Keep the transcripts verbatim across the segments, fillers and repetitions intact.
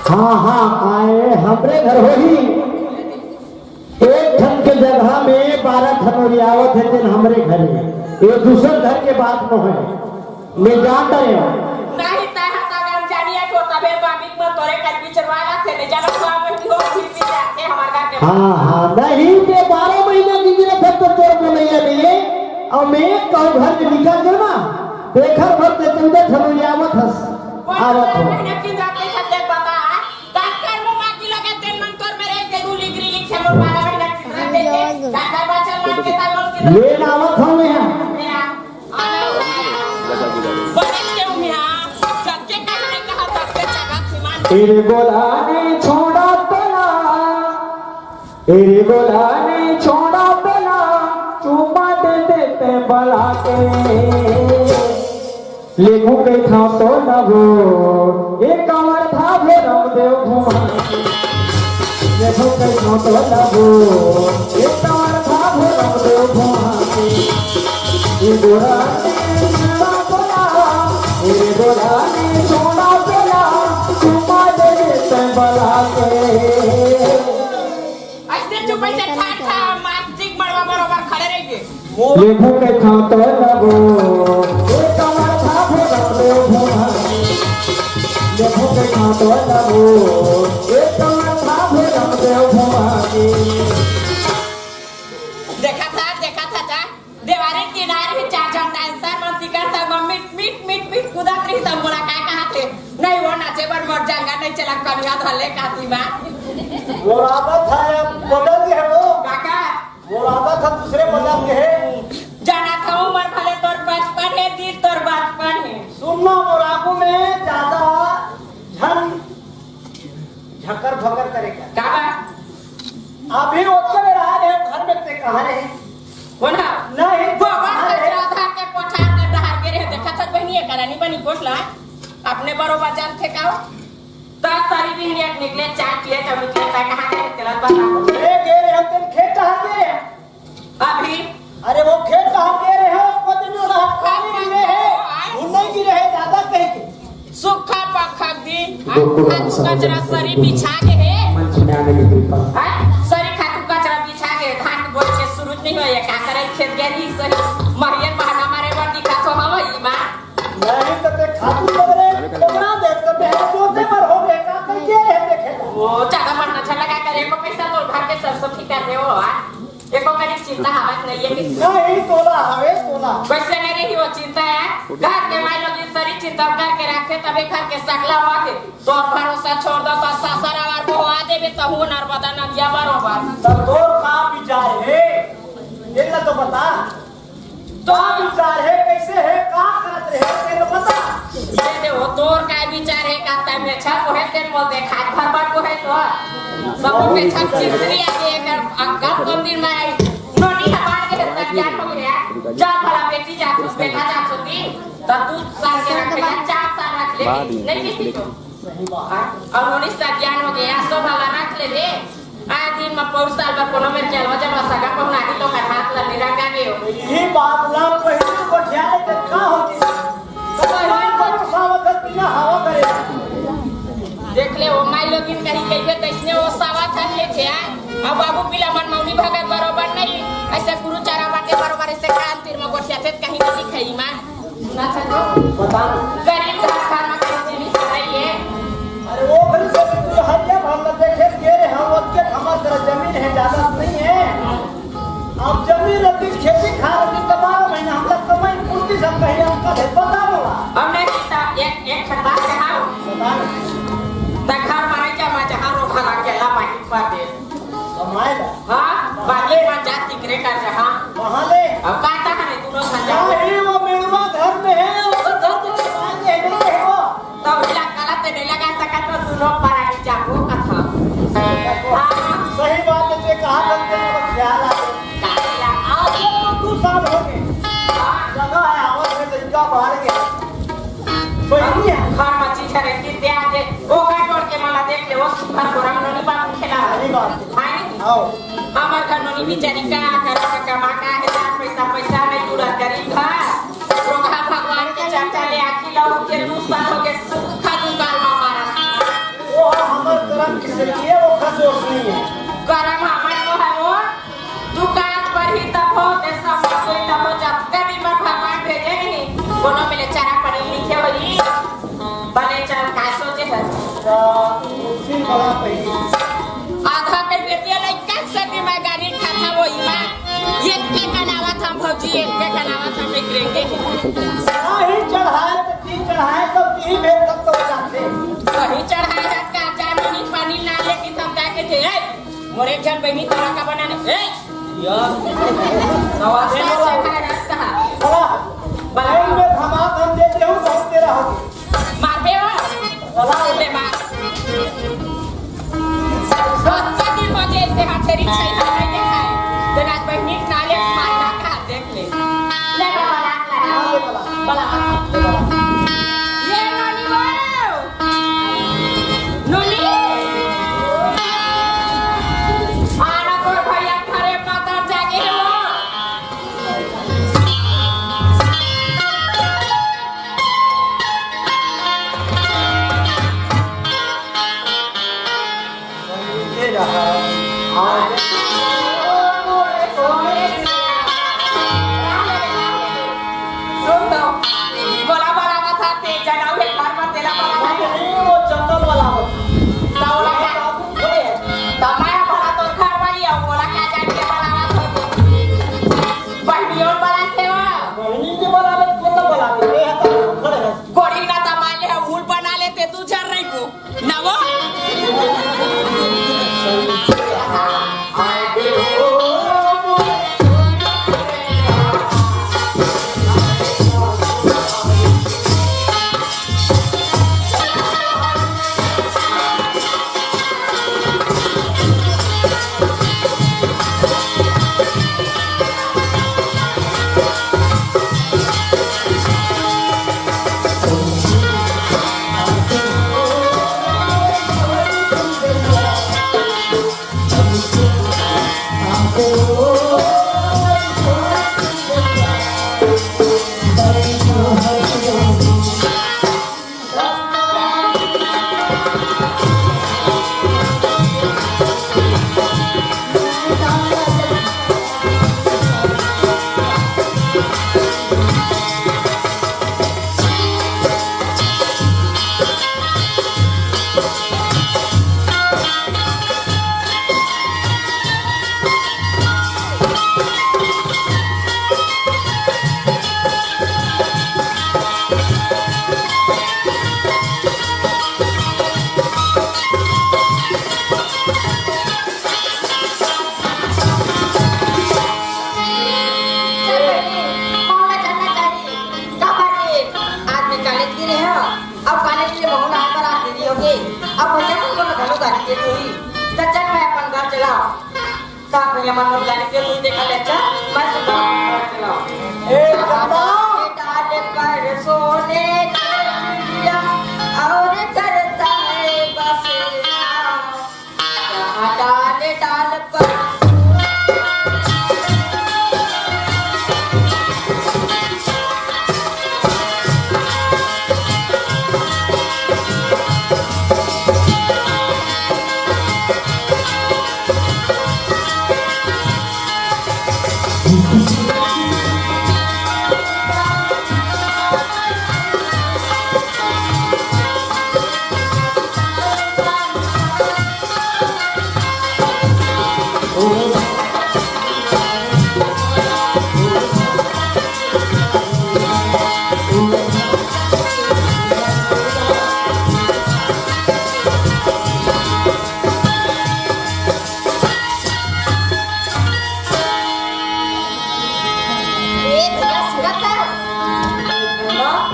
हाँ, हाँ, आए हमरे घर होही। एक ठन के जगह में बारह ठन ओरियावत हे, तेन हमरे घर हे। ये दूसर घर के बात नो है, मैं जान रहे हूँ। नहीं, तय हर तक हम जानिए तो तबे बाबिक में तोरे कर बिचरवा ला थे, नहीं जाना तो आप ही हो, फिर भी जाके हमारे घर के हाँ, हाँ, नहीं, ये बारह महीना की गिरत है तो तोर बोलैया नहीं है। और मैं कहूँ घर में निकल जाओ ना, देखर भर के तू तो ठन ओरियावत हस, आवत हो। महीना की जाते छते बता, डॉक्टर मुंह मांगी लगे तेल मन तोर मेरे के दू लिगरी लिखे मोर बारह महीना की जाते छते, डॉक्टर बचल मार के तार मोर के ले लावत हूँ मैं। मेरा, बने के हूँ मेरा, जग के कहा नहीं कहा, जग के जगह थी मान। तेरे बोला नहीं छोड़ा तला। एरे बोला नहीं छोड़ा तला, चुम्मा दे देते बला के। लेबू के था तो लबो, एक कमर था भोरम देव घुमा के। लेबू के था तो लबो, एक कमर था भोरम देव घुमा के। ए बोला नहीं छोड़ा तला, एरे बोला नहीं छोड़ा तला, चुम्मा दे देते बला के। अइसने चुपई से ठाठ ठाठ मार चिक मड़वा बरोबर खड़े रहिगे। लेबू के खातो लबो, ए कमर था भोला देव भोला। लेबू के खातो लबो, ए कमर था भोला देव भोला। देखा था, देखा था जा। देवारी किनारे ही चार झन डांसर मन तिकर संग म मिट, मिट, मिट, मिट कूदत रही, सब मोला काय कहा थे, "नहीं वो नाचे बर मोर जंगा नहीं चला, कनिया धले काती बा।" मोर आदत है, अब बदल गे हे वो। काका? मोर आदत है दूसरे बदल गे हे। जाना था उमर भले तोर बचपन हे, दिल तोर बचपन हे। सुन ना, मोर आगू में ज्यादा झन झकर भकर करे का। का बा? अभी ओतने बेर आ रहे घर में, ते कहाँ रहे? कोन हा? नहीं, गोबर कहाँ रहे? कचरा धर के कोठार के डहार गे रहे, देखा था बहिनी, एकरा नहीं बनी कोसला। अपने बरोबर जानथे का हो? दस तारीख दिन एक निकले, चाय पिए, जब निकले, तय कहाँ गए, तेला बता। अरे, गे रहे, हम तेन खेत डहार गे रहे। अभी? अरे वो खेत कहाँ के रहे हो? पता नहीं, वहाँ पानी गिरे है। वो नहीं गिरे है, ज्यादा कहीं के। सूखा पखक दी, गोकुल खातू राम कचरा सागर सरी बिछा के है। मंच में आने की कृपा। हैं? सरी खातू कचरा बिछा के, धान बोए के शुरू नहीं होए, का करे खेत गया नहीं सही। महियर बहाना मारे बर दिखा तो हवा ई माँ। नहीं तो ते खातू लग रहे, ओकरा देख के बेहद जोते पर हो गए, का कर के रहे देखे। वो ज्यादा मन अच्छा लगा करे, को पैसा तो घर के सरसों फिकर दे वो, आ? एको कनी चिंता हवत नहीं है कि नहीं, तोला हवे, तोला। वैसे नहीं रही वो चिंता है। घर के माई लोग सरी चिंता करके रखे, तबे घर के सकला हुआ के। तोर भरोसा छोड़ दो, तो सासर आवार को हुआ देवे, तो हूँ नर्मदा नदिया बरोबर। तब तोर का विचार है? ये ना तो बता। तो का विचार है, कैसे है, का करत रहे, तेरे बता। ये दे वो तोर का विचार है, का तब में छप है, तेरे बोल दे, खाट भर भर को है तो। सब में छप चित्री आके एक अक्का मंदिर में आई। नोनी हमार के सज्ञान हो गया। जा भला बेटी जा, तू बेटा जा, छोटी। तो तू साल के रख ले, चार साल रख ले, नहीं किसी को। सही बात। हाँ? और उन्नीस का ज्ञान हो गया, सो भला रख ले ले। आए दिन में पौर साल बर कोनो मेर चलवा जब सगा पहुनाही तो कर हाथ ला निरंगा गयो। ये बात ला पहले को ध्यान के का होती? तो पहले को सावत बिना हवा करे। देख ले, वो माई लोगिन कहीं कहिए, कैसने वो सावत हन ले थे आए। अब बाबू पीला मन मौनी भगत बरोबर नहीं, ऐसे गुरु चारा बाटे बरोबर, ऐसे कान तीर में गोठिया थे, कहीं नहीं दिखाई माँ। सुना था तो? बता। गरीब घर, घर में कोई जिनिस नहीं है। अरे वो घर से तो हरिया भर में देखे के रे, हम ओतके हमार तरह जमीन है, जायदाद नहीं है। अब जमीन रहती, खेती खा रहती, तो बारह महीना हम लोग कमाई पूर्ति सब कहीं हम का है, पता बोला। अब नहीं पता, एक, एक ठन बात कहा। बता। त घर में रह जा, मैं जहाँ रोखा रख के ला माही पा दे। कमाए ला। हाँ, बाकी मन जात तिकरे कर जहाँ। वहाँ ले। अब का कहा है, दोनों संग जा। नहीं, वो मेड़वा घर में है, वो घर तो कमाए के नहीं है वो। तो उला कला ते नहीं लगा सका तो दोनों पराई जाबो कथा। हाँ। सही बात है, ते कहा था, तेरे को ख्याल आ गया। का ख्याल? आज तो दो साल हो गए। हाँ। लगा है, आवाज में लड़का बाहर गया। बहिनी है। घर में चीज है, रहती ते आ दे। वो का जोड़ के मला देख ले, वो सुधर गोरम नोनी बात खेला। सही बात है। हाँ, नहीं? आओ। हमर घर नोनी बिचारी का, घर का कमा का है, चार पैसा, पैसा नहीं जुड़ा गरीब घर। रोगहा भगवान के चर्चा ले आखी लो के दू साल हो गए, सुखा दुकान में मारा। वो हम ये वो खसोसनी है। गरम हमन को है वो, दुकान पर ही तब हो, ते सब कोई तब हो, जब कभी मैं भगवान भेजे नहीं, कोनो मिले चारा पानी लिखे वही, बने चार का सोचे है। तो फिर बड़ा पहली। आधा के बेटिया नहीं कर सके, मैं गाड़ी खाता वो इमा, ये के कनावा था भौजी, ये के कनावा था बिगड़ेंगे। हाँ, ही चढ़ाए तो तीन चढ़ाए, सब तीन भेद तक तो हो जाते। वही चढ़ाए हाथ का जानो नहीं पानी ना लेके तब जाके थे, ए, मोरे एक जन बहनी तोरा का बनाने, ए, यार, नवाज है अच्छा बोला। चढ़ाए हाथ का। बड़ा, बड़ा। लाइन में धमाक हम देते हो, बहुत तेरा हो। मारबे हो? बड़ा। ले मार। सच्चा दिल बजे से हाथ तेरी सही नहीं देखाए। तेरा बहनी नाले मारना का देख ले। ले बाबा, लाख लगा। बड़ा। ये नोनी वो। नोनी। आना तो भैया घरे पता जागे हो। सुन तो, बोला, बोला, बता, ते जनावे घर में तेला बोला, नहीं, वो जंगल वाला होता। तो बोला क्या? तो मैं बोला, तो घर वाली है, बोला, क्या जान के बोला, बहनियों बोला, थे वो। बहनी के बोला, तो बोला, ये है, तो खड़े हैं। गोरी ना तमाले है, भूल बना लेते, तू झर रही को। नवो। चल बेटी, पौना चढ़ना चाहिए। काबर के आज मैं कॉलेज गे रेहेंव, अब कॉलेज ले महू ला आए बर आज देरी होगे। अब भैया मन मोला घलो गारी देत होही, त चल मैं अपन घर चला। का भैया मन मोला गारी देत होही, देखा ले, अच्छा, मैं सीधा अपन घर चला। ए, चंदा! डाल कर सोने के चिड़िया और करता है बसेरा। डाल डाल पर ए भैया, सुनत हस?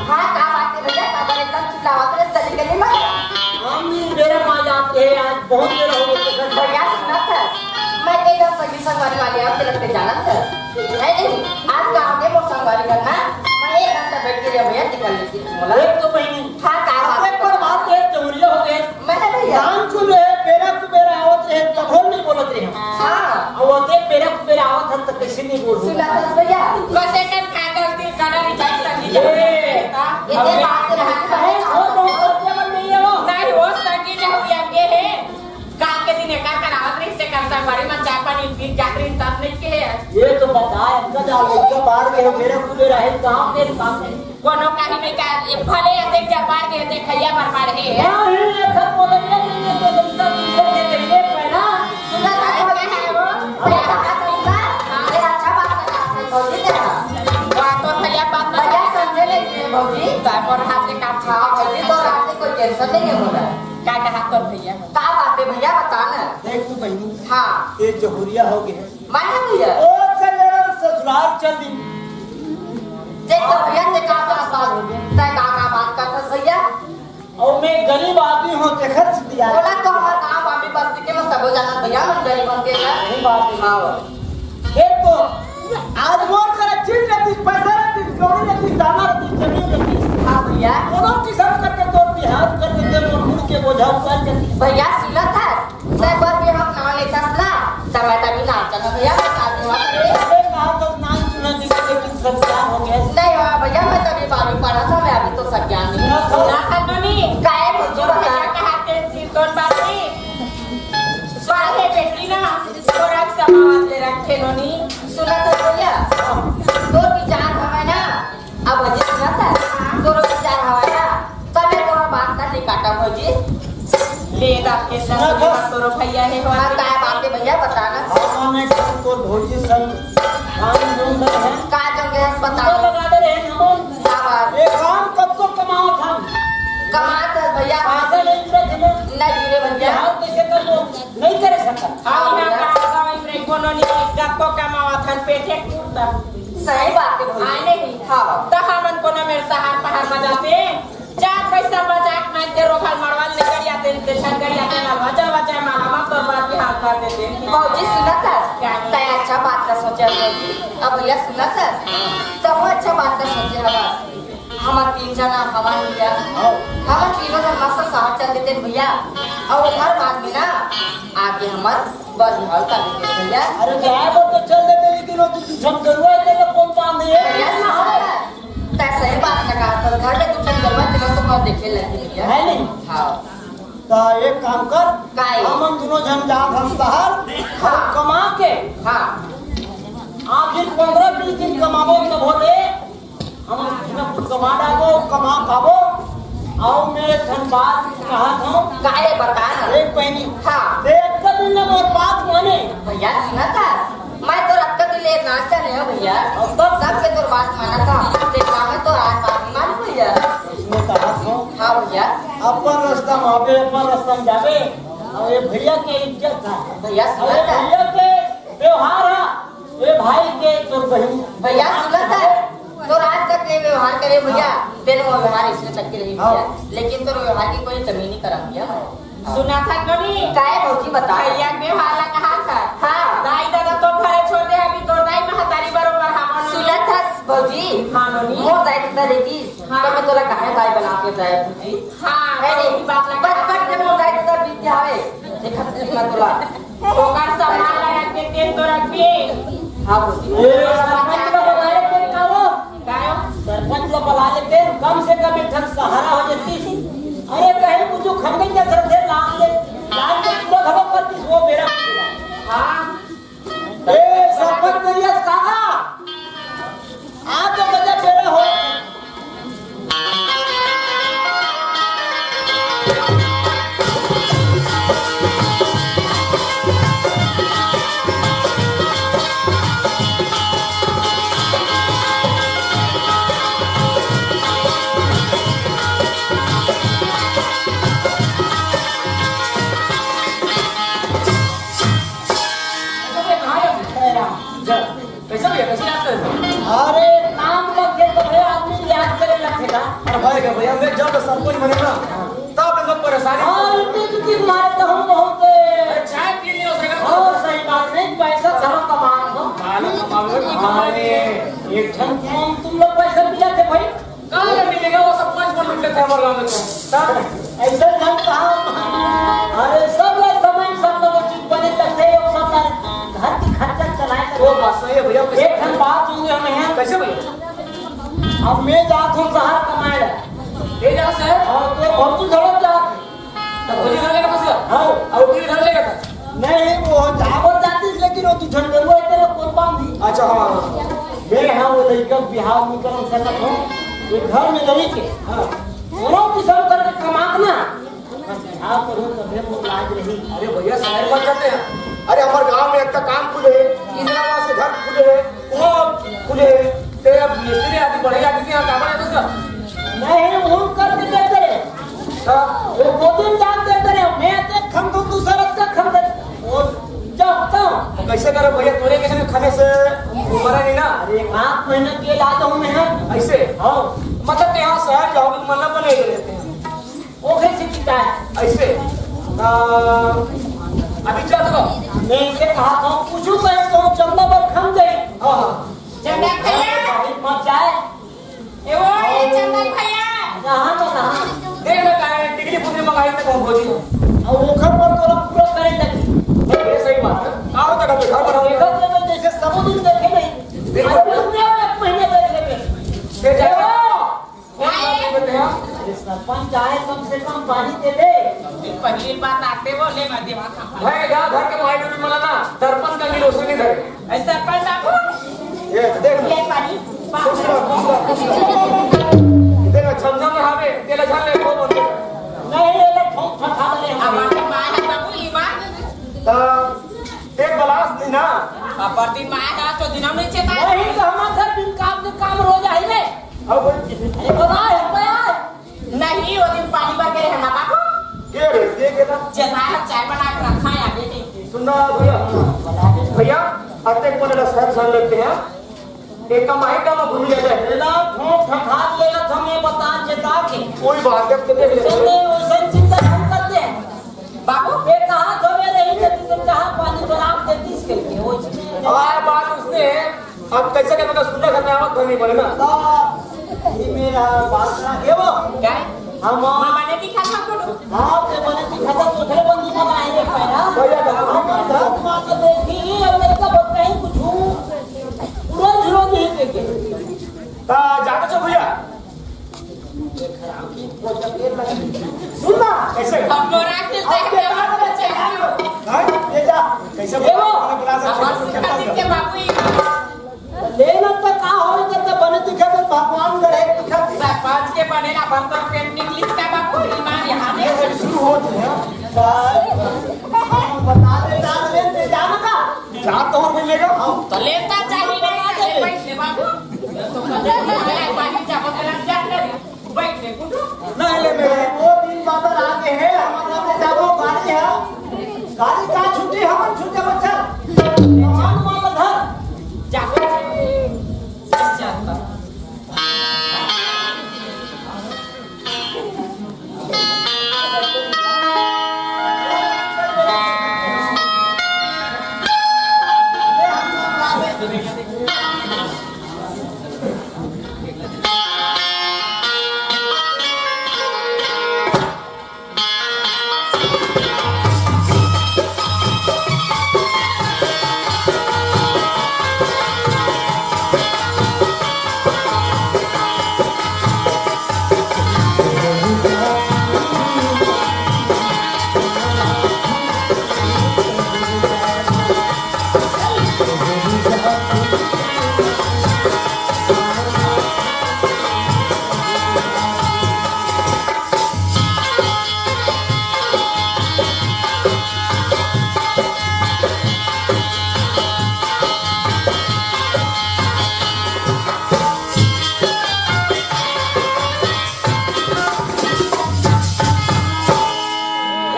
हाँ, का बात हे भैया? काबर एकदम चिल्लावत हस गली गली में? हम बेरा मा जात हे, आज बहुत बेरा हो गे। भैया, सुनत हस? मैं एकदम सगी संगवारी वाले आऊ, तेला ते जानत हस? नहीं, नहीं, आज का आगे मोर संगवारी करना, मैं एक घंटा बैठ के रे भैया, निकल लेती मोला। एक तो बहिनी, हाँ, का बात? एक बार बात हे, चौरिया हो गे। मैं भैया। जान चुन रहे, बेरा कुबेरा आवत रहे, तभो नहीं बोलत रहे। हाँ। अब वो देख, बेरा कुबेरा आवत हन, त कैसे नहीं बोलूं? सुना था भैया। कसे कर खा गलती करा नहीं जाए सकी। ये। ये बात रहत है। वो बहुत गलतियां बन गई है वो। नहीं, वो सकी जब यंगे है। मेरा कुबेर आहे, काम दे, काम दे। कोनो काही नहीं का, ये भले ये देख जा, मार के देख, खैया मार मार हे। हाँ, ये सब बोले, ये नहीं, ये तो जनता दूसरे के चाहिए, पहला। सुना था, अरे, क्या है वो? अरे, हाँ, अरे, अच्छा बात कर रहा है, भौजी, क्या? वाह, तो भैया बात ना भैया समझे नहीं थे, भौजी। तो मोर हाथ से काम हाँ, भौजी, तो रात में कोई टेंशन नहीं है बोला। का कहा तो भैया? का बात है भैया, बता ना। देख तू बहनी, हाँ। ये जहुरिया हो गए। मैं है भैया। ओ, कल्याण ससुराल चल दी। देख तो भैया, ते का का बात, ते का का बात करथस भैया? और मैं गरीब आदमी हूँ, ते खर्च दिया। बोला तो हमार गाँव बाबी बस्ती के मैं सबो जानत भैया, मन गरीब बन के का। नहीं बात है। हाँ। देख तो, आज मोर करा चीज रहती, पैसा रहती, कौड़ी रहती, दाना रहती, जमीन रहती। हाँ भैया। दोनों किस्म करके तो बिहार कर देते, मोर मुड़ के बोझा उतार के। भैया, सुनत है? तै बर भी हम नाम लेथस ना, त मैं तभी नाम चला भैया, मैं शादी हुआ करे। अरे, कहा तो नाम सुना दी, लेकिन सब क्या हो गया? नहीं हुआ भैया, मैं तभी बारहवीं पढ़ा था, मैं अभी तो सब ज्ञान नहीं। ना था। ना था, मम्मी। काहे भौजी बता? भैया कहा थे, सिर तोड़ बात नहीं। स्वाहे बेटी ना, तोरा समावत ले रखे नोनी। सुना था भैया, हाँ। तोर विचार हवे ना, अब अजी सुना था, तोर विचार हवे ना, तबे तोर बात ना नहीं काटा भौजी। ले दा के सुना था। तोर भैया है, हाँ, काय बात है भैया, बता ना। हाँ, मैं तो भौजी संग काम जोन रहे हैं। का जोन रहे हैं, बता। लगा दे रहे हैं हम। का बात? ये काम कब को कमाओ था? कमात है भैया। पैसा नहीं जुड़े थे ना। नहीं जुड़े भैया। बिहार कैसे कर लो? नहीं करे सकता। हाँ, यहाँ का गाँव में कोनो नहीं, कब को कमावा था, पेटे कुत्ता। सही बात है भौजी। आए नहीं। हाँ। तो हमन कोनो मेरे सहार पहाड़ में जाते, चार पैसा बचा के मैं तेरो घर मड़वा ले कर आते, ते छन कर आते, मलवा चलवा चाहे माला मत तो बात की हाल कर देते। भौजी सुना था? क्या? तय अच्छा बात का सोचा भौजी। अब भैया सुना था? तो वो अच्छा बात का सोचे हवा। हमर तीन जना हवन भैया। हाँ। हमर तीनों जन मस्त शहर चल देते हैं भैया। और हर बात में ना आके हमर बस हल कर देते हैं भैया। अरे जाए वो तो चल देते, लेकिन वो तू झम गरुआ के लिए कौन बांध है? भैया, सुनो ना। तै सही बात ना कहा, तो घर में तू झम गरुआ के लिए तो बहुत देखे लगे भैया। है नहीं? हाँ। तो एक काम कर, काहे? हमन दोनों जन जात हम शहर, हाँ। कमा के। हाँ। आखिर पंद्रह बीस दिन कमाबो तब होले, हम कुछ ना कुछ कमा डाबो, कमा खाबो। आओ, मैं एक ठन बात कहत हूँ। काहे बता ना? एक बहनी। हाँ। देख, कभी ना मोर बात माने। भैया, सुना था? मैं तो रखता भी ले नाचता नहीं हूँ भैया। अब तब? तब के तोर बात माना था। देखा मैं तो आज बात मान भैया। इसमें कहा था। हाँ भैया। अपन रास्ता में आवे, अपन रास्ता में जावे। और ये भैया के इज्जत था। भैया, सुना अरे था? भैया के व्यवहार है। ए भाई के तोर बहिन। भैया, सुनत है? तोर आज तक ये व्यवहार करे भैया, हाँ। तेरे वो व्यवहार इसने तक के रही भैया। हाँ। लेकिन तोर व्यवहार की कोई कमी नहीं करा भैया। हाँ। सुना था कभी? काहे भौजी बता? भैया के व्यवहार ला कहा था? हाँ। दाई दादा तो घरे छोड़ दे, अभी तो दाई महतारी बरोबर हमन। सुनत हस भौजी? हाँ, नोनी। मोर दाई दादा रेतीस, हाँ। तो मैं तोला काहे दाई बना के दाई भौजी? हाँ, है तो नहीं? बात लगा। बचपन के मोर दाई दादा बीत जावे। देखत देखत तोला। ओकर सामान लगा के तेल तो रखबे। हाँ, बोल। ए, सरपंच ला बला लेते का वो? कायो? सरपंच ला बला लेते, कम से कम एक ठन सहारा हो जाती। अरे, कहीं कुछ खंडे के सर थे, लाल ले, लाल के पूरा घबक करती, वो बेरा। हाँ। ए, सरपंच भैया, कहाँ? आप तो गजब बेरा हो। कैसे भैया, कैसे याद करे? अरे, काम लगथे तो भैया, आदमी याद करे लगथे का? अरे भाई, का भैया, मैं जब सरपंच बने ना, तब एकदम परेशानी। हाँ, इतनी तो दिन मारे तो हम बहुत, अरे, चाय पी लियो, सही बात। हाँ, सही बात नहीं, पैसा धरो कमान हो। मालूम कमावे, कोई कमाई नहीं है। एक ठन तुम, तुम लोग पैसा दिया थे भाई? कहाँ ले मिलेगा वो सब पाँच परसेंट का थे हमारे गाँव में तो। हाँ? ऐसा ढंग कहाँ? अरे सब लोग समय सब लोग चुप बने तक थे, वो सब ना घर की खर्चा चलाए तक। वो बात सही है भैया, कैसे? एक ठन बात सुन रहे हैं। कैसे भैया? अब मैं जात हूँ शहर कमाए। ले जाओ शहर। और तो बहुत दूर झड़प जात है। तो भौजी घर लेकर बस गया? हाँ। और भौजी घर लेकर था? नहीं, वो जावर जाती, लेकिन वो तू झंडरुआ है, तेरा कोई बांध नहीं। अच्छा, हाँ, हाँ। ए, हाँ, वो लइका बिहाव नइ कर सकत हो। ये घर में रहिके, हाँ, कोनो किसम करके कमात ना, बस बिहाव करो, तभे मोर लाज रही। अरे भैया, शहर मत जाते हैं। अरे, हमर गांव में एक काम खुले हे, इंदिरा आवास के घर खुले हे, वो खुले हे। ते अब मिस्त्री आदि बढ़े आदि के यहाँ काम है उसका। नहीं, वो कर देते रहे। हाँ। वो दो दिन जान देते रहे, मैं तो खम दूं, दूसरा का खम दे। वो जाओ, जाओ। कैसे करो भैया, तोरे कैसे खाने से उबरा नहीं ना? अरे, एक आध महीना के ला दो मैं। ऐसे? हाँ। मतलब कि हाँ, शहर जाओगे तो मतलब बने रहते हैं। वो कैसे पीता है? ऐसे? आ, अभी जा तो। मैं इसे कहा था, कुछ कहे तो चंदा पर खम दे। हाँ, हाँ। चंदा भैया। मत जाए। ए वो, ए चंदन भैया। कहाँ तो कहाँ? देख ना, काहे टिकली फुकरी मंगाई त कहूँ भौजी। अब ओखर पर तोला पूरा करे तक। ये सही बात है। का होता का घर बनाओ? देखत लेबे जैसे सब दिन देखे नहीं। बिल्कुल। अरे, तुमने एक महीने देख लेबे। ले जाओ। कौन बात नहीं करते हैं? अरे, सरपंच आए, कम से कम पानी दे दे। पहली बात आते वो ले, मैं दिमाग खा। भाई, जा घर के माई डूबी मना ना, दर्पण का गिरो सुनी धरे। ऐसा कर ना तू। ये देख ना। ये पानी, खुश रह, खुश रह, खुश रह। देख ना, झमझम में हावे, तेला झन ले, वो बोल। नहीं, ये ले, ठोक ठठा ले। अब आके माय है बाबू, ये बात। ता, ते बलास दी ना। अब बर्दी माय है तो दिनों नहीं चेता। वही तो हमारे घर दिन काम के काम रोज आई रे। अब अरे बता, है क्या? नहीं, वो दिन पानी भर के रहना बाबू। के रे, के के ना? जेठाय ह चाय बना के रखा है, बेटी। सुनना भैया, भैया, अतेक मन ला शहर जान लगते हैं। एक कमाई का में घूम जाते हैं। लेला, ठोक ठठाक लेला, थमे बता जेता के। कोई बात है, तो देख लेते हैं। चलते, वैसे चिंता हम करते हैं। बाबू, ये कहाँ धोवे रही थे, तुम जहाँ पानी बराबर देती इसके लिए, वो इसलिए। आए बात उसने अब कैसे के मतलब सुनने घर में आवत घर नहीं बने ना। तो ये मेरा बात सुना के वो। क्या है? हम माँ बने की खाता करो। हाँ, ते बने की खाता तो घर बंदी का आए रे पैरा। भैया का हम घर माँ को देखी, अब लड़का बन कहीं कुछ हूँ। पूरा झुरो नहीं देखे। ता जाके चल भैया। सुन ना, कैसे? हम लोग रात के अब के बाद में चला लो। हाँ, ये जा, कैसे ये वो, बोला, बोला, अब बस का दिन के बाबू ही। लेना तो का हो, जब तो बने दिखे तो भगवान करे, दिखे। सरपंच के बने ना, भर तो पेट निकली का बाबू, ईमान यहाँ ये में। सब शुरू हो गया। बता दे, डाल दे, ते जाना का? चार तो और मिलेगा। तो लेता चाहिए नहीं, ले बैठ ले बाबू। तो कदे आया, पानी चापा करा, जा कर। बैठ ले, गुड्डू। नहीं ले मेरे। वो दिन बादल आके है, हमारा से जाबो गाड़ी है। गाड़ी का छुट्टी, हमन छुट्टी मच्छर। सामान वाला धर। जा। जा।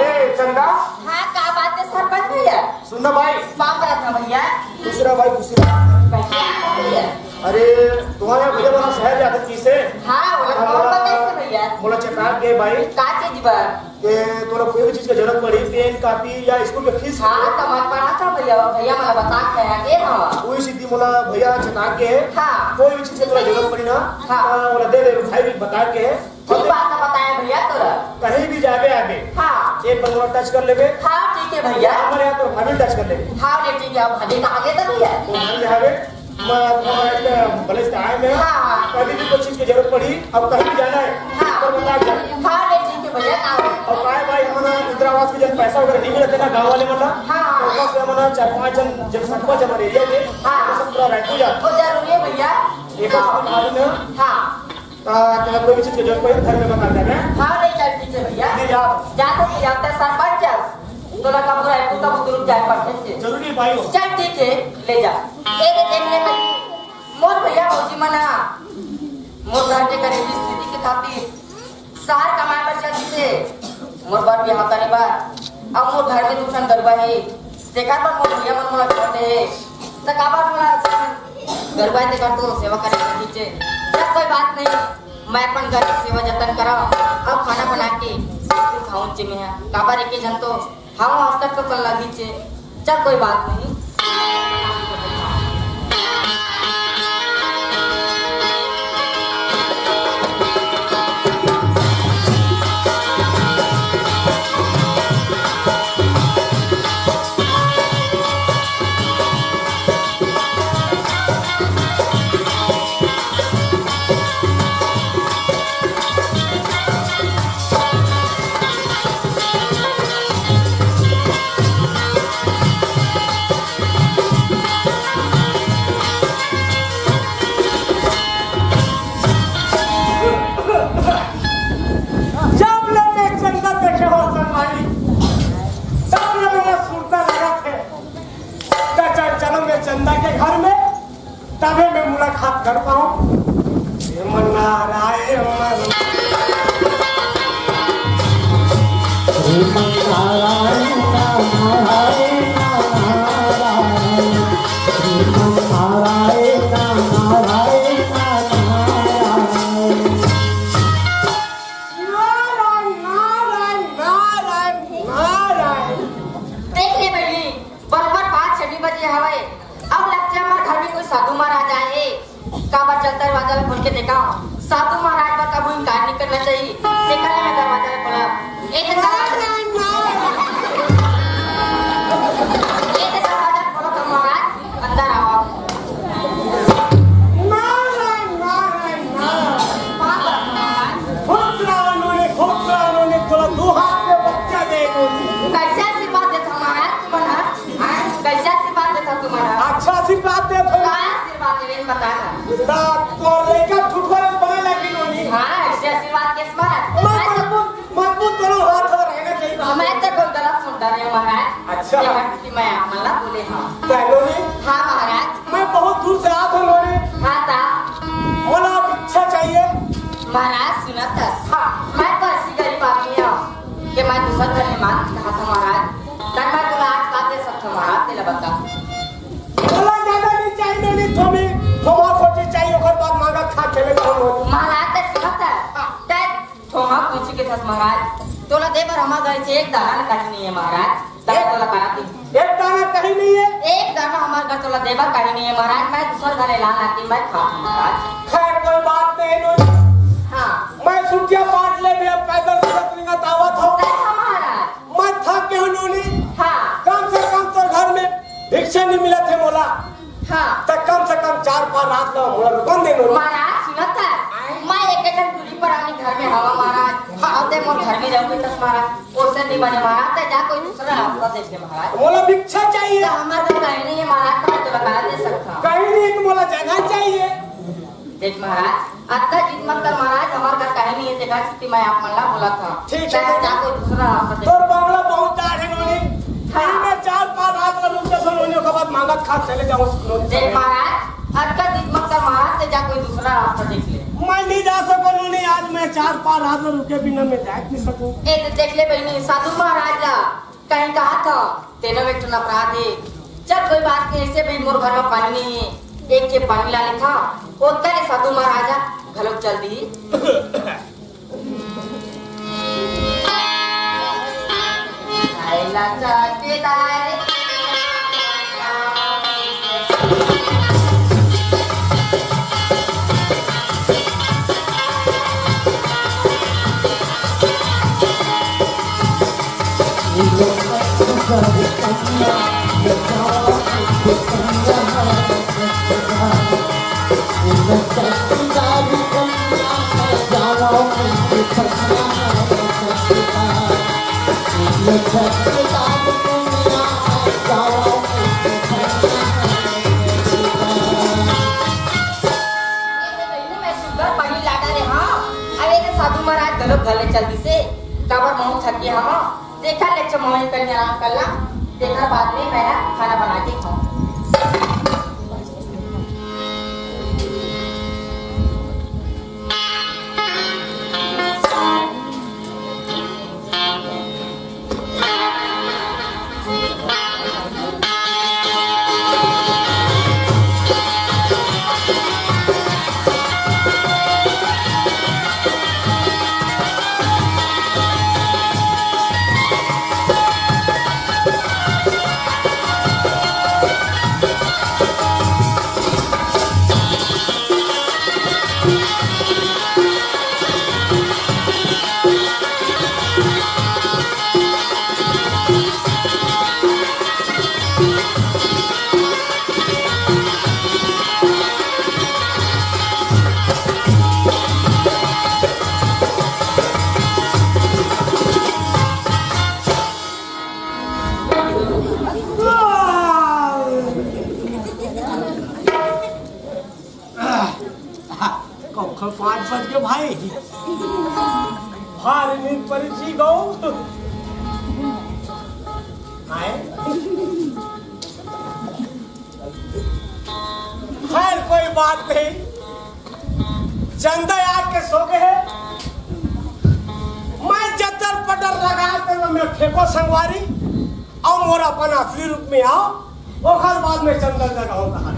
ए, चंदा। हाँ, का बात है सरपंच भैया? सुन ना भाई। का बात है भैया? दूसरा भाई, दूसरा। भैया, भैया। अरे, तुम्हारे भैया बड़ा शहर जाते किसे? हाँ, बोला, हाँ, कौन बोला, बताइए भैया? बोला चेताक गए भाई। का चीज बा? के तोला कोई भी चीज के जरूरत पड़ी, पेन, कॉपी या स्कूल के फीस के हाँ, तो मत पड़ा था भैया, भैया मला बता के आया के हाँ। कोई सीधी मोला भैया चेताक गए। हाँ। कोई भी चीज के तोला जरूरत पड़ी ना, हाँ। तो मोला दे दे, भाई भी बता के। ठीक बात तो बताया भैया तोरा। कहीं भी जाबे आबे, हाँ। एक बार मोला टच कर लेबे। हाँ, ठीक है भैया। हमारे यहाँ तो भाभी टच कर लेबे। हाँ, ये ठीक है, अब भाभी कहाँ गए था भैया? वो भाभी यहाँ गए। मैं, मैं एक बले से आए मैं। हाँ, हाँ। कभी भी कोई चीज की जरूरत पड़ी, अब कहीं भी जाना है, हाँ। तो बता दे। हाँ, नहीं, ठीक है भैया, ना हो। और काय भाई, हमन इंदिरा आवास के जन पैसा वगैरह नहीं मिलते ना गाँव वाले मन ला। हाँ, हाँ। बस ये मना चार पांच जन, जब सब जब एरिया में, हाँ। तो सब पूरा रायपुर जा। वो जरूरी है भैया। ये बस हाँ। में मालूम है। हाँ। आ, तो कोई भी चीज की जरूरत पड़े, घर में बता देना। हाँ, ले चल, ठीक है भैया। ले जा। जाते ही जाते सरपंच, तो लगा पूरा रायपुर का बुजुर्ग जाए पड़ते थे। जरूरी है भाई हो। चल, ठीक है, ले जा। ये दे, देख ले भाई। मोर भैया भौजी मना, मोर घर के गरीबी स्थिति के खातिर शहर कमाए बर चल दिसे। मोर बर बिहाव करे बर। अब मोर घर में दू ठन गरुवा हे। तेकर बर मोर भैया मन मोला छोड़ दे हे। त काबर मोला गरुवा हे तेकर तो सेवा करे बर खींचे। चल कोई बात नहीं। मैं अपन घर के सेवा जतन करव। अब खाना बना के खाऊं चे मैं। काबर एक झन तो हाँ, आज तक तो चल लगी चे। चल, कोई बात नहीं। जब ले मैं चंदा देखे हो संगवारी, तब ले मोला सुरता लगत हे। त चल, चलो मैं चंदा के घर में, तभे मैं मुलाकात कर पाऊं। श्रीमन नारायण। श्रीमन नारायण, नारायण, नारायण। श्रीमन नारायण, नारायण, नारायण। नारायण, नारायण, नारायण, नारायण। देख ले बहिनी, बरोबर पाँच छह बजे हवय। अब लगथे हमर घर में कोई साधु महाराज आए हे। काबर चल दरवाजा ला खोल के देखा। साधु महाराज बर कभू इनकार नहीं करना चाहिए। सेकर ले मैं दरवाजा ला खोला। ए दरवाजा, ए दरवाजा खोलो तो महाराज, अंदर आओ। नारायण, नारायण, नारायण। खुश रहो नोनी, खुश रहो नोनी, तोला दू हाथ में बच्चा दे दूंगी। कैसे आशीर्वाद देता महाराज तुम्हारा? हाँ? कैसे आशीर्वाद देता तुम्हारा? अच्छा आशीर्वाद देत हो। का आशीर्वाद दे रहे हैं, बता ना। ता तोर लइका ठुठुआ बने लगी नोनी। हाँ, ऐसे आशीर्वाद कैसे महाराज? मैं मजबूत, मजबूत दोनों हाथ और रहना चाहिए बात। मैं तो कोई गलत सुन रहे हूँ महाराज। अच्छा। ये बात कि मैं आप मल्ला बोले हाँ। क्या नोनी? हाँ महाराज। मैं बहुत दूर से आत हूँ नोनी। हाँ ता। मोला भिक्षा चाहिए। महाराज सुनत हस। हाँ। मैं तो ऐसी गरीब आदमी हूँ कि मैं दूसर घर में मांग कहा था महाराज। तब मैं तोला आज बात दे सकता हूँ महाराज, तेला बता। मोला ज्यादा नहीं चाहिए, नहीं थोड़ी, थोड़ा खोची चाहिए, ओकर बाद मांगा खा के ले जाऊँ नोनी। महाराज ते सुनत है। हाँ। ते थोड़ा खोची के थस महाराज। तोला दे बर हमार घर से एक दाना कहीं नहीं है महाराज। दाना तोला करा दे। एक दाना कहीं नहीं है? एक दाना हमार घर तोला दे बर कहीं नहीं है महाराज। मैं दूसर घर ला लाके मैं खाऊं महाराज। खैर कोई बात नहीं नोनी। हाँ। मैं सुटिया पाट ले भी अब पैदल चलत निकलत आवत हूँ। ते हमारा। मैं थक गया हूँ नोनी। हाँ। कम से कम तोर घर में भिक्षा नहीं मिलत हे मोला। हाँ। त कम से कम चार पाँच रात ला मोला रुकन दे नोनी। महाराज सुनत है, आए? मैं एक एक दिन दूरी पर आनी घर में हवा महाराज। हाँ, ते मोर घर में जाऊंगी तस महाराज। ओसे नहीं बने महाराज, ते जा कोई दूसरा रास्ता देख ले महाराज। मोला भिक्षा चाहिए। तो हमारे तो कहीं नहीं है महाराज, तो मैं तो बता दे सकता हूँ। कहीं नहीं तो मोला जगह चाहिए। देख महाराज, अतना जिद मत कर महाराज, हमार घर कहीं नहीं है, देखा सिद्धि मैं आप मन ला बोला था। ठीक है। मैं जा कोई दूसरा रास्ता देख। तोर बंगला बहुत डाढ़ है नोनी। हाँ। मैं चार पाँच रात में रुक के सो नोनी, ओकर बाद मांगत खात चले जाऊँ नोनी। देख महाराज, अतना जिद मत कर महाराज, ते जा कोई दूसरा रास्ता देख ले। मैं नहीं जा सकूँ नोनी, आज मैं चार पाँच रात में रुके बिना मैं जा नहीं सकूँ। ए तो देख ले बहिनी, साधु महाराज ला कहीं कहा था, तेनो में एक ठन अपराध है। चल कोई बात नहीं, ऐसे भी मोर घर में पानी नहीं है, एक के पानी ला लेथा, ओतका ले साधु महाराज घलो चल दी। आइला चौकीदार। घर ले चल दिसे, काबर महूं थके हवं। देखा ले अच्छा महूं कनी आराम कर ला, तेखर बाद में मैं ह खाना बना के खाऊं। कखर पाँच बज गे भाई, भारी नींद परी जी गो। आए? खैर, कोई बात नहीं, चंदा आके सो गे हे। मैं जतर पटर लगा के मैं फेंको संगवारी, अउ मोर अपन असली रूप में आव, ओखर बाद में चंदा जगाहूं कहा।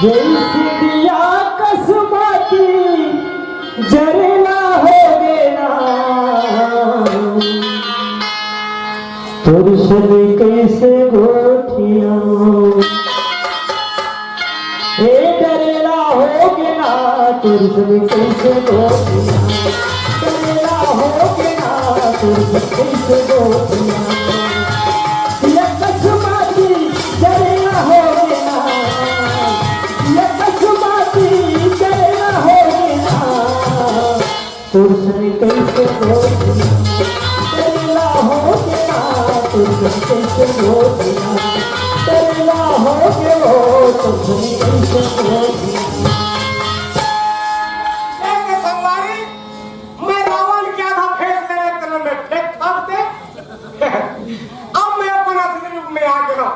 जैसे दिया कसमाती जरेला होगे ना, तोर संग कइसे गोठियावंव। ए डरेला होगे ना, तोर संग कइसे गोठियावंव। डरेला होगे ना, तोर संग कइसे गोठियावंव। ये कसमाती डरेला होगे ना, ये कसमाती डरेला होगे ना। तोर संग कइसे गोठियावंव, डरेला होगे ना, तोर संग कइसे गोठियावंव, डरेला होगे ओ, तोर संग कइसे गोठियावंव। ए संगवारी, मैं रावण के आधा फेस ले रहे तेरे में फेंक फाड़ दे। अब मैं अपन असली रूप में आ गया हूँ।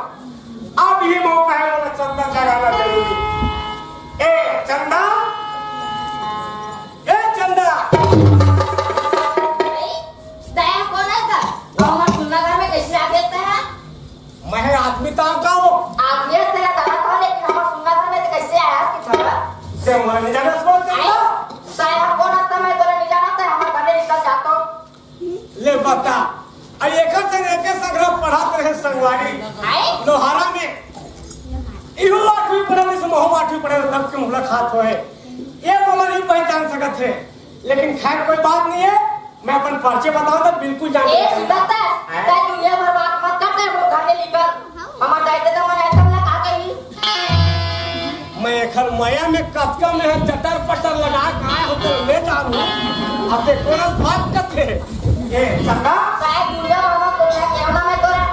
अब ये मौका है, मोला चंदा जगाना जरूरी। ए चंदा, ए चंदा। अरे, तैं कोन हस? हमर सुन्ना घर में कैसे आ गया तैं? मैं आदमी तो का हो? आदमी हस तेला दादा कहा, लेकिन हमर सुन्ना घर में तो कैसे आया कि खबर? ते मोला नहीं जाना, सोच अरे, सकता। तैं कोन हस, मैं तोला नहीं जाना, तैं हमर घर ले निकल जाता हूँ। ले बता, अरे एकर संग एके सगरा पढ़त रहे संगवारी। आए? लोहारा में। इहू आठवीं पढ़े रहिस, महू आठवीं पढ़े रहे, तब के मुलाकात होए। ये मोला नहीं पहचान सकत हे, लेकिन खैर कोई बात नहीं है, मैं अपन परिचय बताऊं तो बिल्कुल जान ए, लेगा। सुंदरता, आए? तैं दुनिया भर बात मत कर, तैं वो घर ले निकल। हमर दाई ददा मन आए तब ला का कही? मैं एखर मया में कतका में है जटर पटर लगा के आए हो तो ले जानू। अब ते कोन भाग कथे? ए, चंदा? शायद दुनिया भर में कोई है, क्या नाम है तोरा?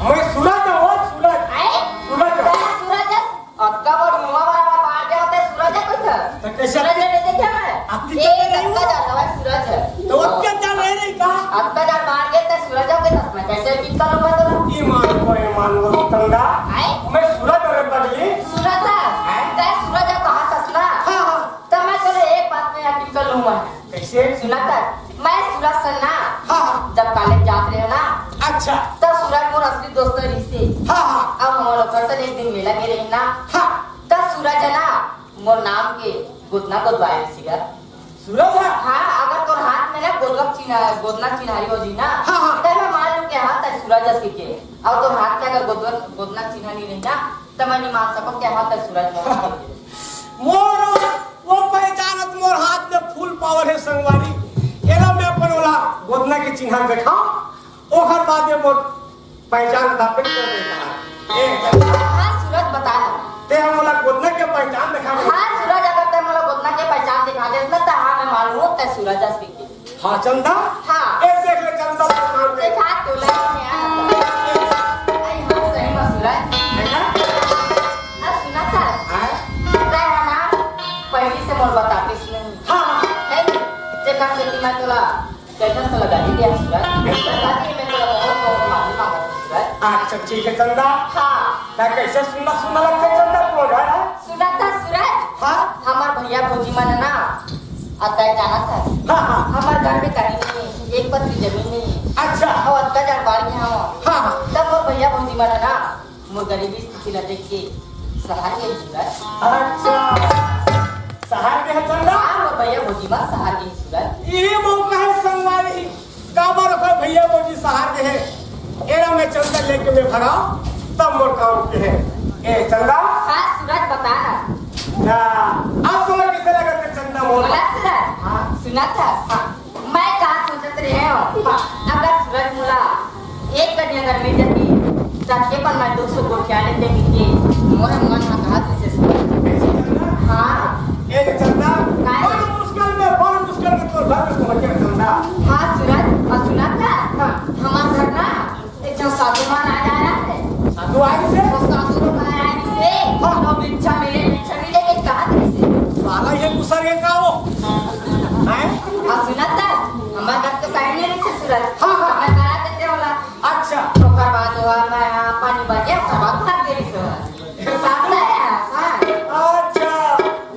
मैं सूरज हूँ, सूरज। आए? सूरज। क्या सूरज है? अतका बड़ मुंह वाला बाहर गया होता है, सूरज है कोई था? तो कैसे? सूरज ने नहीं देखा मैं? अतकी ए, तो नहीं अतका हुआ। ज्यादा है, सूरज है। तो अतका ज्यादा नहीं रही का? अतका ज्यादा बाहर गया था, सूरज है कोई था? मैं कैसे पिता लूंगा तोरा? ईमान को ईमान वो चंदा। आए? मैं सूरज अरे बदली। सूरज था? आए? तै सूरज है कहा था सुना? हाँ, हाँ। तो मैं तोरे एक बात में यकीन कर लूंगा। कैसे? सुना कर, मैं सूरज सरना। हाँ, हाँ। जब कॉलेज जात रहे ना, अच्छा। तब सूरज मोर असली दोस्त रहिसे। हाँ, हाँ। अब हम लोग कर एक दिन मेला गे रहे ना। हाँ। तब सूरज है ना, मोर नाम के गोदना गोदवाए रहिसे गा। सूरज है? हाँ, अगर तोर हाथ में ना गोदना चिन्हा, गोदना चिन्हारी हो जी ना, हाँ, हाँ। तब मैं मान लूं कि हाँ, तै सूरज अस के। और तोर हाथ में अगर गोदना, गोदना चिन्हा नहीं रही ना, त मैं नहीं मान सकूं कि हाँ, तै सूरज मोर हाथ में। मोर वो पहचानत मोर हाथ में फुल पावर है संगवारी। एला मैं अपन ओला गोदना के चिन्हा दिखाऊं, ओखर बाद ये मोर पहचान स्थापित कर देता है। ए, हाँ, सूरज बता ना। ते हम ओला गोदना के पहचान दिखा दे। हाँ, सूरज, अगर ते मोला हाँ, चंदा? हाँ। ए, देख ले, चंदा भगवान में। देखा, तोला में आ। आई, हाँ, सही में सूरज। है ना? आ, सुना था? हाँ? तै है ना, पहली से मोर बताते सुन। हाँ, हाँ। है ना? जेकर से कि मैं तोला, जैसन तोला गाली दिया सूरज। ऐसा गाली में तोला बहुत, बहुत माफी मांगा सूरज। अच्छा, ठीक है, चंदा। हाँ। मैं कैसे सुना, सुना लगता है, चंदा, तोर घर है? सुना था सूरज? हाँ? हमार भैया भौजी मन है ना, अतय जाना था। हाँ, हाँ। हमार घर में कहीं नहीं, एक पत्ती जमीन नहीं। अच्छा। और अतका जान बाढ़ गया हूँ। हाँ, हाँ। तब मोर भैया भौजी मन है ना, मोर गरीबी स्थिति ला देख के शहर गए सूरज। अच्छा, शहर गए चंदा? हाँ, मोर भैया भौजी मन शहर गए सूरज। ये मौका है संगवारी। काबर ओकर भैया भौजी शहर गे हे, एला मैं चंदा लेके मैं भगाओ, तब मोर काम के हे। ए चंदा। हाँ सूरज, बता ना। ना, अब तोला कैसे लगत हे चंदा मोर? बोला सूरज। हाँ। सुना था? हाँ। मैं का सोचत रहे हूँ, हाँ। अगर सूरज मोला एक कनी अगर मिल जाती, तब के पर मैं दो सौ गोठिया लेते मिलके, मोर मन में कहा तुझे सूरज। कैसे चंदा? हाँ। ए चंदा, काय? बड़ मुश्किल में, बड़ मुश्किल में तोर घर में पहुंचे चंदा। हाँ सूरज, और सुना था? हाँ। हमार घर ना एक झन साधु महाराज आया है। साधु आए से? वो साधु महाराज से हाँ। तो भिक्षा मिले, भिक्षा मिले के कहा थे से? साला ये गुस्सा ये का हो? हैं? हाँ, सुना था? हमार घर तो कहीं नहीं से सूरज। हाँ, हाँ। मैं करा देते होला। अच्छा। ओकर बाद हुआ मैं पानी बन गया, ओकर बाद भाग गई से। साधु है, हाँ। अच्छा,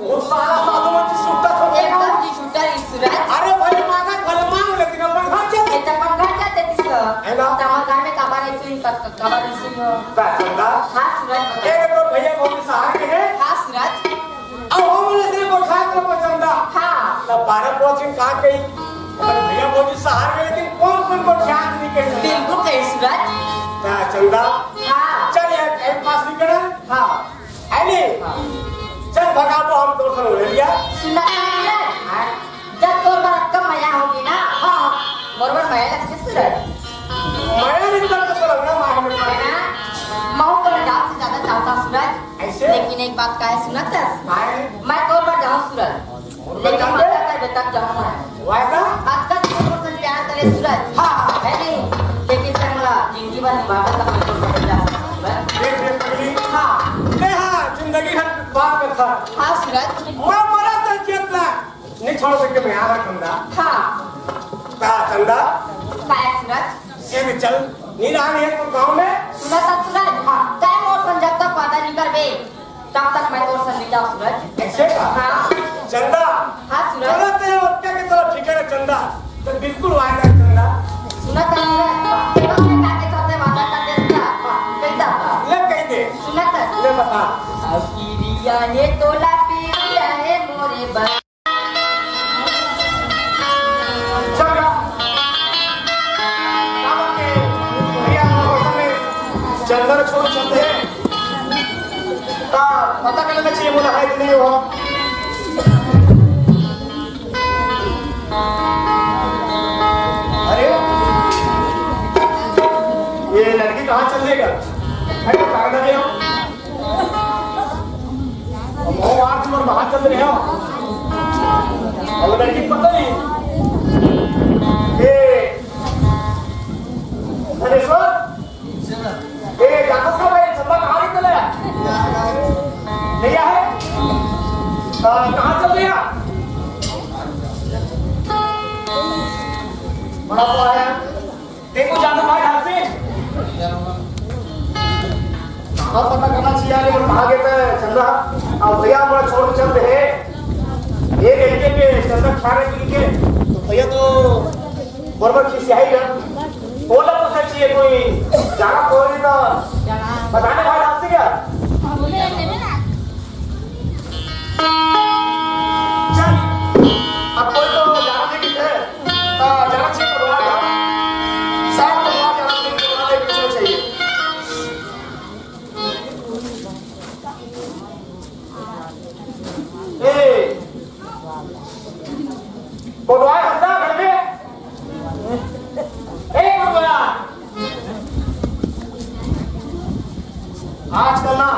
वो साला साधु मन जी सुट्टा तो एकदम जी सुट्टा ही सूरज। अरे भले मांगा, भले मांग, लेकिन अपन घर चल। ए, त अपन घर चल देती सर। है ना? त हमर घर में काबर ऐसे ही कर, काबर ऐसे ही हो? ता चंदा। हाँ, सूरज बता। ए, तो भैया बहुत सहाय है। हाँ, सूरज। अब हम लोग से वो खा कर वो चंदा। हाँ। त बारह पहुंच के कहा गई? भैया बहुत सहाय है, लेकिन कौन कौन को ध्यान नहीं कही? बिल्कुल कही सूरज। ता चंदा। हाँ। चल यार, टाइम पास नहीं करा। हाँ। अली, हाँ। चल भगाबो हम तोर संग ले लिया। सुना, सुना। हाँ। जब तोर बर कम मया होगी ना, हाँ। मोर बर मया लगथे सूरज। मया नहीं करते तो लगना मार में है ना? महू को जान से ज्यादा चाहता सूरज। ऐसे? लेकिन एक बात का है, सुना था? हाँ। मैं तोर बर जाऊँ सूरज। लेकिन वादा कर, बेटा, जाऊँ मैं। वादा? आज तक तू मुझसे प्यार करे सूरज। हाँ, हाँ। है नहीं? लेकिन तै मोला जिंदगी भर निभावे तक मैं तोर साथ जा सकता हूँ सूरज। देख रे पगली। हाँ। ते हाँ, जिंदगी भर बात करता। हाँ सूरज। मैं मरा तो जियत ला। नहीं छोड़ सके मैं आ रहा चंदा। हाँ। का चंदा? का है सूरज? ये भी चल। नहीं रहा नहीं है तो गाँव में। सुना था सूरज? हाँ। तै मोर संग जब तक वादा नहीं करबे, तब तक मैं तोर संग नहीं जाऊँ सूरज। ऐसे का? हाँ। चंदा। हाँ सूरज। चलो तेरे वक्त के तरफ फिक्र है चंदा। तो बिल्कुल वादा है चंदा। सुना था सूरज? तब मैं काटे खाते वादा कर देता। हाँ। कह देता। ले कह दे। सुना था? ले बता। अखिरिया ने तोला पीरिया है मोरे बा- चल जा। का बात है? भैया, हम लोग में चंदन छोड़ चलते हैं। हाँ, पता करना चाहिए, बोला है कि नहीं हो? अरे, ये लड़की कहाँ चल देगा? अरे, कहाँ लगे हो? वो आज तुम बाहर चल रहे हो। और लड़की पता नहीं। ए, धनेश्वर, ए, जाता था भाई, चंदा कहाँ निकल आया? नहीं आया? आ, कहाँ चल रहे हैं? बड़ा तो आया। देखो, जानो भाई, हाथ से। और पता करना चाहिए, अरे, मोर कहाँ गए थे, चंदा? अब भैया, हमारा छोड़ के चलते हैं। ये लड़के के चंदा खा रहे पी के, तो भैया तो बराबर खिसियाई है। बोला तो सच है, कोई जाना कोई नहीं था। बताने भाई, हाथ से क्या? चल, अब कोई तो जाना नहीं है। आ, जाना चाहिए, पटवार का। साहब, पटवार जाना चाहिए, पटवार एक दूसरे चाहिए। ए, पटवार हंसा घर में। ए, पटवार। आजकल ना,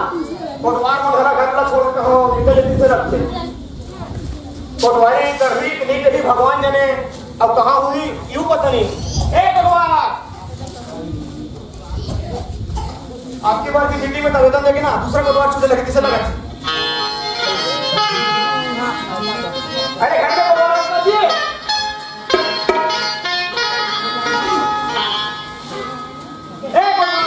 पटवार मन घरा घर ला छोड़ के हो, इधर जल्दी से रखते। पटवारी करही कि नहीं करही, भगवान जाने। अब कहाँ हुई, यूं पता नहीं। ए कोटवार, आपकी बार की मीटिंग में तो आवेदन देके ना दूसरा कोटवार छूटे लगे, किसे लगा? अरे घर में कोटवार आ जी। ए कोटवार।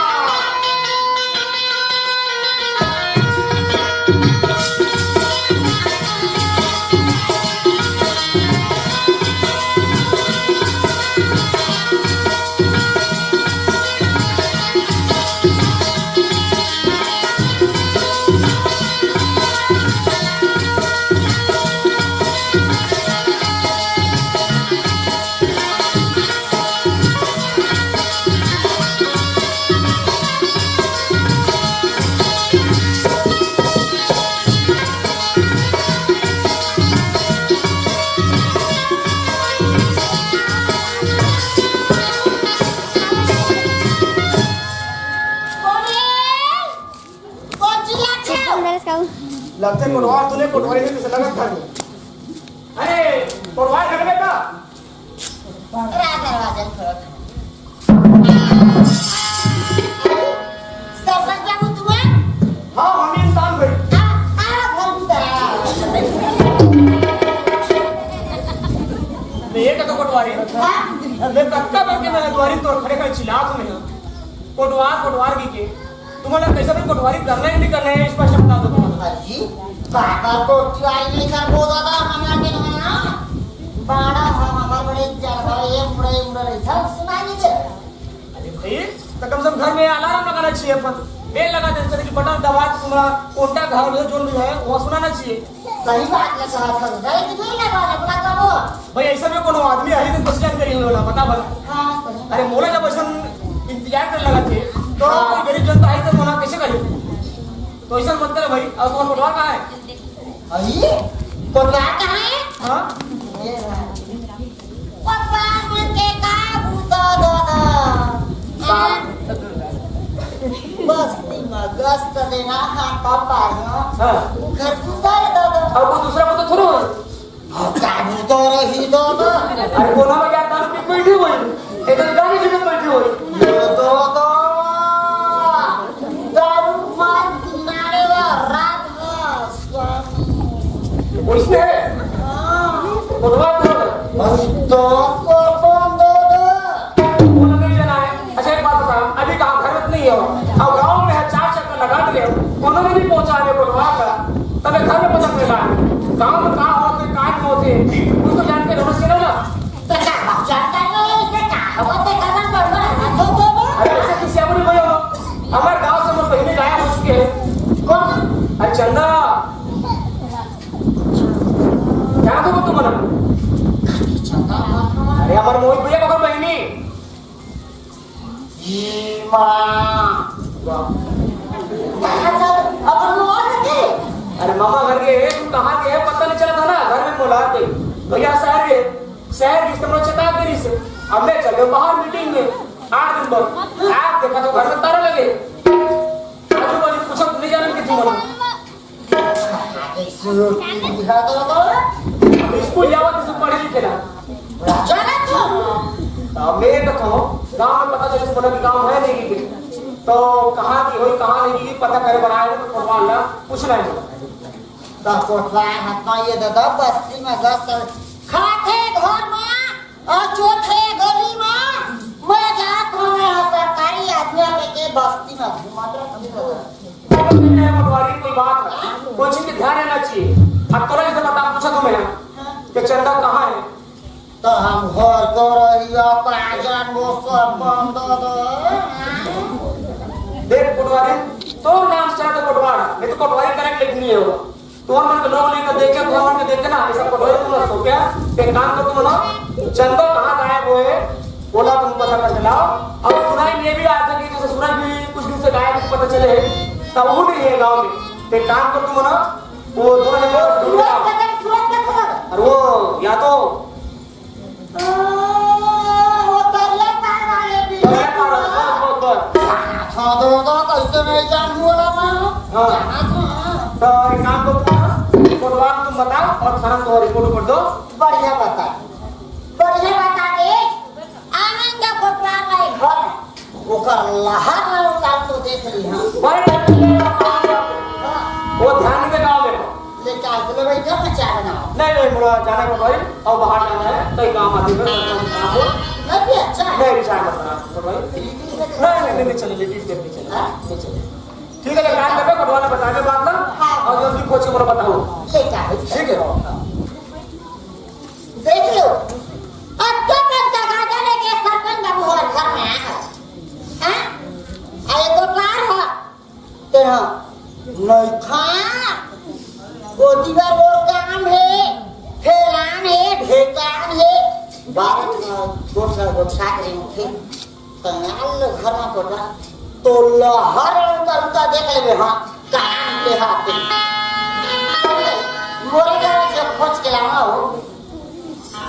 कोन हे? कोन चिल्लाथे? लगथे कोटवार, तूने कोटवारी में किसे लगत घर में। अरे, कोटवार घर में का? रा दरवाजा खोलो। सरपंच बाबू, तुम? हाँ, हम इंसान भाई। आ, आ, भगवान। मैं ये कहता कोटवारी। हाँ? मैं कत्ता करके मैं द्वारी तोर खड़े खड़े चिल्लात हूँ मैं। कोटवार, कोटवार की के। तुम्हारा कैसा भी कोटवारी करना है कि नहीं करना है, स्पष्ट बता दो तुम। अजी, बाबा कोटवारी नहीं कर बोला था, हमारा के ना। बाड़ा हम हमारे बड़े जगह ये मुड़े मुड़े नहीं था, सुनाई नहीं दे। अरे भाई, तो कम से कम घर में अलार्म लगाना चाहिए अपन। बेल लगा देना चाहिए कि बटन दबा के तुम्हारा कोटा घर में जो भी है, वो सुनाना चाहिए। सही बात है, कहा था। अरे, कितनी लगा अपना करो। भाई, ऐसा में कोनो आदमी आई तो कुछ जानकारी नहीं होला, बता भला। हाँ, सही। अरे, मोला जब ऐसा इंतजार करे लगा थे, तो हाँ। कोई गरीब जनता आई तो मोला कैसे करे? तो ऐसा मत करे भाई, अब तुम्हारा कोटवार कहाँ है? अरे, कोटवार कहाँ है? हाँ? ये रहा। कोटवार मन के का बूता दादा? हाँ। बस्ती में गश्त देना, हाथ पाना। हाँ। वो घर बूता है दादा। अब वो दूसरा बूता थोड़ा हो। अब का बूता रही दादा? अरे कोना में क्या दारू पी बैठी हुई? इधर गाड़ी से बैठी हुई। ये दादा। दारू मार किनारे वा रात में स्वामी। उसने? हाँ। कोटवार तो। अरे तो को कौन दादा? बोला नहीं जाना है। अच्छा, एक बात बता, अभी कहाँ घर में तो नहीं हो, अब गाँव में है, चार चक्कर लगा दिए, कोनो में नहीं पहुँचा है कोटवार का, तब एक घर में पता चला है। गाँव में कहाँ होते, कहाँ नहीं होते, कुछ तो जान के रहना चाहिए ना। तो क्या बात जानता है, इसे क्या होते, कदम पर बड़ा हाथ धो दो। अरे, ऐसे किसी अमर भाई हो, हमारे गाँव से वो पहले गायब हो चुके हैं। कौन? अरे, चंदा। क्या तो तुम बना? चंदा। अरे, हमारे मोहित भैया का बहनी। ई माँ। अच्छा, अपन मोर के? अरे मामा घर के, तू कहाँ के है, पता नहीं चला था ना, घर में बोला के। भैया शहर के, शहर की तुमने चेता करी से। अब मैं चले बाहर मीटिंग में, आठ दिन बाद। आप देखा तो घर में ताला लगे। आजू बाजू पूछा, तू नहीं जाना कि तू बना। स्कूल जावत से पढ़े लिखे ना। चला तो। अब मैं बताऊं, गांव में पता चले से बना कि गांव है नहीं कि तो कहाँ की होई, कहाँ नहीं की पता करे बनाए तो कोटवार ला पूछना है। तो कोटवार हतना ये दादा बस्ती में गश्त खाथे घर में अउ चोथे गली म मैं जात हवं, सरकारी आदमी आके के बस्ती म घूमत रहिथे। पटवारी कोई बात है, कोई चीज के ध्यान रहना चाहिए। अब तोरा जैसे बता पूछा तो मैं कि चंदा कहाँ है? तो हम घर को रहिया पाजन वो सब बंद दो। देख पटवारी, तोर नाम से चला तो पटवार, नहीं तो पटवारी करेक्ट लिखनी है वो। तोर मन के लोग लेकर देखे, तोर मन के देखे ना, ऐसा पटवारी तुम लोग सो क्या? एक काम कर तुम लोग, चंदो कहाँ गायब हुए, बोला तुम पता कर चलाओ। अब सुनाई ये भी आता कि जैसे सूरज भी कुछ दिन से गायब है, पता चले है, तब वो नहीं है गाँव में। तो एक काम कर तुम लोग, वो दोनों जने को ढूंढ लाओ। सूरज का, सूरज का खबर। और वो या तो ओ, वो दरिया पार वाले भी। दरिया पार वाले, बस, बस, बस। हाँ, तो, तो कैसे नहीं जानू वाला ना? हाँ। जाना तो, हाँ। तो एक काम करो, कोटवार तुम बताओ और थाना को रिपोर्ट कर दो। बढ़िया बता। बढ़िया ओकर लहर ला उतार तो देख ली, हाँ। बड़े डर के ले रहा हूँ। हाँ। वो ध्यान के गाँव में। ले का बोले भाई, घर में चाय बनाओ। नहीं, नहीं, मोला जाना है भाई, और बाहर जाना है, कहीं काम आदमी में काम हो। नहीं भी अच्छा है। नहीं, भी चाय मत बना, तो भाई। नहीं, नहीं, नहीं, नहीं चले, लेडीज के नहीं चले। हाँ? नहीं चले। ठीक है, ले काम करबे, भगवान ने बताने बात ना, हाँ। और जल्दी खोज के मोला बताओ। ले का है? ठीक है। देख लो, अतका बड़का गाजा लेके सरपंच बाबू हमारे घर में आ गए। हाँ? आ एगो बार हो, तेरा नइखा, गोदी बार वो काम है, फैलान है, ढेकान है, बारह गोठा, गोठा के मुखे। कंगाल लोग घर में कोटा, तो लहर उनका, उनका देख लेबे, हाँ, काम के हाथे। मोरे गाँव से खोज के लावा हो।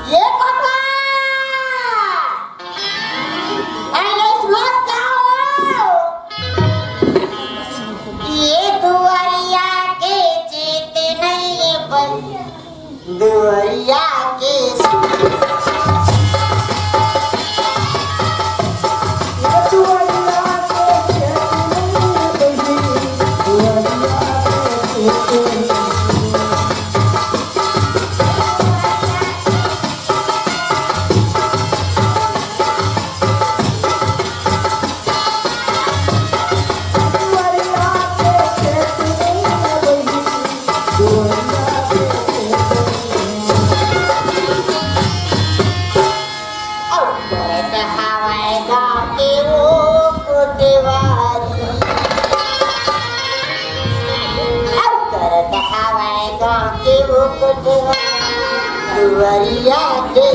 ये कोटवा! अरे, सुभाष का हो? ये दुआरिया के चेत नहीं है बन। दुआरिया के अउ करत हवय गाँव के ओ कोटवारी। अउ करत हवय गाँव के ओ कोटवारी। दुआरिया के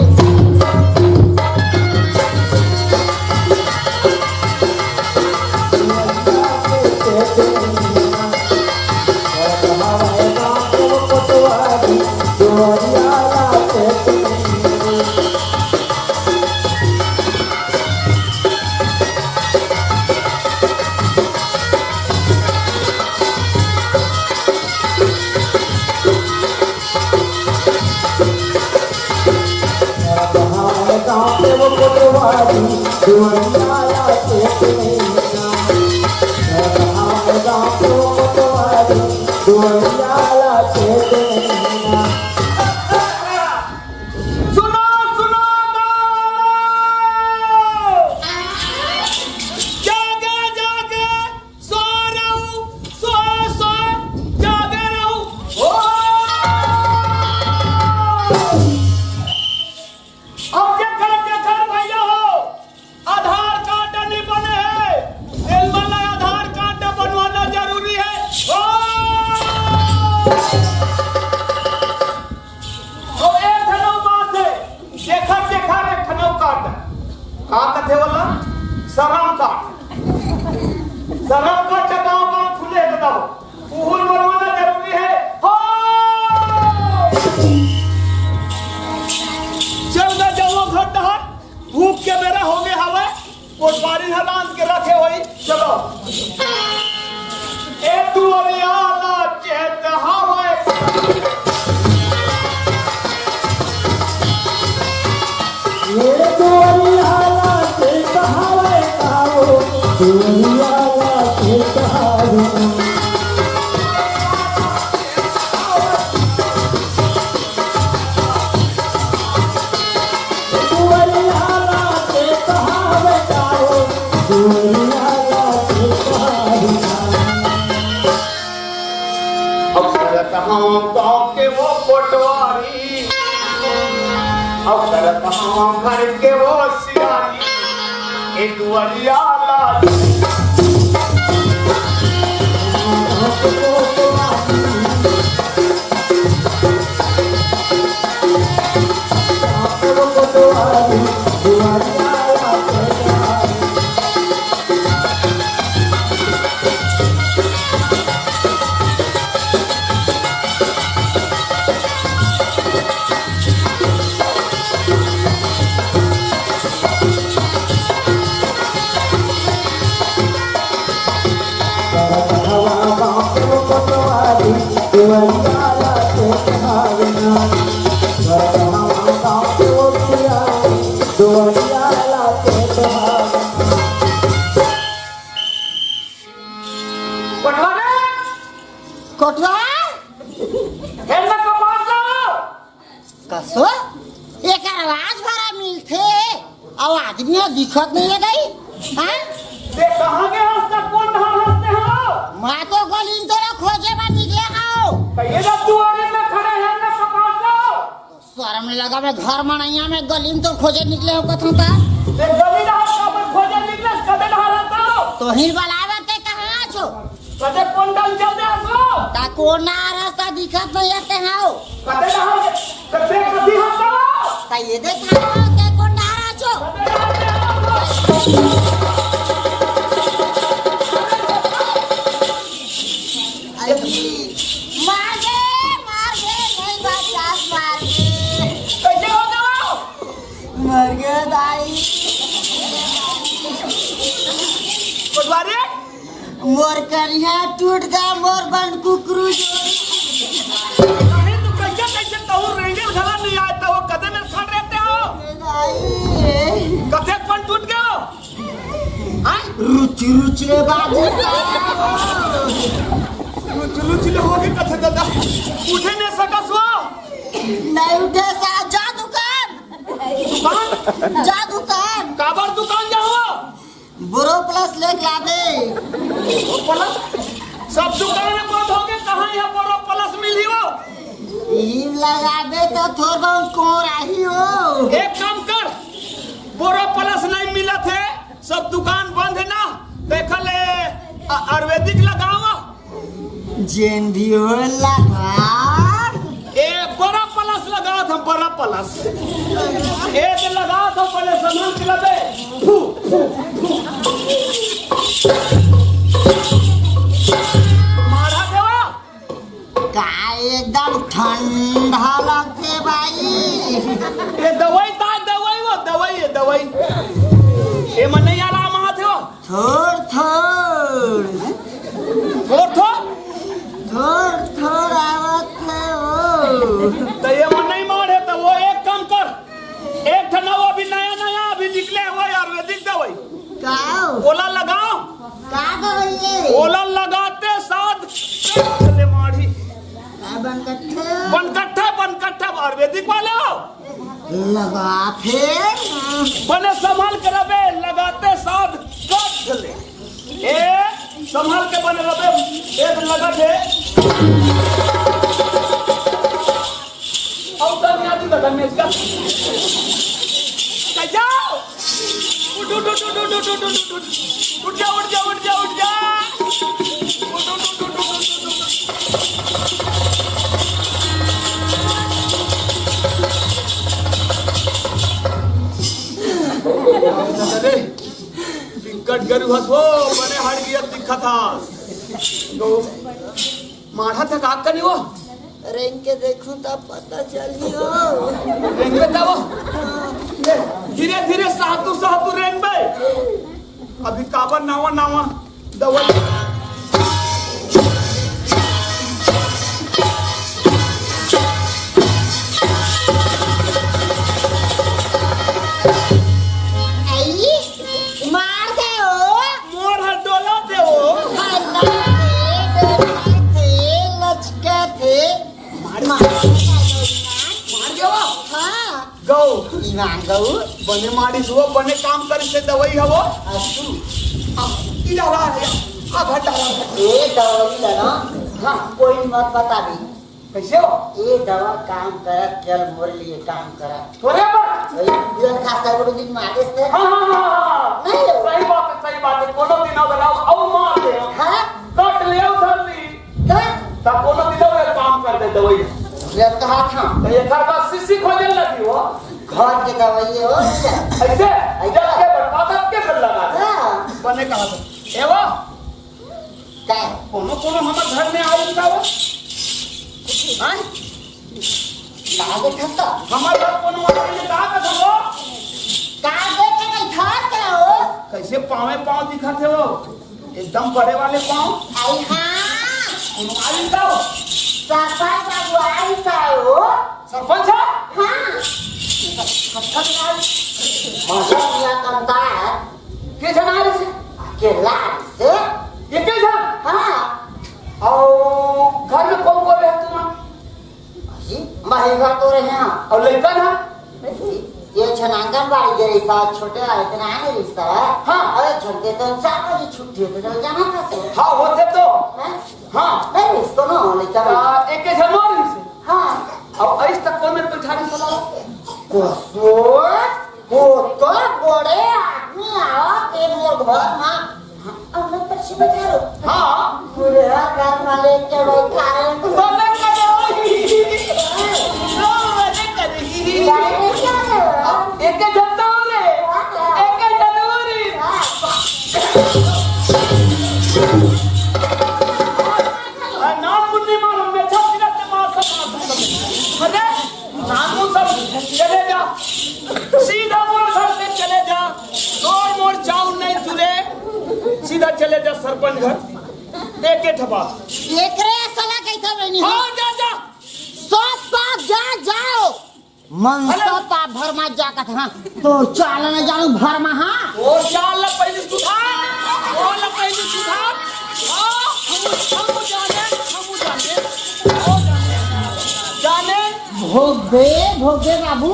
सुनो, सुनो, दो। जागे, जागे, सो रहू, सो, सो, जागे रहू। ओ! अब जेकर, जेकर भैया हो, आधार कार्ड नहीं बने हे, तेन मन ला आधार कार्ड बनवाना जरूरी हे। ओ! अउ एक ठन अउ बात हे, जेखर जेखर एक ठन अउ कार्ड। का कथे ओला? श्रम कार्ड। श्रम कार्ड जब गाँव गाँव खुले हे, बताओ, उहू ल बनवाना जरूरी हे। हो! चल ना जाओ घर डहर, भूख के बेरा होगे हवय। कोटवारी ह लान के रखे होही। चलो। ए दुआरिया ला चेत हवय। ए दुआरिया ला चेत हवय, आओ। दुआरिया ला चेत हवय। अउ करत हवं गाँव के वो पटवारी, अउ करत हवं घर के वो सियारी, ए दुआरिया ला सो, एकर आवाज भरा मिलथे, अउ आदमी ह दिखत नइ हे दाई। हैं? ते कहाँ गे हस त कोन डहर हस ते हो? मैं तो गली म तोला खोजे बर निकले हंव। त ये जब दुआरे में खड़े हैं ना कपाल को। शर्म नइ लगा, मैं घर मनइया में गली म तोला खोजे निकले हंव कथंव त। ते गली डहर काबर खोजे निकले, कते डहर हस तो? तोहिन बलाय बर ते कहाँ आछो? कते कोन डहर चल दे हस? त कोन डहर हस त दिखत नइ हे ते हव। कते डहर, कते कति हस? त ये देख हव, ते कोन डहर आछो। अरे, मार दे, मार दे, नहीं बचास, मार दे। कैसे हो गया? मर गया दाई। पटवारी? मोर करिहा टूट गा, मोर बन कुकरू जोड़ी। अरे तू कैसे, कैसे कहूँ रेंगल घला नहीं आए तो वो कदे में खड़ रहते हो? दाई। कते कौन टूट गया? हाँ? रुचि, रुचि रे बाजी। रुचि, रुचि ले होगे कथे दादा। उठे नहीं सकस वो? नहीं उठे सा, जा दुकान। दुकान? जा दुकान। काबर दुकान जाओ? बोरो प्लस लेके लाबे। बोरो प्लस? सब दुकान बंद होगे, कहाँ यहाँ बोरो प्लस मिली हो? इही लगाबे तो थोर बहुत कोर आही हो। एक काम कर, बोरो प्लस नहीं मिलत हे, सब दुकान बंद हे ना, देखा ले, आ-, आयुर्वेदिक लगावा। जेन भी हो लगा। ए, बड़ा प्लस लगावत हम, बड़ा प्लस। ए, जे लगावत हम, पहले संभल के लबे। फू, फू, फू। मारा देवा। का एकदम ठंडा लगथे भाई। ये दवाई ता दवाई वो दवाई ये दवाई। ये मन नहीं आराम आथे वो। थोर थोर। थोर थोर? थोर थोर आवत हे वो। तो ये मन नहीं मारे तो वो एक काम कर। एक ठन वो अभी नया नया अभी निकले वो आयुर्वेदिक दवाई। का? ओला लगाओ। का दवाई ये? ओला लगाते साथ ले माढ़ी। का बनकट्ठा? बनकट्ठा, बनकट्ठा आयुर्वेदिक वाले हो। लगा फिर। बने संभाल के रबे, लगाते साथ कट ले। ए, संभाल के बने रबे, एक लगा दे। अउ उधर में आदि बगल में इसका। जा, जा। उठ, उठ, उठ। उठ जा, उठ जा, उठ जा, उठ जा। उठ, उठ, उठ। अरे, बिकट गरू हस वो, बने हट गया दिखत हस। तो माढ़ा थका कनी वो? रेंग के देखूं तब पता चली हो। रेंगबे तब वो? धीरे धीरे सहतू सहतू रेंगबे। अभी काबर नावा नावा दवाई। आई, मार दे हो। मोर हर डोला दे हो। हल्ला दे, डोला दे, लचका दे। मार, मार। मार गयो? हाँ। गौ। ईमान गौ। बने मारिस वो, बने काम करिस ते दवाई हवो। अस्तु। आ, ई डरा है, आ घटा है। ए दवाई ला ना, हाँ। कोई मत बता भी। कैसे हो? ए दवा काम करत, कल मोर लिए काम करत। तोरे पर? वही बिरन खास कर वो दिन मारिस ते। हाँ, हाँ, हाँ, हाँ। नहीं हो। सही बात है, सही बात है। कोनो दिन आओ, बनाओ, आओ मार दे। हाँ? काट ले, आओ धर ली। का? त कोनो दिन अउ काम कर दे दवाई। ये कहा था। त ये घर का शीशी खोजे लगी हो। घर के दवाई हो। ऐसे? ऐसे? जब के बर्बाद के घर लगा दे। हाँ। बने कहा था। ए वो? का? कोनो, कोनो हमर घर में आई का वो? हाँ? का देखत का? हमर घर कोनो आई ने का देखत हो? का देखे नहीं था क्या हो? कैसे पावे पाँव दिखत हे वो? एकदम बड़े वाले पाँव। आई हाँ। कोनो आई का वो? सरपंच बाबू आई का हो? सरपंच है? हाँ। सरपंच आई। मतलब क्या करता है? के जना से? अकेला से? ये के जना? हाँ। और घर में कौन कौन रहते हो? अजी, बाहिर घर तो रहे हैं। अउ लइका ना? ये झन आंगनबाड़ी गे रहिस, छोटे वाले के नाम रहिस। हाँ। अरे झन के तो चार बजे छुट्टी होथे, तो जाना था तो। हाँ, होथे तो। हैं? हाँ। नहीं, इसको ना, लइका ना। आ, एक झन और रहिस। हाँ। अउ अइस तक कोन में बैठा रहिस साला? कसोर, वो तो बड़े आदमी आवा के मोर घर मा। हाँ, अब मैं पर्ची बता रहा हूँ। हाँ। बुढ़ा घर वाले के बैठा रहे हैं। बने करो। लो, बने करो। गाड़ी में क्या है? एक झन तो रे। एक झन तो रे। आ, नाम मुन्नी मालूम में छप गिरत मार सब मार सब। अरे, नानू सब चले जा, सीधा मोर घर से चले जा, तोर मोर चाउर नहीं जुरे, सीधा चले जा सरपंच घर, एक एक ठपा। एकरे साला कैसा बनी? हाँ, जा, जा। सब पाप जा, जाओ। मनसा पाप भर मा जाकत, हाँ। तो चाल न जानू भर मा, हाँ। ओ चाल ला पहले सुधार, ओ ला पहले सुधार। हाँ, हम, हम जाने, हम जाने, ओ जाने, जाने। भोगे, भोगे बाबू,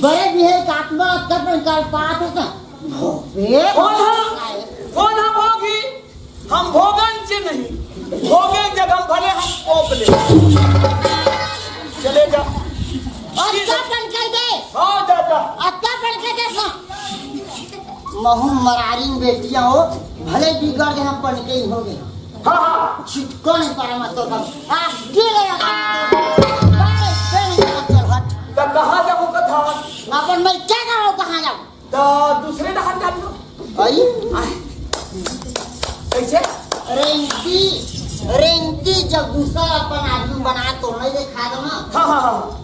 बड़े बिहे काट मा कब निकाल पात हो। भोगे। कौन हा? कौन हा भोगी? हम भोगन से नहीं, भोगे जगह भले हम पोप ले। चले जा। अच्छा बन कर दे। हाँ, जा, जा। अच्छा बन कर दे, हाँ। महू मरारी बेटियां हो, भले बिगड़ गए, हम बन के ही हो गए। हाँ, हाँ। छिटको नहीं पाया, मतलब, आप गिर गए। बस, फिर चल हट। तो कहाँ जाऊँ कथा? अपन मैं क्या करूँ, कहाँ जाऊँ? तो दूसरे डहान डाल लो। आई? आय। कैसे? रेंगती, रेंगती जब दूसरा अपन आदमी बना तो नहीं देखा दो ना। हाँ, हाँ, हाँ।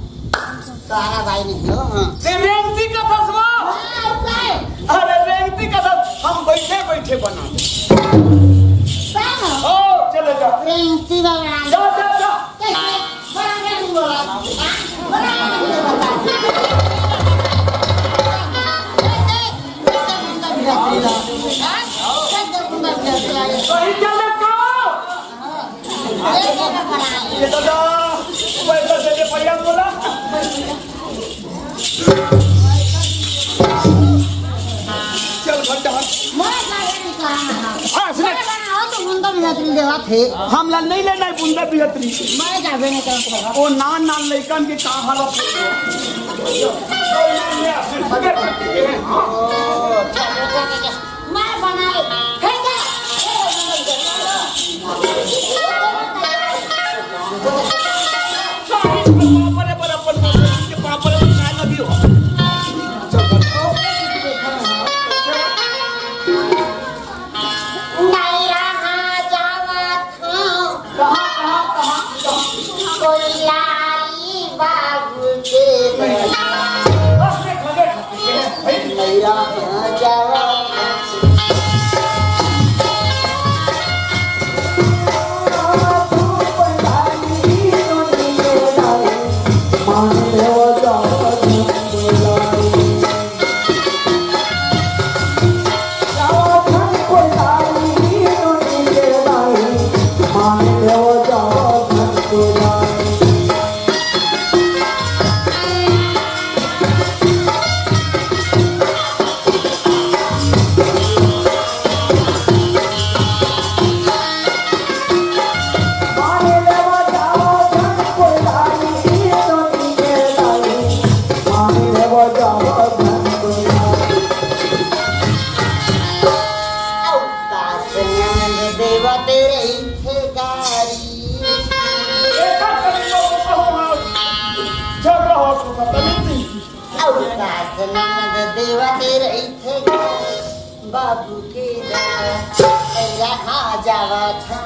तारा भाई नहीं हो, हाँ। ते रेंगती का फसवा? हाँ, उपाय। अरे रेंगती का फस-, हम बैठे बैठे बना दे। ओ, चले जा। रेंगती में बना दे। जा, जा, जा। ये दादा, पैसा दे दे भैया बोला। चल घंटा। हाँ, सुन। हम ला नहीं लेना है बुंदा बिहतरी। मैं जाबे नहीं करता। ओ नान नान लइकन के का हालत है? मैं बनाए। फेंका। पापड़ बराबर के पापड़ बनाए लगी हो। नहीं रहा जावत हूँ। कहाँ, कहाँ, कहाँ, कहाँ? कोई लाई बाबू के बस में खड़े खड़े हैं, भाई। नहीं रहा जावत हूँ। झगड़ा हो तो खत्म ही नहीं। अउ सास ननद देवते रहिथे बाबू के दया, यहाँ जावत हूँ।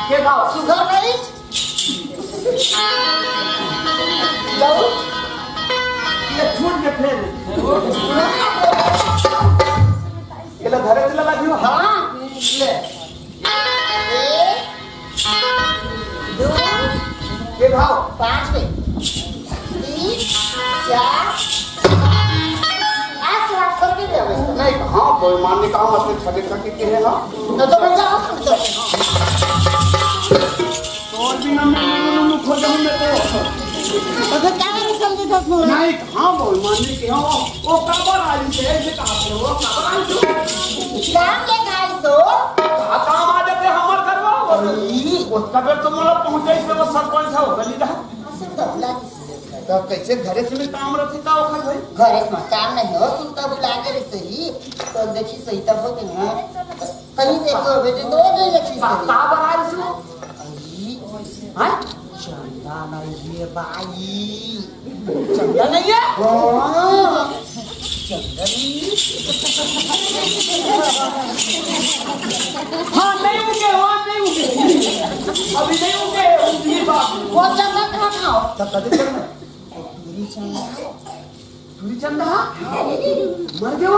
के भाव? सुघर नहीं? जाऊ? ये छूट के फेर। ये ला धरे चला लागियो। हाँ, ले। एक, दो, ये भाव। पाँच में। तीन, चार, पाँच लाख रुपये दे बस। नहीं, हाँ, बेईमान ने कहा, मतलब, छठे छठे के है ना। तो, तो मैं जाऊँ, तो। और बिना मैं, मैं, मैं, मैं खोजा हूँ, मैं तो। तो फिर क्या करूँ, समझे दस में? नहीं, हाँ, बेईमान ने कहा, वो, वो काबर आई से, ऐसे कहा थे, वो काबर आई से? काम के गाड़ी तो। कहाँ काम आ जाते हमारे घर में? अरे। उसका बेर तो मतलब पहुँचे, इसमें वो सरपंच है, वो गली रहा। तो कैसे घरे से में काम रखे का ओखर भाई? घरे से में काम नहीं हो, सुनता बुला के रे सही, तो देखी सही तब हो के ना। कहीं देखो बेटे, दो दिन देखी का, सही। का बना रही हो? आई, हाँ? चंदा नहीं है भाई। चंदा नहीं है? हाँ। चंदा नहीं है? हाँ, नहीं उगे, हाँ, नहीं उगे। अभी नहीं उगे, उगी बात। वो चंदा कहाँ था? तब कभी चंदा। टूरी चंदा। टूरी चंदा? मर गया?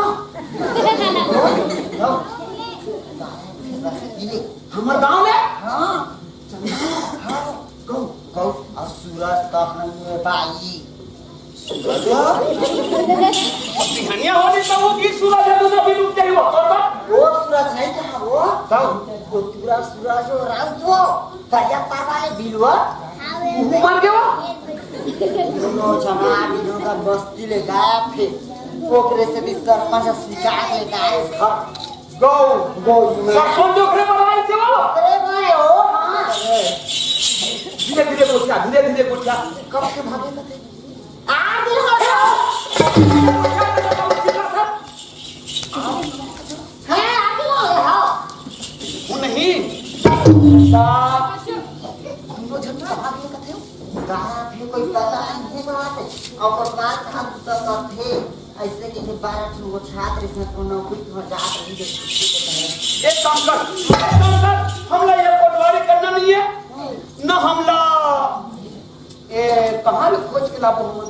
हमार गाँव में? हाँ। चंदा? हाँ। गौ, गौ, और सूरज तो नहीं है भाई। सूरज? बिहनिया होली तो वो की सूरज है, दूसरा भी डूब जाई वो, और बात? वो सूरज नहीं था वो। कौन? वो पूरा सूरज हो रहा वो। करिया पार वाले बिलवा। वो मर गया? दोनों जना बिलवा का बस्ती ले गया फिर। ओकरे से भी सरपंच स्वीकार ले गया इस घर। गौ। गौ में। सब कौन जो घरे बनाई से वो? अरे भाई, ओ, हाँ। धीरे धीरे गोठिया, धीरे धीरे गोठिया। कब के भागे थे? आठ दिन हो गया। हाँ, आठ दिन हो गया, हाँ। वो नहीं। सा-, दोनों झन कहाँ गए कथे? कहाँ थे, कोई पता नहीं है बात। और ओकर बाद हम तो कथे, ऐसे कि ये बारह ठो वो छात्र इसमें को नौकरी हो जात रही जो छुट्टी के समय। एक काम कर, एक काम कर, हमला ये पटवारी करना नहीं है, न हमला ए, कहाँ ले खोज के लाबो हमन?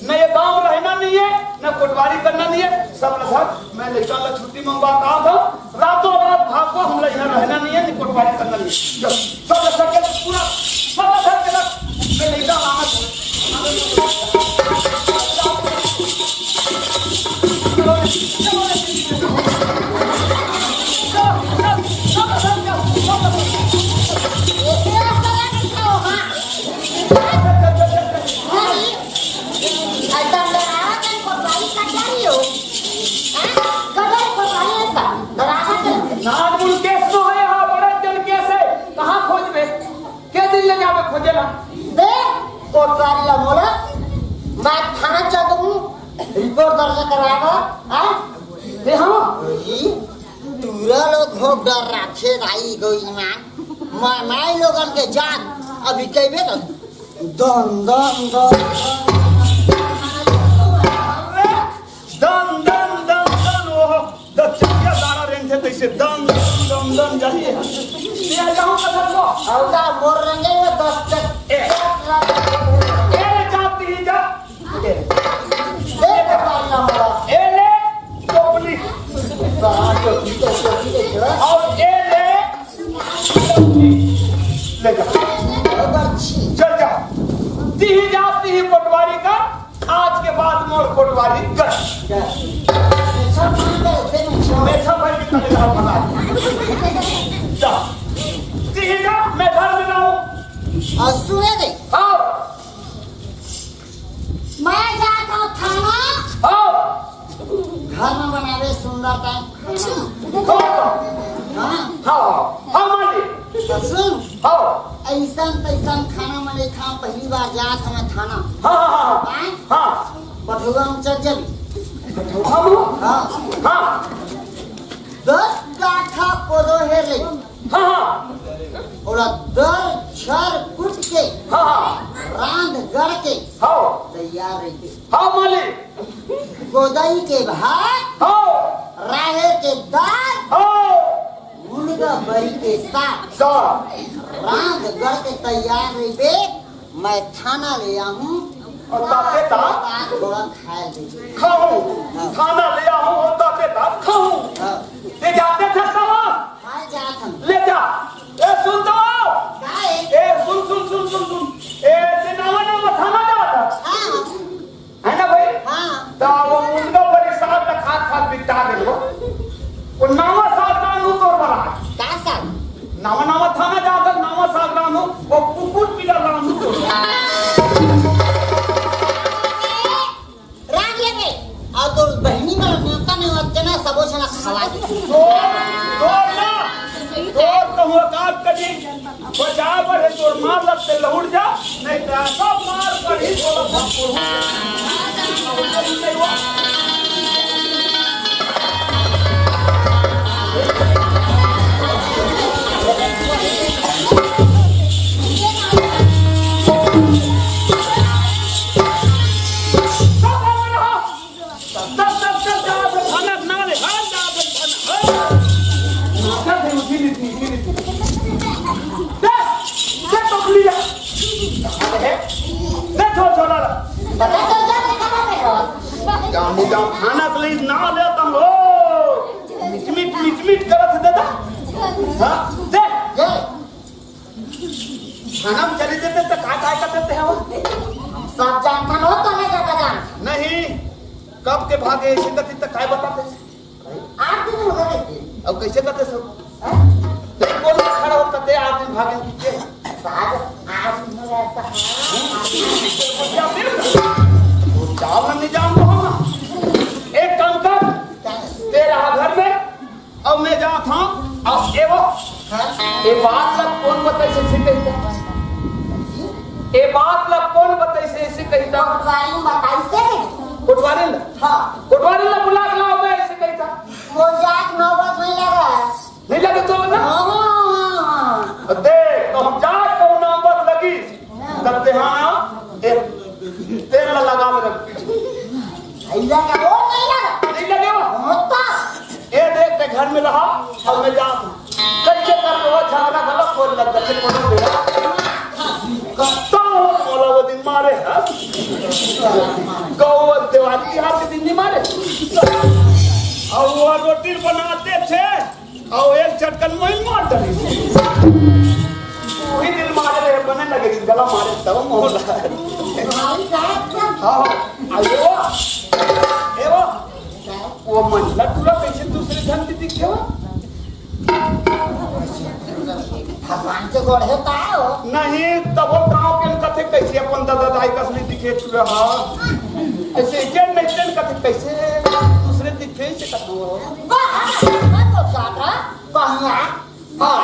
न ये गांव रहना नहीं है, न कोटवारी करना नहीं है, सब ल धर, मैं लइका ला छुट्टी मंगवा का था, रातों रात भागो, हमला यहाँ रहना नहीं है, न कोटवारी करना नहीं है। चल, सब ल धर के पूरा, सब ल धर के रख, मैं लइका लाना। नानमुन केस नो हे, हा बड़ा जन केस हे, कहाँ खोजबे? के दिन ले जाबे खोजे ला? दे, कोटवारी ला मोला, मैं थाना चल दूँ, रिपोर्ट दर्ज करावा, हाँ? दे हम। ई, तूरा लोग हो डर राखे भाई गो ईमान। मैं माई लोगन के जान अभी कहबे तो दन, दन, दन, दन, दन, दन, दन, ओहो, दस चकिया दाना रेंगथे तैसे दन, दन, दन, दन जाही। ये आ जाऊँ कथा को। औदा मोर रेंगे वो दस चक-, ए। ए, जाती ही जा। ए। ए, ए, पानी ना मारा। ए ले, टोपली। बाहर टोपली, टोपली, टोपली, टोपली। और ए ले, ले जा। चल जा। तिही जा, तिही पटवारी का, आज के बाद मोर पटवारी कर। मेछा भाई के करे रहा बना। जा। तिही जा, मैं घर में रहूं। और सुने दे। हाँ। मैं जात हूँ थाना। हाँ। घर में बनावे सुंदर टाइप खाना। हाँ। हाँ। हाँ, हाँ, मालिक। तो सुन। हाँ। ऐसन तैसन खाना मैं नहीं खाऊं, पहली बार जात हूँ मैं थाना। हाँ, हाँ, हाँ, हाँ। हाँ। हाँ। बठुआ में चल जाबी। बठुआ में? हाँ। हाँ। दस काठा कोदो हेर ले। हाँ, हाँ। ओला दर छर कुट के हाँ, हाँ। रांध गढ़ के हाँ। तैयार रहिथे। हाँ, मालिक। कोदई के भात, हाँ। राहेर के दाल, हाँ। मुनगा बरी के साग। साग। रांध गढ़ के तैयार रहिबे, मैं थाना ले आहूं। अउ ताते ता? तार गोड़ा खाए दे। खाहूं। हाँ। थाना ले आहूं, अउ ताते ता खाहूं। हाँ। ते जाते थे साला? हाँ, जात हन। ले जा। ए, सुन तो। का है? ए, सुन, सुन, सुन, सुन, सुन। ए, ते नवा नवा थाना जाता। हाँ। है ना भाई? हाँ। तो वो उनका बड़ी साथ का खात खात बिता दे लो। वो नवा साथ ना नू तोर बना। का साथ? नवा नवा थाना जाता, नवा साथ ना नू, वो कुकुर पीला ना नू तोर। राग लेबे। अउ तोर बहिनी मन नेवता नेवत के ना सबो झन खवा दे। तोर, तोर ना, तोर कहूँ औकात कभी बचा बर हे, तोर मार लगते लहुट जा, नहीं तो सब मार पड़ी तोला सब। चल, चल, चल, जा, जा, खाना, खाना ले, हाँ, जा, जा, खाना, हाँ। माथा से उठी नहीं थी, उठी नहीं थी। दे, दे टोकरी जा। दे, छोड़, छोड़, ला। जाने, जाने, खाना के लिए ना ले तुम हो। मिट, मिट, मिट, मिट करत है दादा। हाँ, दे। ये। थाना में चले देते तो का, काय कर देते हैं वो? सब जानथन हो तो नहीं जाता जान। नहीं, कब के भागे ऐसे कथी तक काय बताते? आठ दिन हो गए थे। अब कैसे करते सब? हैं? नहीं, कौन खड़ा हो करते आठ दिन भागे पीछे? साहब, आठ दिन हो गया था। वो क्या फिर? वो जाओ ना, नहीं जाऊंगा हम। एक काम कर, क्या है? तेरा घर में अब मैं जात हूँ, अब ए वो, हाँ? ए बात ला कौन बताइस ऐसे कहिता? ए बात ला कौन बताइस ऐसे कहिता? कोटवारी में बताइस हे। कोटवारी ला? हाँ। कोटवारी ला बुला के लाओ, मैं ऐसे कहिता। वो जात नौबत नहीं लगा। नहीं लगे तो ना? हाँ। देख, तो हम जात को नौबत लगी। तब ते हाँ, ए, तेल ला लगा ले रख। भैया का वो नहीं लगा। नहीं लगे वो? होता। ए देख, ते घर में रहा, अब मैं जात हूँ। कैसे कर लो, झगड़ा गलत बोल लग, कैसे बोलो बेटा? कत्ता हो, बोला वो दिन मारे, हाँ? गौ दिवाली के हाथ के दिन नहीं मारे। और वो रोटी बनाते थे, अउ एक झटकन मोही मार डरिस। वही दिन मारे रहे, बने लगे, गला मारे तब मोहला। हाँ, अयो, ए वो, वो मंझला टूरा कैसे दूसरे झन के दिखे हो? भगवान के गोड़ हे का हो? नहीं, तब वो गाँव के कथे कैसे अपन दादा दाई कस नहीं दिखे टूरा, हाँ। ऐसे के नहीं तेन कथे कैसे दूसरे दिखे से कथे हो? वाह, मैं तो जाता, कहाँ? हाँ,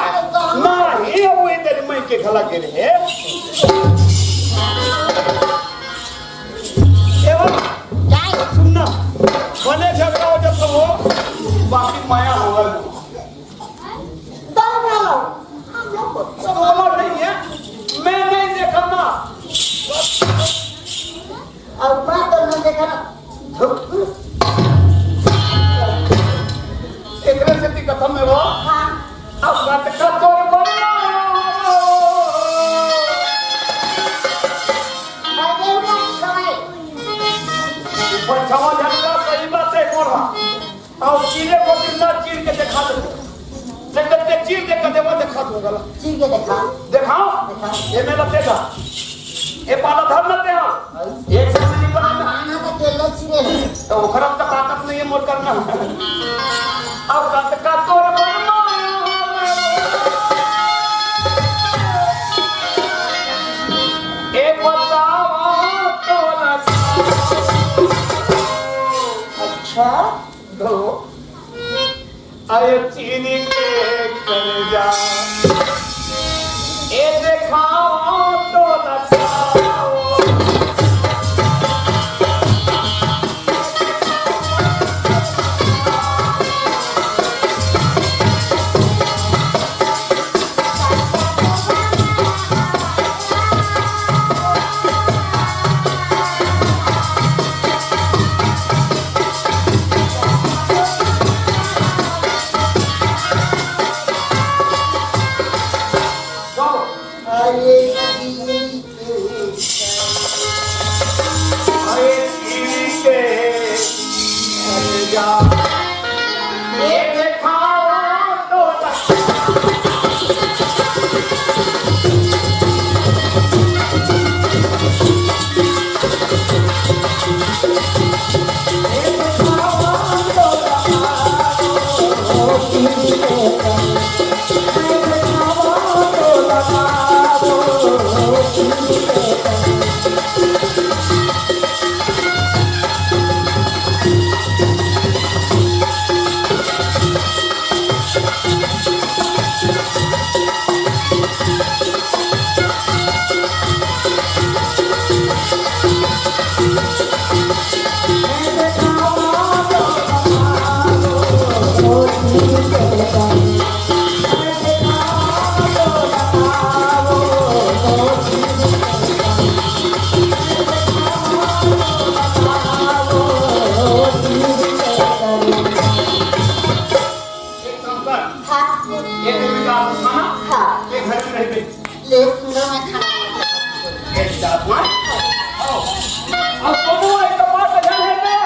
नहीं, वो इधर मई के घला गिरे हे। ए वो, सुन ना, भले झगड़ा हो जाता हो, बाकी माया होगा। तो बोलो, हम लोग को तो बोला नहीं है, मैं नहीं देखा ना। अब बात तो नहीं देखा ना। एकरे सेती कथम में वो, हाँ। अब कतका तोर बलमा। बलमा, बलमा। बचावा झंडा सही बात है, बोला। अउ चीरे को दिन ना चीर के देखा दे। जब तक चीर दे, कदे वो देखा दूंगा ला। चीर के देखा। देखाओ। देखा। ये मेला देखा। ये पाला धर लेते हैं। एक से नहीं बना। आना तो केला चीरे हैं। तो ओखरा तो ताकत नहीं है मोर करना। अब कतका तोर बलमा। ए बतावा तोला। अच्छा। दो। अरे चीनी के कलेजा, ए देखाओ तो नचाओ। अरे ठीक है, अरे ठीक है, अरे जा। ये देखा तो एक काम कर, हाँ। एक दिन का खाना, हाँ। एक घर में रह के। ले, सुंदर मैं खाना बना के रखती हूँ। एक जात मान। आओ। अब दोनों एक बात ध्यान है ना?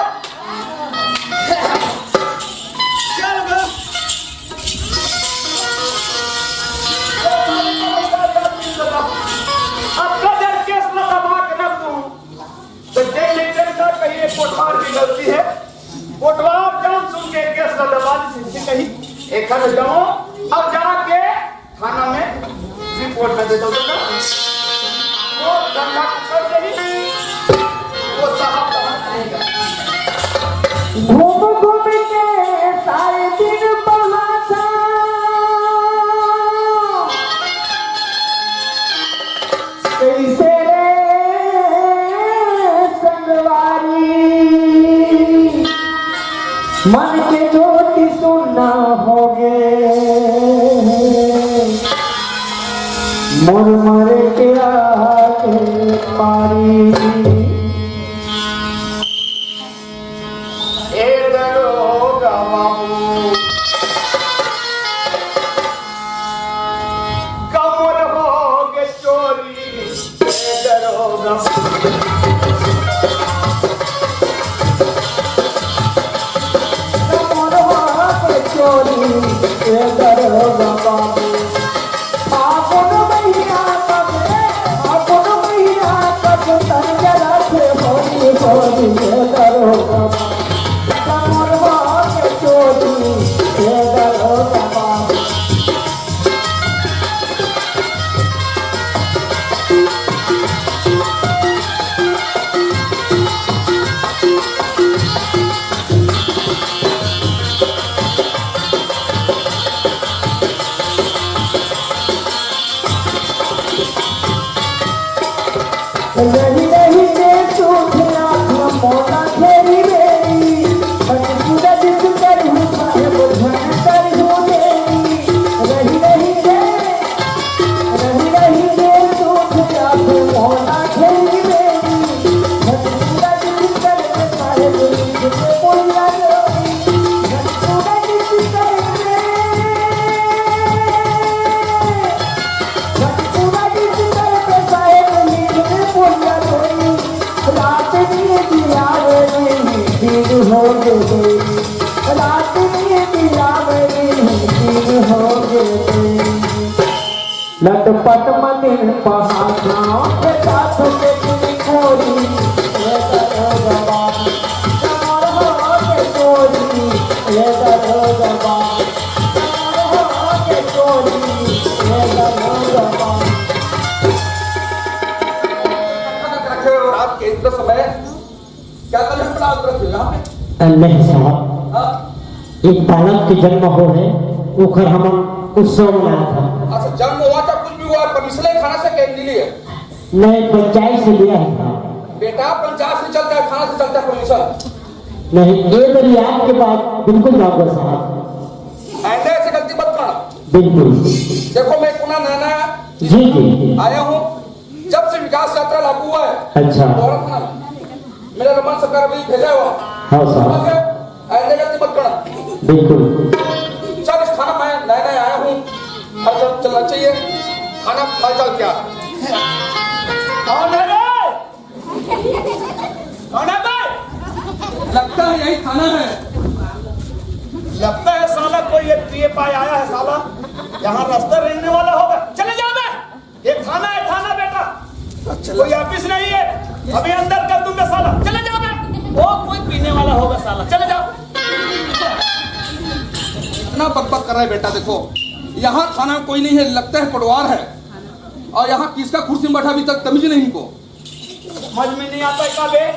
चल बे। अब कदर केस में दबा के रख दूँ। तो जे लेकर का कहीं एक कोटवार की गलती है, कोटवार जान सुन के गैस का दबा दी थी कहीं, एक आध जाओ, अब जाके थाना में रिपोर्ट कर देता हूँ। वो धंधा कर दे, वो साहब का नहीं करता। घूम घूम के सारे दिन बहाता। कैसे रे संगवारी, मन के ज्योति सुन्ना होगे, मोर मरे के आगे पारी। ए दरोगा बाबू, कमर होगे चोरी, ए दरोगा बाबू। कमर होगे चोरी, ए दरोगा बाबू। फागुन महीना तक रे, फागुन महीना तक तन जरा से होरी होरी ये दरोगा। कमर होगे चोरी ये दरोगा। रही रही के तू ध्यान मोला घेरी बेरी, बन सूरज तू करहु साहेब झन करहु देरी। रही रही के, रही रही के तू ध्यान मोला घेरी बेरी, बन सूरज तू करहु साहेब झन बोला देरी। बन सूरज तू करहु देरी। रात में दिया रे दिन हो गए, रात में दिया रे दिन हो गए। लटपट मदिन पहाड़ गाँव के साथ में तुम खोरी, ये दरोगा बाबू, कमर हो के चोरी, ये दरोगा बाबू। रात के इतने समय क्या कर रहे हैं? बड़ा उतरत हो यहाँ पे? नहीं साहब, हाँ? एक बालक के जन्म हो है, ओकर हमन उत्सव मनात हन। अच्छा, जन्म हुआ था, कुछ भी हुआ, परमिशन है थाना से कहीं नहीं लिए? नहीं, पंचायत से लिया है साहब। बेटा, पंचायत से चलता है, थाना से चलता है परमिशन? नहीं, ये मेरी आपके बात बिल्कुल जाऊंगा साहब। ऐसे ऐसे गलती मत करना। बिल्कुल। देखो, मैं कुना नैना जी, जी। आया हूँ, जब से विकास यात्रा लागू हुआ है, अच्छा। दोहरा थाना में मेरा रमन सरकार अभी भेजा हुआ। हाँ साहब। समझ गए? आइंदा गलती मत करना। बिल्कुल। जब इस थाना में नया नया आया हूँ, हर जगह चलना चाहिए। थाना पलटल क्या? कौन है रे? कौन है बे? लगता है यही थाना है। लगता है साला कोई एक पिए पाए आया है साला। यहाँ रास्ता रहने वाला होगा। चले जाओ बे। ये थाना है, थाना बेटा। अच्छा। कोई ऑफिस नहीं है। अभी अंदर कर दूंगा साला। चले जाओ बे। वो कोई पीने वाला होगा साला। चले जाओ। इतना बकबक कर रहा है बेटा, देखो, यहाँ थाना कोई नहीं है, लगता है पटवार है। और यहाँ किसका कुर्सी में बैठा, अभी तक तमीज नहीं इनको। समझ में नहीं आता क्या बे?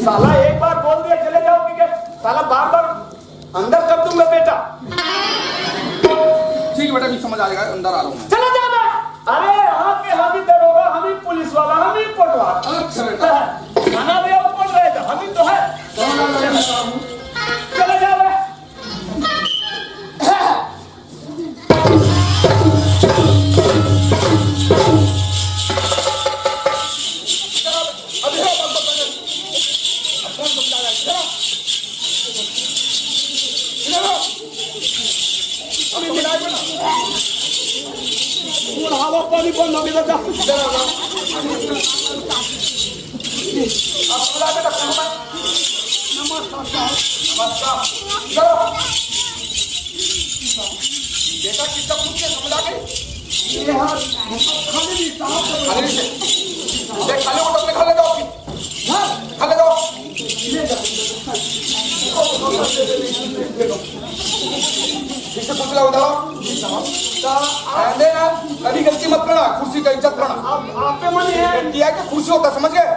साला एक बार बोल दिया चले जाओ, ठीक है? साला बार बार अंदर कर दूंगा बेटा। ठीक है बेटा, अभी समझ आ जाएगा, अंदर आ रहा हूँ मैं। चला जा बे। अरे, यहाँ के हम ही दरोगा, हम ही पुलिस वाला, हम ही पटवार। अच्छा बेटा। खाना भी हम पड़ रहे थे, हम ही तो है। चला जा बे। नमस्कार साहब। नमस्कार। इधर आओ। बेटा, कितना पूछ के समझ आ गई? ये हाँ, खाली नहीं साहब। खाली नहीं। देख, खाली होटल में खा ले जाओ फिर। हाँ। खा ले जाओ। ले जाओ। ठीक से पूछ लो, उधर आओ। जी साहब। तो आप अरे यार, कभी गलती मत करना, कुर्सी का इज्जत करना। आप, आप पे मन है। किया कि कुर्सी होता, समझ गए?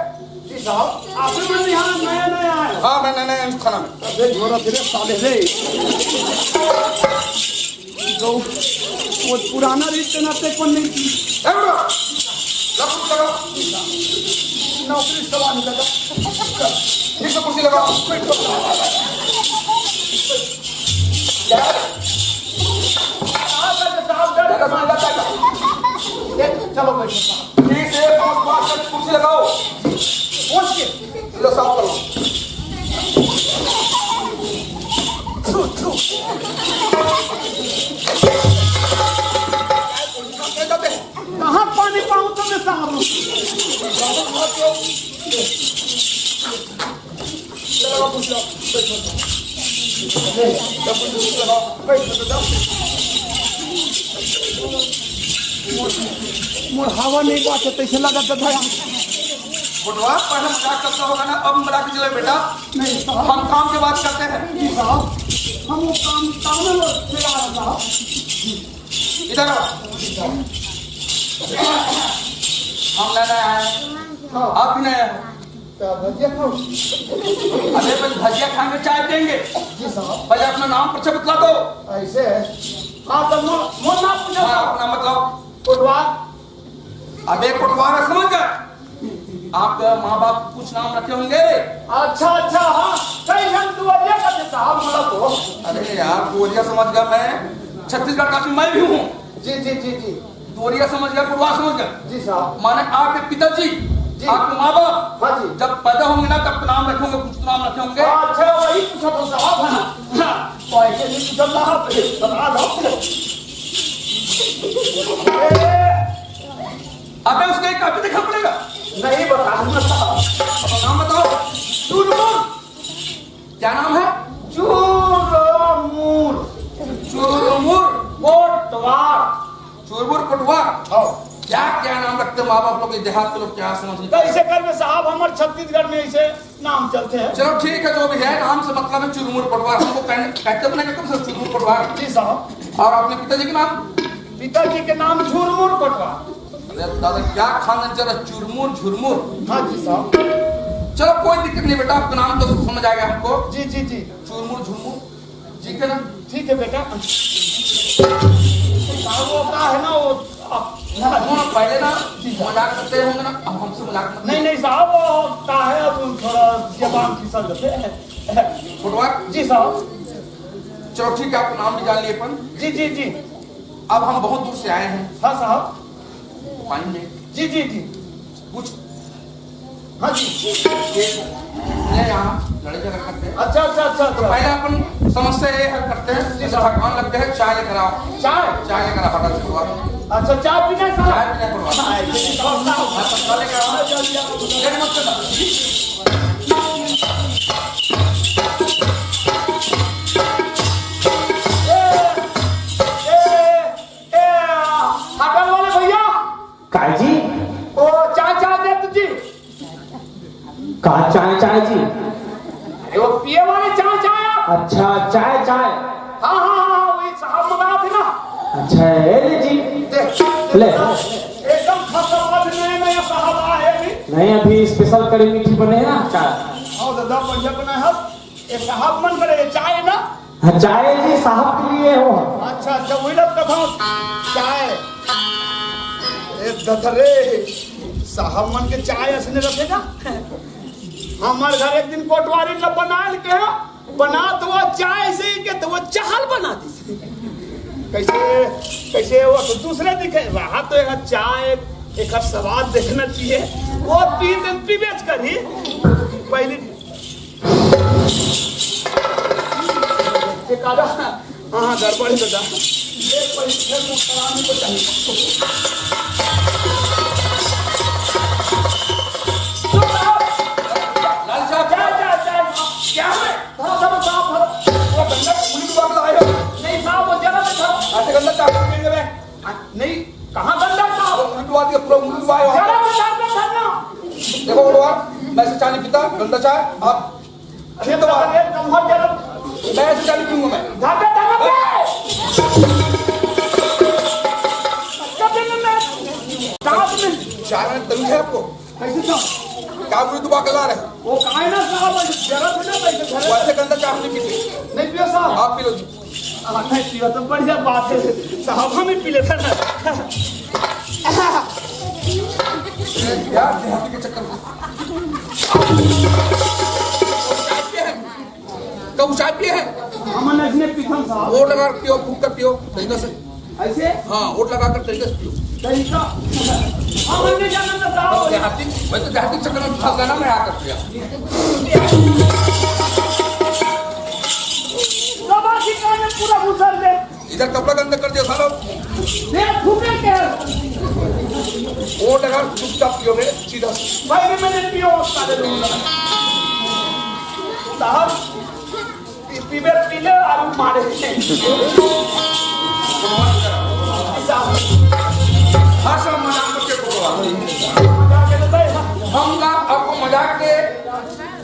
जी साहब, आप भी यहाँ नया नया आए हो। हाँ, मैं नया नया इस थाना में। अबे झोरा तेरे साले रे। तो वो पुराना रिश्ते नाते कौन नहीं की? ए बुढ़ा, लफ्ज करो। नौकरी सवाल नहीं करता। ठीक से कुर्सी लगाओ। क्या? साहब, साहब, साहब, साहब, साहब, चलो बैठो साहब। ठीक से पूछ पाछ कर कुर्सी लगाओ। पूछ के लो, साफ करो। थू, थू। कहाँ पानी पाऊँ तुम्हें साहब? चलो, पूछ लो। मोर हवा नहीं बात है, तैसे लगा था यार। बुढ़वा, पहले मजाक करता होगा ना, अब मजाक नहीं चले बेटा। नहीं साहब। हम काम की बात करते हैं। जी साहब, हम वो काम, काम में वो चला रहा साहब। इधर आओ। हम लेना है। हाँ। आप भी नए हो। क्या भजिया खाओ? अरे भाई, भजिया खाएंगे, चाय पियेंगे। जी साहब। पहले अपना नाम परिचय बतला दो। ऐसे है। हाँ, तो मो-, मोर नाम पूछो हाँ, साहब। अपना मतलब। कोटवार। अबे कोटवार है, समझ गए? आपका माँ बाप कुछ नाम रखे होंगे। अच्छा, अच्छा, हाँ। कई हम दुआरिया का थे साहब, मतलब वो। अरे यार, दुआरिया समझ गया मैं। छत्तीसगढ़ का मैं भी हूँ। जी, जी, जी, जी। दुआरिया समझ गया, कोटवार समझ गया। जी साहब। माने आपके पिताजी, जी। आपके माँ बाप हाँ जी। जब पैदा होंगे ना, तब नाम रखे होंगे, कुछ तो नाम रखे होंगे। अच्छा, वही पूछा था साहब, है ना? हाँ। तो ऐसे नहीं पूछा साहब, बता दो। अबे उसको एक कापी देखना पड़ेगा। नहीं बता दूंगा साहब। अपना नाम बताओ। चुरमुर। क्या नाम है? चुरमुर। चुरमुर। कोटवार। चुरमुर कोटवार। हाँ। क्या क्या नाम रखते हैं माँ बाप लोग, ये देहात के लोग क्या समझ नहीं तो पाते। ऐसे कर में साहब, हमारे छत्तीसगढ़ में ऐसे नाम चलते हैं। चलो ठीक है, जो भी है, नाम से मतलब है चुरमुर कोटवार, हमको कहने, कहते बनाएंगे तुमसे चुरमुर कोटवार। जी साहब। और अपने पिताजी के नाम? पिताजी के नाम झुरमुर कोटवार। अरे दादा, क्या खानदान चला, चुरमुर झुरमुर। हाँ जी साहब। चलो कोई दिक्कत नहीं बेटा, आपका नाम तो समझ आ गया हमको। जी, जी, जी। चुरमुर झुरमुर, ठीक है ना? ठीक है बेटा। साहब, वो का है ना, वो आप वो ना पहले ना जी साहब। मजाक करते होंगे ना, अब हमसे मजाक मत नहीं, नहीं साहब, वो का है, अब थोड़ा जबान फिसल जाते हैं। कोटवार? जी साहब। चलो ठीक है, आपका नाम भी जान लिए अपन। जी, जी, जी। अब हम बहुत दूर से आए हैं। हाँ साहब। पानी में। जी, जी, जी। कुछ हाँ जी। ये, ये यहाँ लड़ाई झगड़ा करते हैं। अच्छा, अच्छा, अच्छा, तो अच्छा। पहले अपन समस्या ये हल करते हैं, जी जैसे साहब। थकान लगते हैं, चाय लेकर आओ। चाय? चाय लेकर आओ, फटाफट से हुआ। अच्छा, चाय पीना है साहब? चाय पीना है, कोटवार। हाँ, ये भी साहब, साहब। हाँ, तो चले गए। जल्दी आओ। जल्दी मत करना। ए, ए, ए, होटल वाले भैया। काय जी? ओ, चाय, चाय दे तुझी। का चाय, चाय जी? अरे वो पिए वाले चाय, चाय आप। अच्छा, चाय, चाय। हाँ, हाँ, हाँ, हाँ, वही साहब मंगा थे ना। अच्छा, ये ले जी। दे। ले। एकदम खतरनाक नया, नया साहब आए हैं अभी। नहीं, अभी स्पेशल कड़ी मीठी बने हैं ना चाय। आओ दादा, बढ़िया बना है। ये साहब मन करे चाय ना। हाँ, चाय जी साहब के लिए हो। अच्छा, अच्छा, वही लोग कथो चाय। ए दथरे, साहब मन के चाय असने रथे का? हमार घर एक दिन कोटवारी ला बनाल के, बना तो वो चाय से के तो वो चाहल बना दी। कैसे, कैसे वो तो दूसरे दिखे, रहा तो एक चाय, एक स्वाद देखना चाहिए। वो पी, पीबेच करी। पहली ये काला, हाँ, हाँ, गड़बड़ है दादा। ये परीक्षा को कराने को चाहिए। लाल साहब। क्या, क्या, क्या, क्या है? हाँ, साहब, साहब, साहब। वो गंदा पुलिस वाला आया। नहीं, साहब, वो जरा सा था। ऐसे गंदा चाकू पहन के नहीं, कहाँ गंदा था? वो उल्लू आदमी, पूरा उल्लू आया। जरा बता दो, धरना। देखो, उल्लू आ, मैं ऐसे चाय नहीं पीता, गंदा चाय। आप अरे, पीता तो हुआ। अरे, कम हो, जरा। मैं ऐसे चाय नहीं पीऊंगा मैं। धरना, धरना, बे। कब देना मैं? रात में। चाय में तमीज है आपको? कैसे था? क्या बोले, दुबा के ला रहे? वो कहा है ना साहब, जरा सा ना पैसे धरे। वो ऐसे गंदा चाय नहीं पीते। नहीं पियो साहब। आप पी लो जी। हाँ, नहीं पियो तो बढ़िया बात है। साहब, हम ही पी लेते ना। क्या देहाती के चक्कर में? कब चाय पिए हैं? हमन इसने पीथन साहब। वो लगा पियो, फूक कर पियो, तरीका से। ऐसे? हाँ, ओट लगा कर तरीके से पियो। तरीका? हम नहीं जानते तो क्या हो? देहाती, मैं तो देहाती चक्कर में फंस गया ना, मैं आकर पिया। दबा के कान में पूरा घुसर दे। इधर कपड़ा गंदा कर दिया सालो। दे फूके के। ओट लगा, चुपचाप पियो मेरे, सीधा। भाई, मैंने पियो, साले लोग। साहब, पी-, पीबे पीले आलू मारे। हर सब मजाक करके बोलवा। मजाक के तो भाई, हम ना आपको मजाक के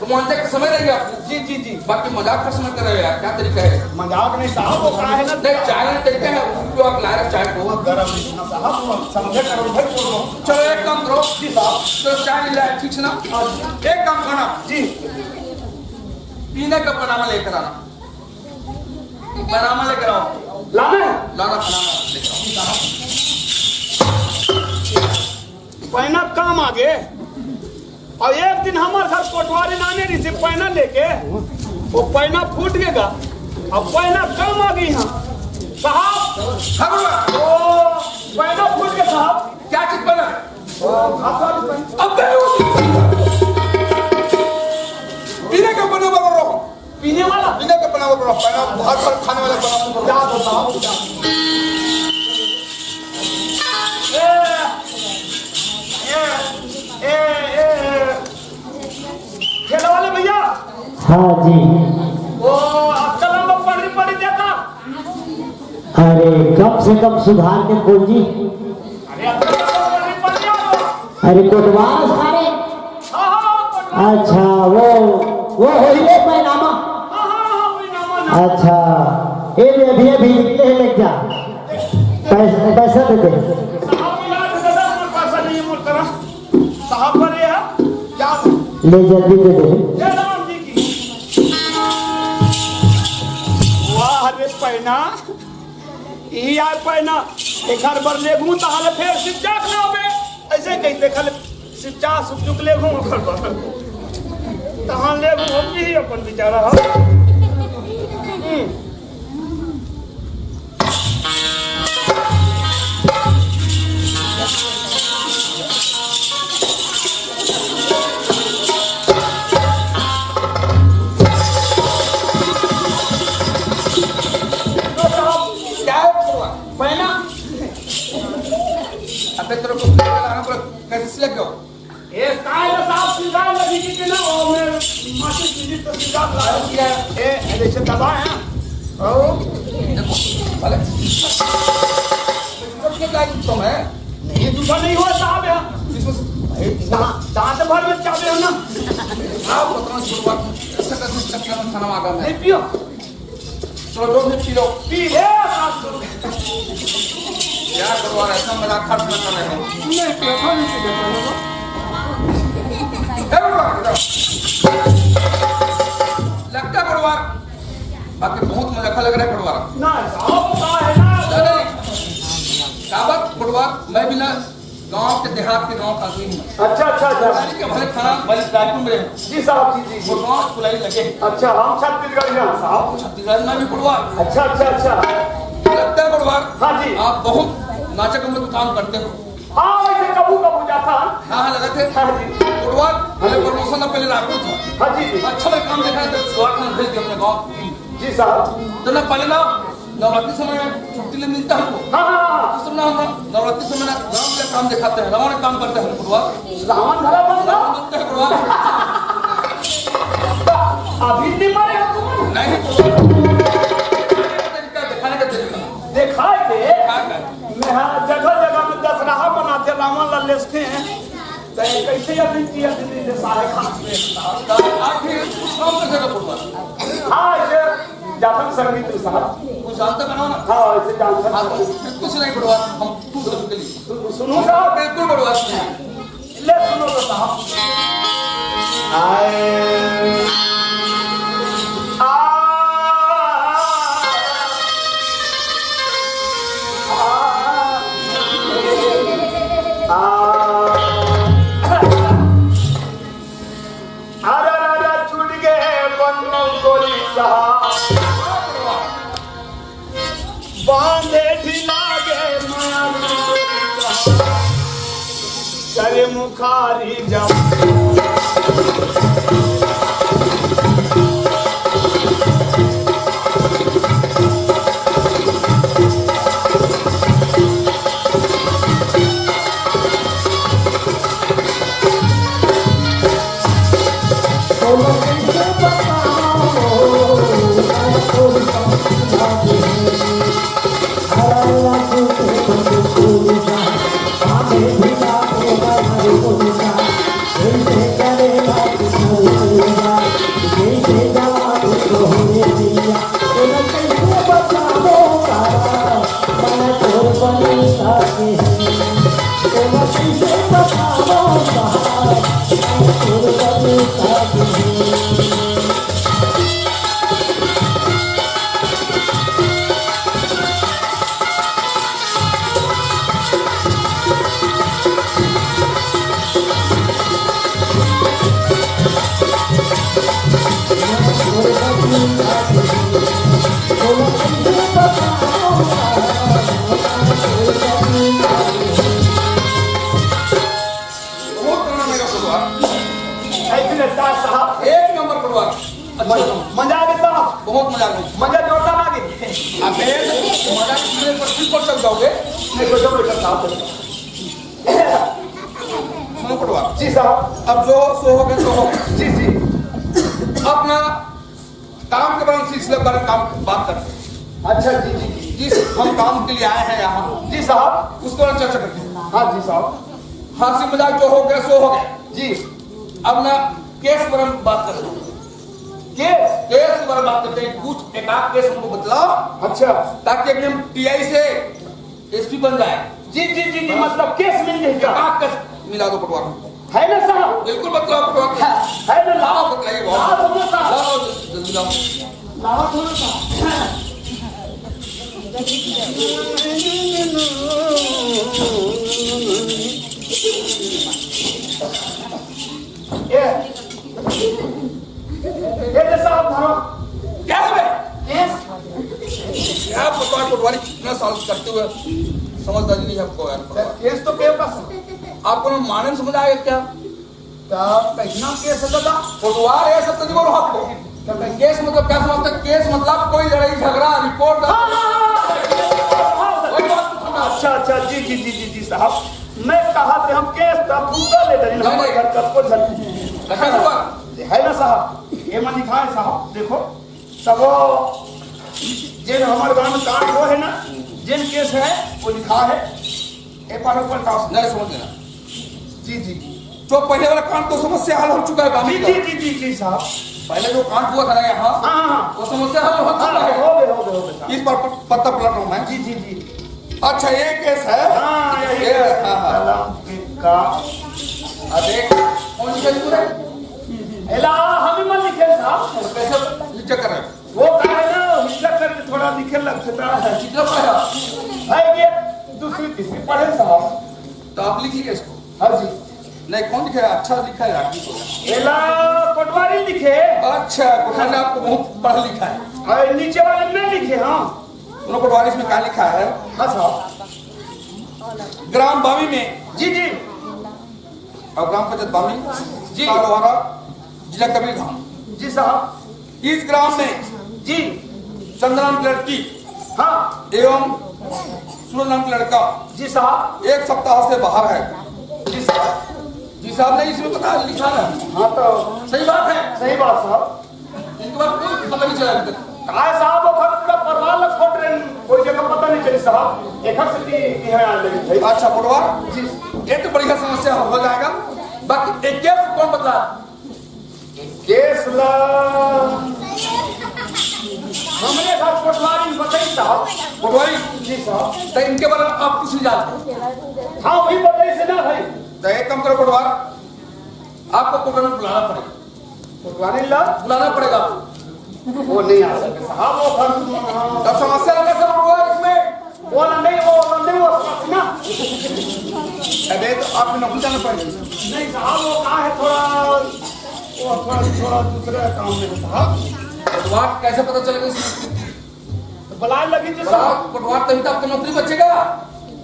रोमांचक समय रहेगा। जी, जी, जी। बाकी मजाक का समय कर रहे हो यार, क्या तरीका है? मजाक नहीं साहब, वो कहा है ना। नहीं, चाय नहीं तरीका है, वो जो आप ला रहे चाय को। बहुत गर्म है ना साहब, वो समझे करो भाई, बोलो। चलो एक काम करो। जी साहब। तो चाय नहीं लाया, ठीक है ना? हाँ। एक काम करना। जी। पीने का बनावा लेकर आना। बनावा लेकर आओ। लाना है? लाना, बनावा लेकर आओ। पैना काम आ गए। और एक दिन हमारे घर कोटवारी नाने रही थी पैना लेके, वो पैना फूट गएगा। अब पैना काम आ गई यहाँ। साहब, हाँ, बोला। ओ, पैना फूट गया साहब। क्या चीज बना? ओ, खाता भी पैना। अबे वो पीने का बना बना रहो। पीने वाला? पीने का बना बना रहो। पैना बहुत बार खाने वाला बना बना रहो। क्या बताओ? ए, ए, ए, ए, ठेला वाले भैया। हाँ जी। वो आजकल हम लोग पढ़ी पढ़ी देता। अरे, कम से कम सुधार के बोल जी। अरे, आजकल हम लोग पढ़ी पढ़ी देता। अरे, कोटवार सारे। हाँ, हाँ, हाँ, कोटवार। अच्छा, वो, वो होई रे पैनामा। हाँ, हाँ, हाँ, वही नाम है ना। अच्छा, ए ले, अभी, अभी निकले हैं, लेके जा। पैसा, पैसा दे दे। साहब, इलाज हो जाता, हमारे पास नहीं है, मोर तरह। साहब, पर ये है, क्या? ले, जल्दी दे दे। जय राम जी की। वाह रे पैना, ई आय पैना, एक आध बार लेगहूँ, ताहले फेर सिच्चा के ना होबे। ऐसे कही देखा ले, सिच्चा सुख चुक लेगहूँ, ओकर बाद। तहाँ लेगहूँ, हम भी अपन बेचारा, हाँ। हम्म। तो साहब, क्या हुआ? पैना? तेरे को आराम पर कैसे सिलक गयो? ए, काय ना साहब, सिलगार लगी कि ना, वो मैं माचिस मिली तो सिलगार ला। अरे, ये, ए, जैसे दबा है। ओ, देखो, भले। तो ये क्या तुम है? नहीं, दूसरा नहीं हुआ साहब यहाँ। इसमें से, भाई, दा-, दांत भर में चाबे हो ना। आप बताओ, शुरुआत में ऐसा कैसे चक्कर में खाना मांगा मैं? नहीं पियो। चलो, दो मिनट पी लो। पी ले, आप लोग। क्या करो यार, ऐसा मजाक खर्च मत कर रहे हो। नहीं, पेपर नहीं पी लेता हूँ। ए, बड़वा, इधर। लगता है, बड़वा। बाकी बहुत मजा अच्छा लग रहा है, बड़वा। ना, साहब, का है ना? नहीं, नहीं। क्या बात, बड़वा? मैं भी ना गांव के देहात के गांव का आदमी हूँ। अच्छा, अच्छा, अच्छा। गाड़ी के भले खाना, भले रायपुर में रहे। जी साहब, जी, जी, जी। वो गांव फुलाई लगे। अच्छा, हम छत्तीसगढ़ में हैं साहब। छत्तीसगढ़ में भी बड़वा। अच्छा, अच्छा, अच्छा। लगता है बड़वा। हाँ जी। आप बहुत नाचक में काम करते हो। हाँ, वैसे कबू कबू जाता है। हाँ, हाँ, लगा थे। हाँ जी। बड़वा, भले प्रमोशन ना पहले रायपुर था। हाँ जी, जी। अच्छा, मैं काम देखा है, तो सुहाग खान भेज दिया अपने गांव। जी साहब। तो ना पहले ना नवरात्रि समय में छुट्टी ले मिलता हमको। हाँ, हाँ, हाँ। उस समय हम नवरात्रि समय ना राम का काम दिखाते हैं, रावण काम करते हैं बड़वा। रावण धरा बन गया? रावण बनते हैं बड़वा। अभी नहीं मरे हो तुम? नहीं बड़वा। तरीका दिखाने का तरीका। दिखाए थे। हाँ, हाँ। मैं हाँ, जगह जगह में दशहरा मनाते, रावण ला लेसते हैं। तो कैसे अभी किया दिल्ली से सारे खास में? आखिर कुछ काम कैसे कर बड़वा? हाँ, ये जातन संगीत साहब। कुछ जानता बनाओ ना। हाँ, ऐसे जानता हाँ, तो बिल्कुल से नहीं बड़वा, हम खुद हम के लिए। सुनो साहब। बिल्कुल बड़वा सुनो। ले सुनो तो साहब। आए। आ। आ। आ। अरे, अरे, छूट गए बन्नू गोरी साहब। बांधे ढिला गे मारू। करे मुखारी जा। बहुत पुराना मेरा फोटो है। ऐसे लगता है साहब। एक नंबर फोटो है। अच्छा, मजा, मजा आ गया साहब। बहुत मजा आ गया। मजा जोरदार आ गया। अबे, मजा कितने पर, किस पर चल जाओगे? नहीं, कोई जबरदस्त साहब। सुनो पटवार। जी साहब। अब जो हो, सो हो गया, सो हो गया। जी, जी। अपना काम के बारे में, सिलसिले के बारे में काम, बात करते हैं। अच्छा, जी, जी, जी। जिस हम काम के लिए आए हैं यहाँ, जी साहब। उसके बारे में चर्चा करते हैं। हाँ, जी साहब। हंसी मजाक जो हो गया, सो हो गया। जी। अब ना केस के बारे में बात करते हैं। केस? केस के बारे में बात करते हैं। कुछ एक आध केस हमको बतलाओ। अच्छा। ताकि अभी हम टीआई से एसपी बन जाए। जी, जी, जी, जी, मतलब केस मिल जाए। एक आध केस मिला दो पटवार। है ना साहब? बिल्कुल बतलाओ पटवार। है, है ना? लाओ, बताइए, बहुत। लाओ, बोलो साहब। लाओ, जल्दी लाओ। लाओ, बोलो साहब। ये, ये ले साहब, धरो। क्या है बे? केस। क्या पटवार, पटवारी कितना साल करते हुए समझदारी नहीं है आपको यार। सर, केस तो के पास है। आपको ना माने में समझ आएगा क्या? तो कैसना केस है दादा? पटवार है, सब तो नहीं बोलो आपको। तो मैं केस मतलब क्या समझते हैं? केस मतलब कोई लड़ाई झगड़ा, रिपोर्ट। हाँ, हाँ, हाँ, हाँ। वही बात तो समझा। अच्छा, अच्छा, जी, जी, जी, जी, जी, साहब। मैं कहा थे हम केस त फुग्गा ले डरिन, नहीं, हमर नहीं। घर का को झन। रखा हुआ। है ना साहब, ये मन लिखा है साहब, देखो, सब जेन हमर गांव में कांड हो है ना, जेन केस है, वो लिखा है। ए पारो पर टास। नहीं, समझ गया। जी, जी। जो पहले वाला कांड तो समस्या हल हो चुका है, बामी जी, का। जी, जी, जी, जी, साहब। पहले जो कांड हुआ था ना यहाँ, हाँ, हाँ, हाँ। वो समस्या हल हो चुका हाँ, है। हो गए, हो गए, हो गए, साहब। इस पर प-, पत्ता पलट रहा हूँ मैं। जी, जी, जी। अच्छा, ये केस है। हाँ, यही ये, केस। हाँ, हाँ। कलम के का। अरे, कौन सी जरूरत है? एला, हम ही मन लिखे, साहब। कैसे हिचक कर रहे हो? वो का है ना, हिचक करके थोड़ा लिखे लगता है। कितना पढ़ा? है ये दूसरी, तीसरी पढ़े, साहब। तो आप लिखिए इसको। हाँ जी। नहीं, कौन लिखा है? अच्छा लिखा है, आदमी को। एला पटवारी लिखे। अच्छा, पटवारी आपको बहुत पढ़ा लिखा है। अरे, नीचे वाले में लिखे, हाँ। दोनों पटवारी इसमें क्या लिखा है? हाँ साहब। ग्राम बामी में। जी, जी। और ग्राम पंचायत बामी, जी। तालवारा, जिला कबीरधाम। जी साहब। इस ग्राम में जी। चंद्रा नाम की लड़की हाँ। एवं सूरज नाम का लड़का जी साहब। एक सप्ताह से बाहर है। जी साहब। जी साहब, नहीं, इसमें पता लिखा है। हाँ, तो सही बात है। सही बात साहब। इनके बाद कोई पता नहीं चला अभी तक। काय साहब, वो घर पूरा परिवार ला खोट रहे हैं, कोई जगह पता नहीं चली साहब। एक हक से की, की है आ जाएगी भाई। अच्छा, पटवार जी। ये तो बढ़िया समस्या हो जाएगा। बाकी एक केस कौन बता? केस ला हमरे घर पटवारी बताई साहब। पटवारी? जी साहब। तो इनके बारे में आप कुछ नहीं जानते? हाँ, वही बताई से ना भाई। तो एक काम करो पटवार, आपको कोर्ट में बुलाना पड़ेगा। कोटवारी ला? बुलाना पड़ेगा। वो नहीं आ सके साहब, वो फंस। तब समस्या लगा सब पटवार इसमें। वो नहीं, वो नहीं, वो ना। अबे, तो आपको नौकरी जाना पड़ेगा। नहीं साहब, वो कहाँ है, थोड़ा, वो थोड़ा, थोड़ा दूसरे काम में है साहब। पटवार कैसे पता चलेगा इसमें? तो बुलाए लगी जी साहब। पटवार, तभी तो आपको नौकरी बचेगा।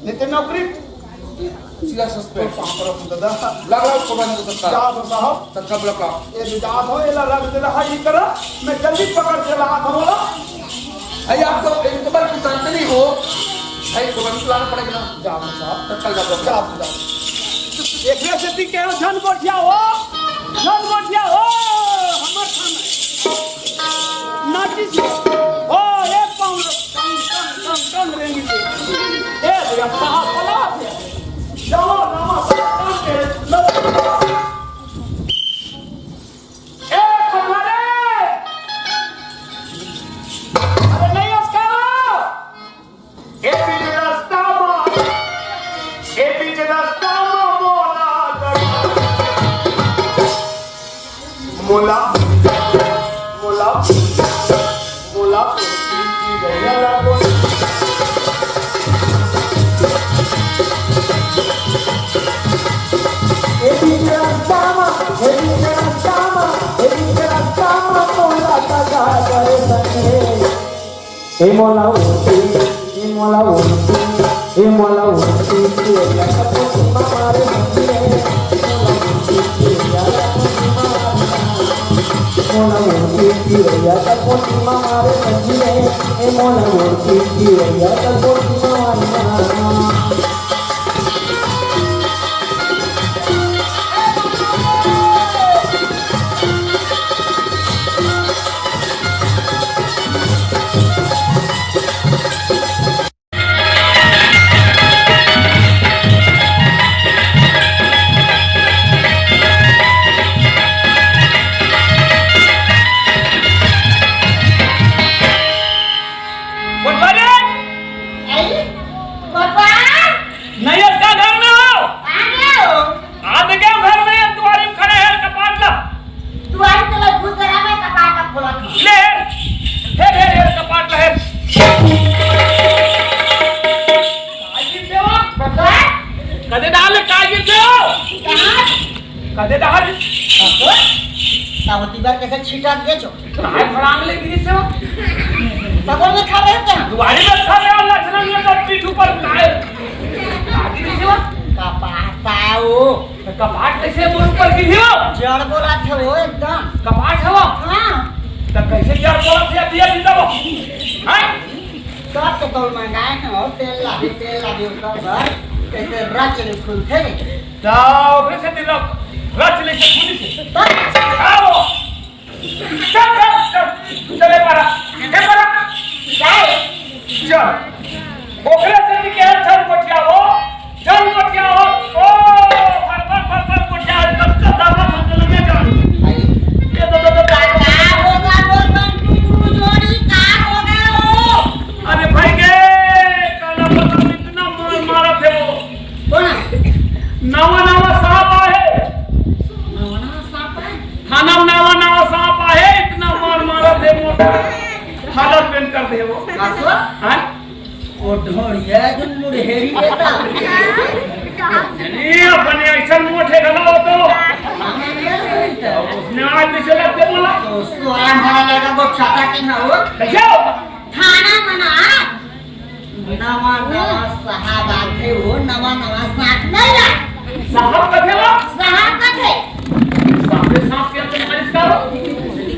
नहीं तो नौकरी सीधा सस्पेंड। बाप रे दादा। लग रहा है पटवार को तत्काल। जा तो साहब। तत्काल बुला। ये जो जात हो, ये ला रख दे रहा, ये करा। मैं जल्दी पकड़ के ला था बोला। अरे आप तो इनको बार जानते नहीं हो। भाई पटवार को लाना पड़ेगा ना। जा तो साहब। तत्काल जा, जा। जा तो जा। एकरे से ती कहो, झन गोठिया हो, झन गोठिया हो, हमर खाना। नाचिस हो, ए पाउंड, टंग, टंग, टंग, टंग रेंगी से। ए भैया, साहब, बोला भैया। जाओ, रामा, साहब, काम करे, लो। ए, तुम्हारे, अरे नहीं, उसका ए बीच रस्ता मा, ए बीच रस्ता मा मोला डरा। मोला, मोला, मोला, ए बीच रस्ता मा, ए बीच रस्ता मा, ए बीच रस्ता मा मोला डरा करे संगे। ए मोला ओढ़ती, ए मोला ओढ़ती, ए मोला ओढ़ती, तू या कपोती मा मारे मंदिरे। मोला ओढ़ती, तू या कपोती मा मारे मंदिरे। ए मोला ओढ़ती, तू या कपोती मा मारे मंदिरे। पटवारी! आई? पटवार! नहीं, इसका घर में हो। आ गया हो। आ तो क्या घर में, दुआरी में खड़े हैं, कपाट ला। दुआरी तो लग घुस गया, मैं कपाट अब खोला था। ले, हे, हे, हे, कपाट ला, हे। काजी सेवा? पटवार? कदे डाल, काजी सेवा? कहाँ? कदे डाल। पटवार? सावती बार कैसे छिटा दिए छो? कहाँ फड़ांग ले गिरी से हो? तब वो खा रहे थे। दुआरी में खा रहे हो, लक्षण में तो पीठ ऊपर काय? आदमी से हो? कपाट का है वो। तो कपाट कैसे मुंह ऊपर गिरी हो? जड़ बोला थे वो एकदम। कपाट है वो? हाँ। तो कैसे जड़ बोला थे, दिया जिंदा वो? हाँ? सब तो तोल मंगाए हैं, और तेल लागे, तेल लागे, उसका घर। कइसे रच ले खुलथे? त ओकरे से दिल रच ले से खुली से। आओ। चल, चल, चल। चले पारा। इधर पारा। जाए। चल। ओकरे से भी कहे, "चल गोठिया हो, चल गोठिया हो।" ओ, फरफर, फरफर गोठिया, तब तो दादा हम चलेंगे जान। ये तो, तो, तो, का होगा, लोग बंटू, तू जोड़ी, का हो गए हो? अरे भाई के, काला पता इतना मार मारत हे वो। कोन? नवा नवा सांप आहे। नवा नवा सांप आहे? थाना में नवा नवा सांप आहे, इतना मार मारत हे मोटा। हालत बेन कर दे वो। का सो? हाँ? ओ ढोड़िया जो मुड़हेरी बेटा। ये अपने ऐसा मोटे घना हो तो। उसने आज पीछे लगते बोला। तो सोरा भरा लगा वो छाता की ना हो। कैसे हो? थाना मना। नवा नवा साहब आथे हो, नवा नवा साथ नहीं ला। साहब कथे ला? साहब कथे। साहब के साथ क्या तुम मालिश करो?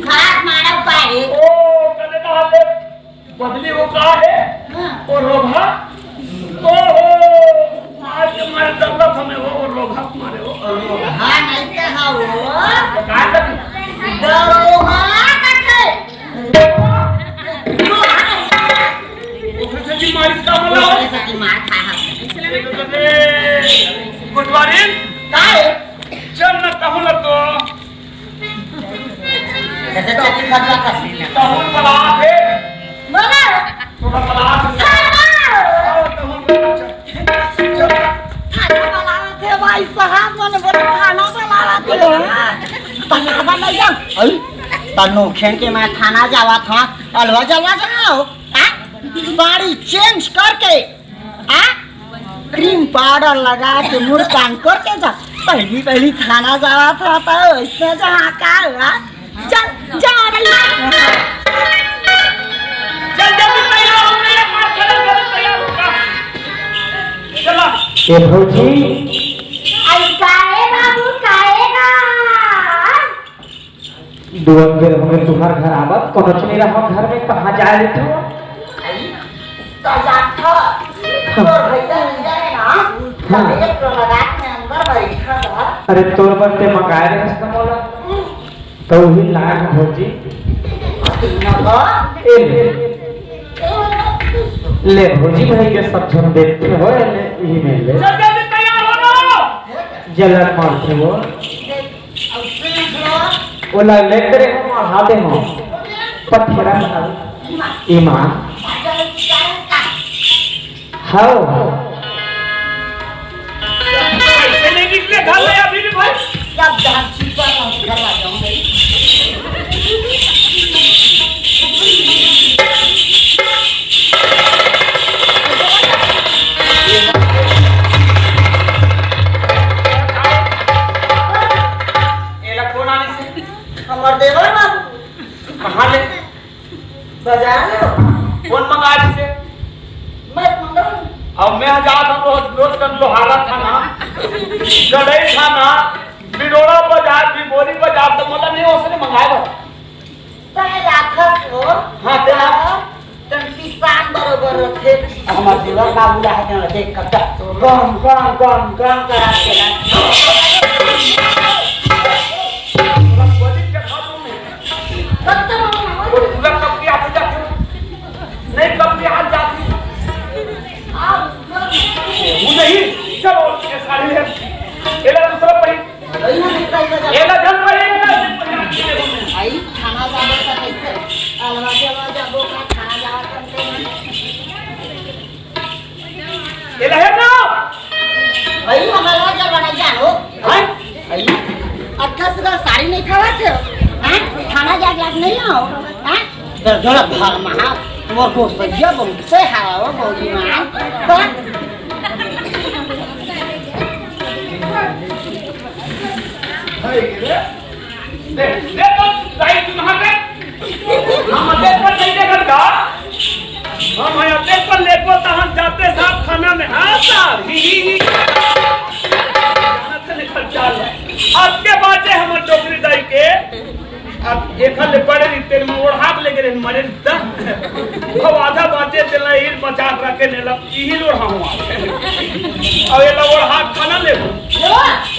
खाट मारा पाए। ओ, कदे तो हाथे बदली वो का है? हाँ। वो रोभा? ओहो, आज तुम्हारे दौलत हमें वो, वो रोभा तुम्हारे वो। रोभा नहीं कहा वो। तो कहा था? दरोगा कथे। ओकरे से की मारी का बोला? ओकरे से की मार खा हा। कोटवारी? का है? चल न कहूँ ल तो। जैसे चौकी खजवा का सीन है। कहूँ बला थे। बोला। थोड़ा बला थे। सरदार। आओ, कहूँ बला थे। चल। खाना बनावत हे भाई साहब, मन बोले खाना बनावत हे। तने खबर नहीं जा। अई, तन्नू खेन के मैं थाना जावत हूँ, अलवा जलवा जाओ। हाँ? साड़ी चेंज करके, हाँ? क्रीम पाउडर लगा के मुड़ कान करके जा। पहली पहली थाना जावत हूँ तो इसमें जहाँ का हुआ। चल, जा रही है। चल, जल्दी तैयार हो, मेरे पास चलो, चलो, तैयार हो, चला। ए भौजी। आई काहे बाबू, काहे ना? दुअन बेर हमें तुहार घर आवत, कोनो चीज नहीं रहा घर में, कहाँ जाए रहे तू? आई, तो जात हो। तो भैया, भैया है ना? हाँ। तो एक तो लगा के अंदर बैठा था। अरे, तोर बर ते मंगाए रहे इसका बोला। तो वही लाग भौजी। ए ले। ले भौजी भाई के सब झन देखते हो, ले यही में ले। जल्दी तैयार हो ना। जलन मारते हो। ओला लेकर हम हाथे हो। पथरा ईमान। हाओ। ऐसे नहीं निकले, घर ले अभी भी भाई। सब जहाँ छिपा रहो, घर आ जाओ भाई। एला कौन आने से? हमार देवर बाबू। कहाँ ले? बाजार में। कौन मंगा दिसे? मैं मंगाऊं। अब मैं जात हूँ, रोज, रोज कर लोहारा थाना, गढ़ई थाना, बिडोड़ा बाजार, बिबोरी बाजार, तो मोला नहीं, उसने मंगाए बस। तय लाखस हो। हाँ, ते लाख। तन पिसान बरोबर रथे। हमार देवर का बुला है, देख कर जा। गम, गम, गम, गम करा के ला। पूरा बलि चढ़ा दूं मैं। वो पूरा कब के हाथ जाते हो? नहीं, कब के हाथ जाते हो? वो नहीं, चलो, ये साड़ी ले। एला दूसरा पहन। एला जन पहन, एला जन पहन। आई, थाना जाबो त कैसे? अलवा से अलवा जाबो का, थाना जाबो त कैसे? एला हे ना? भाई, हमारा क्या बना जानो? हैं? भाई, अच्छा सुधा साड़ी नहीं खावा थे? हैं? थाना जा, जा नहीं आओ? हैं? तो जरा भर महा, वो को सैया बहुत से हवा, वो भौजी माँ। तो देख, देख तो, लाइट वहाँ पे। हम देख पर नहीं देखत का? हम यहाँ देख पर लेको तो हम जाते साहब खाना में। हाँ साहब, ही, ही, ही। जानत नहीं पर चाल। अब के बाटे हमर डोकरी दाई के। अब एखर ले बड़े रहिते, मैं ओढ़ा के लेके रहे, मरे रहिता। अब आधा बाचे, तेला ईर बचा के रखे, ने ला इही लोढ़ा हुआ। अब एला ओढ़ा के खाना ले। लो,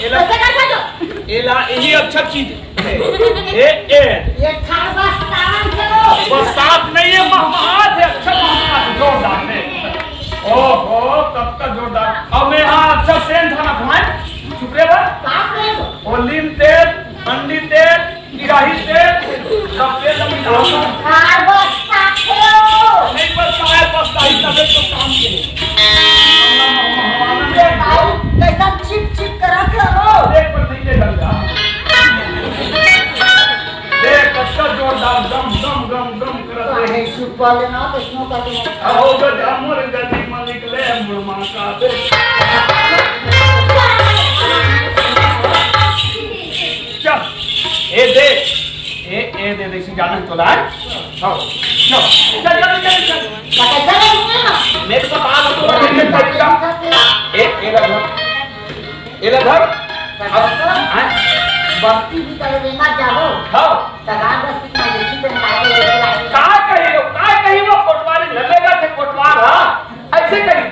एला कैसे कर सकते हो? एला इही अच्छा चीज है। ए, ए। ये खार बस्तान के लो। बस्तान नहीं है, महमात है, अच्छा महमात, जोरदार है। ओहो, तब तक जोरदार। अब मैं यहाँ अच्छा सेंट खाना खाए, चुप रहे बा। का सेंट? ओ नीम तेल, अंडी तेल, गिराही तेल, सब तेल लग गया। खार बस्ता के लो। नहीं बस्ता है, बस्ता ही तबे तो काम के। ये भाई, कैसा चिप चिप करत हो? देख पर नहीं ले लग जा। देख, कच्चा जोरदार, दम, दम, दम, दम करत है। काहे चुप वाले ना, तो इसमें का तुम आओ, जो जामो रे, जल्दी मन निकले, मुड़ मार का दे। चल, ए दे, ए, ए दे, देखी जाना है तोला, हैं? हाँ, चल, चल, चल, चल, चल। मेरे को बात तो ए, ए रख। एला धर। अब, हाँ? बस्ती भी करे बेंगा जाबो। हाँ। तगार बस्ती में देखी तो निकाल के लेके आए। का कही वो, का कही वो, कोटवारी ललेगा से कोटवार, हाँ? ऐसे कही।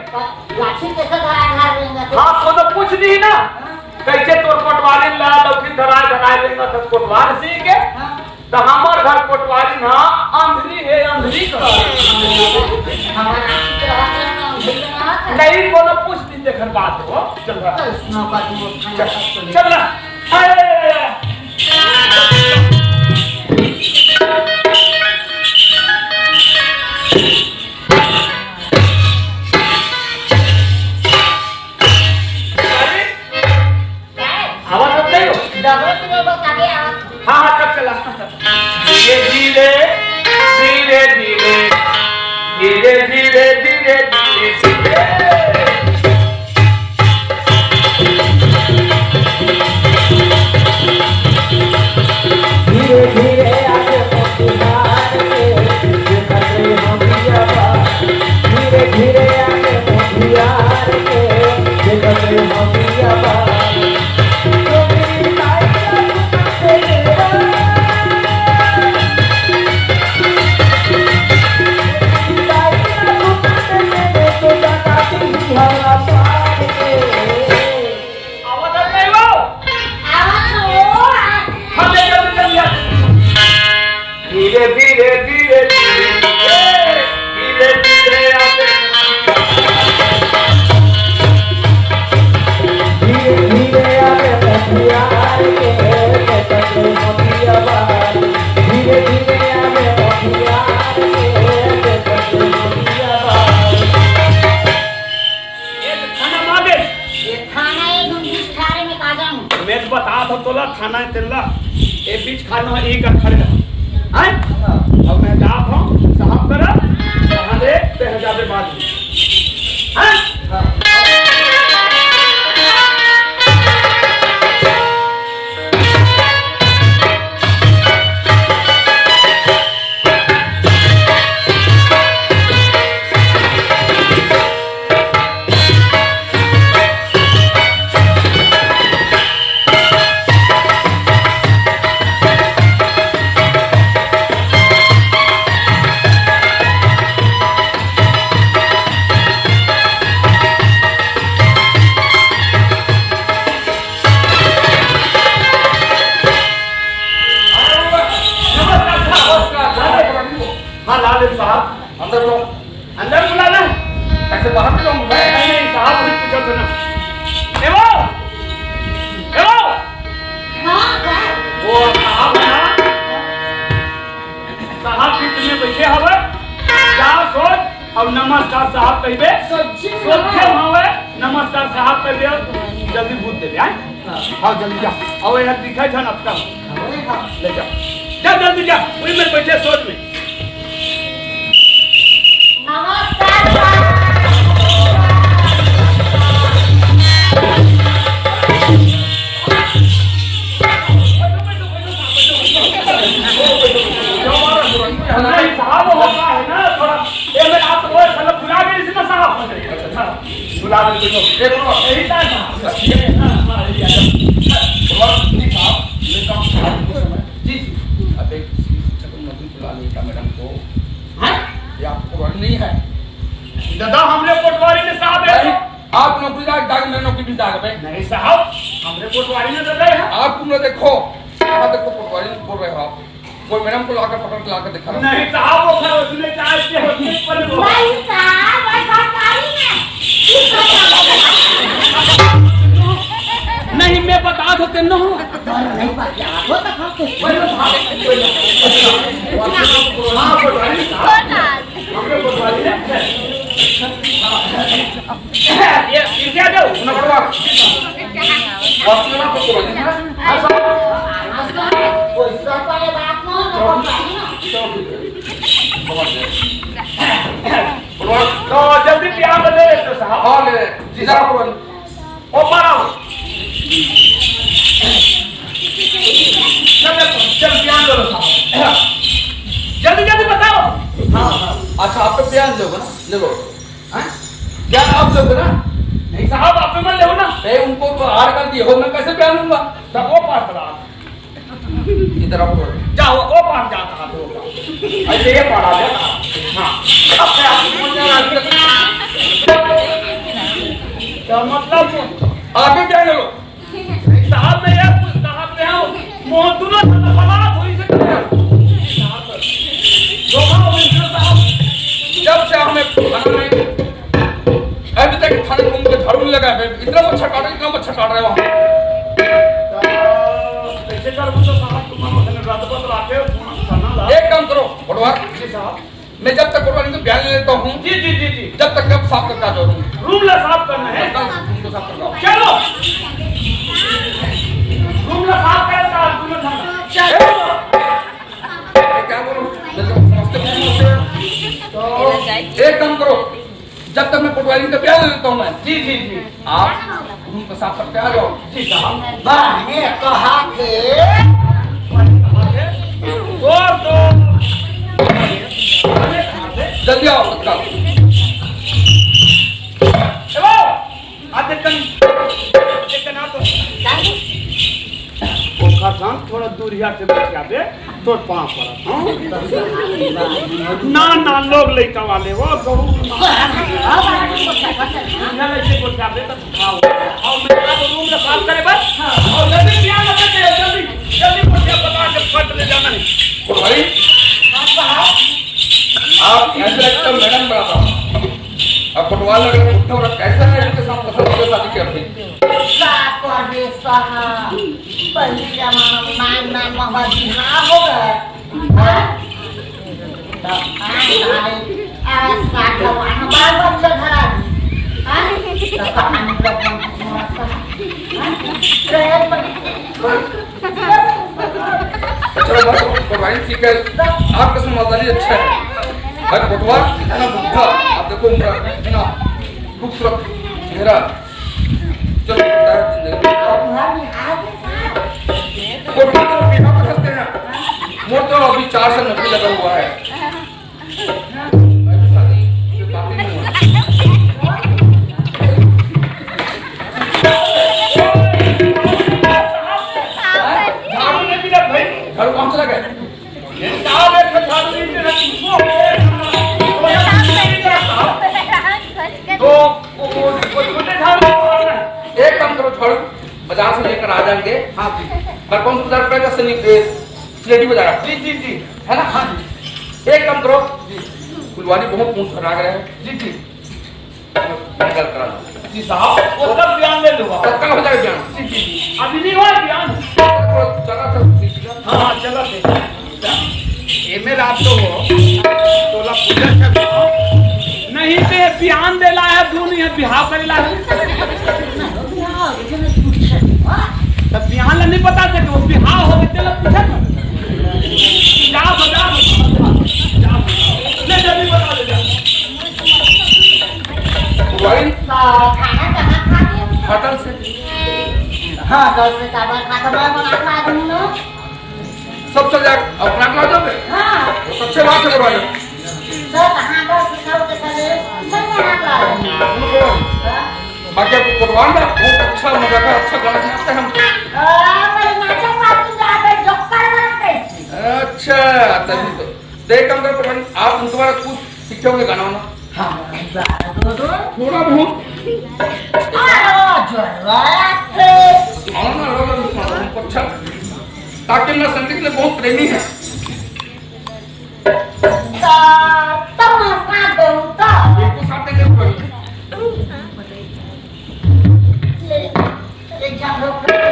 लाठी कैसे धरा धरा बेंगा तो? हाँ, को तो पूछ दी ना। हाँ। कैसे तोर कोटवारी ला लौकी धरा धरा बेंगा तो कोटवार सी के? हाँ। त हमर घर कोटवारी ना अंधरी हे, अंधरी कर। हमार आँखी के रहते हैं, अंधरी के ना रहते हैं। नहीं, कोनो पूछ नहीं, देखर बात हो। चल रहा। तो इसमें बात में उठाना चल, सब तो चल रहा। अरे, अरे, अरे, अरे। अरे, आवाज आत नाही हो? डबल तुम्ही बघा, आवाज. हाँ, हाँ, तब चला. धीरे धीरे, धीरे धीरे, धीरे धीरे, धीरे धीरे, धीरे. धीरे धीरे आगे पपुनार के, देखत रहे हम पिया बा. धीरे धीरे आगे पपुनार के, देखत रहे हम पिया बा. आवाज आत नाही हो? आवाज हो, आ- हाँ, ले, जल्दी, जल्दी आ. धीरे धीरे, धीरे धीरे, धीरे धीरे आगे. धीरे धीरे आगे, मथियार के, के तक मथिया बा. धीरे धीरे आगे, मथियार के, के तक मथिया बा. एक खाना मांगे। ये थाना एक हम बीच खारे में का जानू। मैं तो बता दो तोला थाना है तेला। ये बीच खाना है, एक खड़े रहो। हैं? अब मैं जात हूँ, साहब करा, वहाँ दे, ते हजार बात में। हैं? हाँ। हाँ, लाल साहब, अंदर लो। अंदर बुला ना। ऐसे बाहर क्यों? नहीं, नहीं, साहब, अभी पूछो तो ना। ए वो! ए वो! हाँ, हाँ। वो साहब ना, साहब भी तुम्हें बैठे हवे। जा सोच, अब नमस्कार साहब कहिबे। सोचे सोचे हवे। हवे, नमस्कार साहब कहिबे, जल्दी भूत देबे, आय? हाँ, जल्दी जा। अब यहाँ दिखाई था ना आपका। अरे हाँ। ले जा। जा, जल्दी जा। वही में बैठे सोच में। नमस्कार। नहीं, साहब होता है ना, थोड़ा, ये मेरा आप वो साला बुला के इसमें साहब हो जाएगा। अच्छा, बुला के देखो। ये बोलो, यही था साहब। ये, हाँ, हाँ, यही आ जाओ। बोलो, नहीं साहब, ये काम साहब को समय। जी, जी। दादा, हमरे पटवारी ने साहब है। नहीं, आप नौकरी जाके, जाके मेरे नौकरी भी जाके बे। नहीं साहब, हमरे पटवारी ने दादा है। आप तुम लोग देखो, हाँ देखो, पटवारी बोल रहे हो आप। कोई मैडम को लाकर पकड़ के लाकर दिखा रहा हूँ। नहीं साहब, वो घर उसने चाहे से होती है, पर वो नहीं साहब, भाई सरकारी में। नहीं, मैं बता सकते न हूँ। नहीं, बात क्या? वो तो हम कुछ कोई भाग, कोई हाँ, पटवारी साहब। ये, ये क्या दो? ना पटवा। बस में ना पटवा। हाँ, सर। तो जल्दी पियान ले ले तो साहब। हाँ, ले ले। जी, जरा पटवा। ओ, मारो। चल, चल, चल, पियान ले लो साहब। जल्दी, जल्दी बताओ। हाँ, हाँ। अच्छा, आप तो पियान लोगे ना? ले लो। हाँ? पियान आप लोगे ना? नहीं साहब, आप तो मत ले ना। ए, उनको तो हार कर दिए हो, मैं कैसे पियान लूंगा? तब वो पास रहा। इधर आओ। जाओ, वो पास जाता है, वो पास। ऐसे ये पड़ा है। हाँ। अब मैं आपको बोलने वाला हूँ। क्या मतलब? आप भी पियान ले लो। साहब, मैं ये पूछता हूँ, आप में आओ। मोहन, तू ना बर्बाद हो ही सकता है। धोखा हो गया साहब। जब से हमें खाना नहीं, अभी तक खाने को मुझे झाड़ू नहीं लगा है। इतना मच्छर काट रहे, इतना मच्छर काट रहे हैं वहाँ। कैसे कर, मतलब, साहब, तुम्हारा मतलब रात भर आके खाना ला। एक काम करो, पटवार। जी साहब। मैं जब तक पटवारी को बयान ले लेता हूँ, जी, जी, जी, जी। जब तक कब साफ करके आ जाऊँ। रूम ला साफ करना है। रूम को साफ करके आओ। चलो। रूम ला साफ करे साहब, रूम ला साफ। चलो। मैं क्या बोलूँ? मैं तो समझते नहीं होते। तो एक काम करो, जब तक मैं पटवारी का बयान ले लेता हूँ मैं। जी, जी, जी। आप रूम को साफ करके आ जाओ। जी साहब। बाने कहा थे। तोड़ दो। जल्दी आओ, तत्काल। चलो। आ देखन, देखन आ तो। ओखर संग थोड़ा दूरिया से बतियाबे, तोर पाँव पड़त, हाँ? ना, ना, लोग लइका वाले, वो गहू ना। दूरिया लइके बतियाबे, तब खाओ। और मैं आ तो रूम में बात करे बस। और जल्दी ध्यान रखे, जल्दी, जल्दी बतिया बता के फट ले जाना है। तो भाई, आप ऐसे लगता मैडम बड़ा था। अब पटवार लग रहे, बुढ़ा हो रहा, कैसा है इनके साथ पसंद के शादी करते? का करे साहब, पहले जमाना में नाम नाम महबा बिहार हो गए। हाँ? तो आए भाई, आ साधवान बाल बच्चा घर आ गई। हाँ? तो कहानी लोग में थोड़ा सा, हाँ? शहर में चलो, बस, पटवारी ठीक है, आपका समझदारी अच्छा है। भाई, पटवार इतना बुढ़ा, आप देखो उम्र, इतना खूबसूरत चेहरा। चलो, पटवार तो बिना पढ़ते हैं। मोर तो अभी चार साल नौकरी लगा हुआ है। अभी शादी से बात ही नहीं हुआ। झाड़ू नहीं मिला भाई, झाड़ू कहाँ चला गया? ये साहब एक झाड़ू नहीं मिला, तुमको तो वो, वो, वो छोटे झाड़ू मारना है। एक काम करो, झाड़ू बाजार से लेकर आ जाएंगे। हाँ जी। पर कौन सा बाजार पड़ेगा? सनी, ए, सिलेटी बाजार। जी, जी, जी। है ना? हाँ जी। एक काम करो, जी। फुलवारी बहुत मुंह खराब है। जी, जी। मैं कल करा दूँ। जी साहब, वो तब बयान ले लूंगा। तत्काल हो जाएगा बयान। जी, जी, जी। अभी नहीं हुआ बयान। चला था। हाँ, हाँ, चला थे। एमे रात तो हो, तोला पूजा कर। नहीं ते बयान देला है, तू नहीं है, बिहाव करेला है। तब बयान ला नहीं बता सके, वो बिहाव हो गए, तेला पूछा कर। जा, बता, बता, बता। जा, बता। ले, जल्दी बता दे, जा। वही। तो खाना कहाँ खा रहे हो? होटल से। हाँ, होटल से खाना खा के मैं बना खा दूँ ना। सब चल जाएगा। अब बना के ला दोगे? हाँ। वो सबसे बात है भाई। तो कहाँ का सिखाओ के चले? मैं बना खा दूँ। सुनो, सुनो। हाँ। बाकी आपको पटवार ना बहुत अच्छा मजा का, अच्छा गाना सुनाते हैं हम। हाँ, पर नाचो साथ में जाते, जोकर बनाते। अच्छा, तभी तो। देख, कम कर, पटवारी, आप उनके बारे में कुछ सीखे होंगे गाना वाना? हाँ, गाना अच्छा, ताकि मैं संगीत में बहुत प्रेमी है। तो, तो मैं साथ दूँ तो। बिल्कुल साथ देंगे, कोई। ले, ले, जा, रोक, रोक।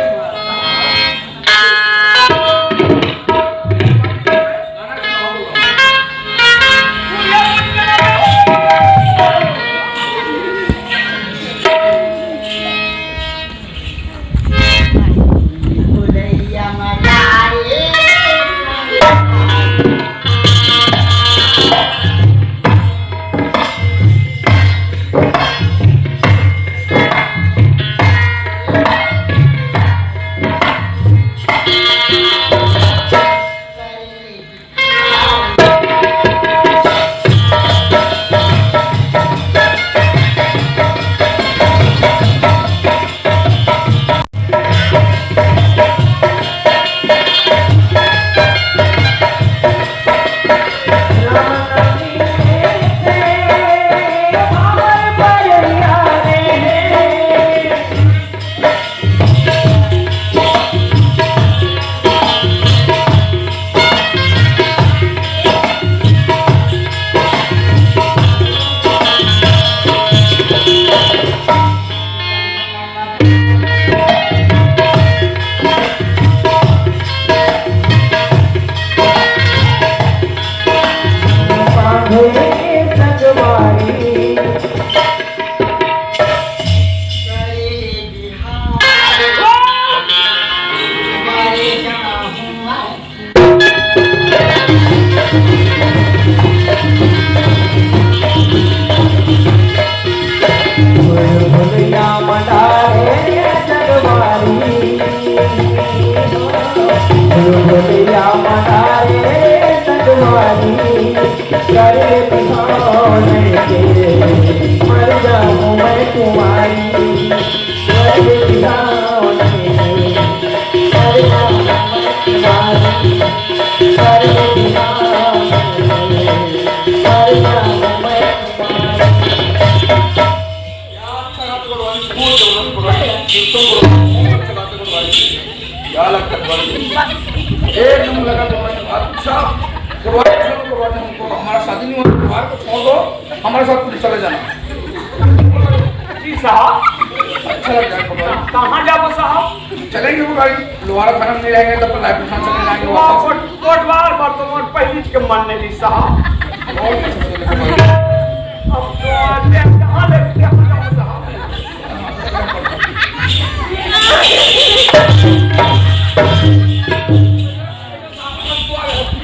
क्या लगता है? एक नंबर लगा तो मैं, अच्छा, करवा दो, करवा दो हमको, हमारा शादी नहीं हुआ, त्योहार को छोड़ दो, हमारे साथ पूरी चले जाना। जी साहब। अच्छा लग जाए, करवा दो। कहाँ जाबो साहब? चलेंगे वो भाई, लोहारा फार्म नहीं रहेंगे, तब तो लाइफ में चले जाएंगे वापस। कोट-, कोटवार पर तो मोर पहली के मन नहीं साहब। और कैसे चलेंगे भाई? अब तो आप जहाँ ले, जहाँ जाओ साहब।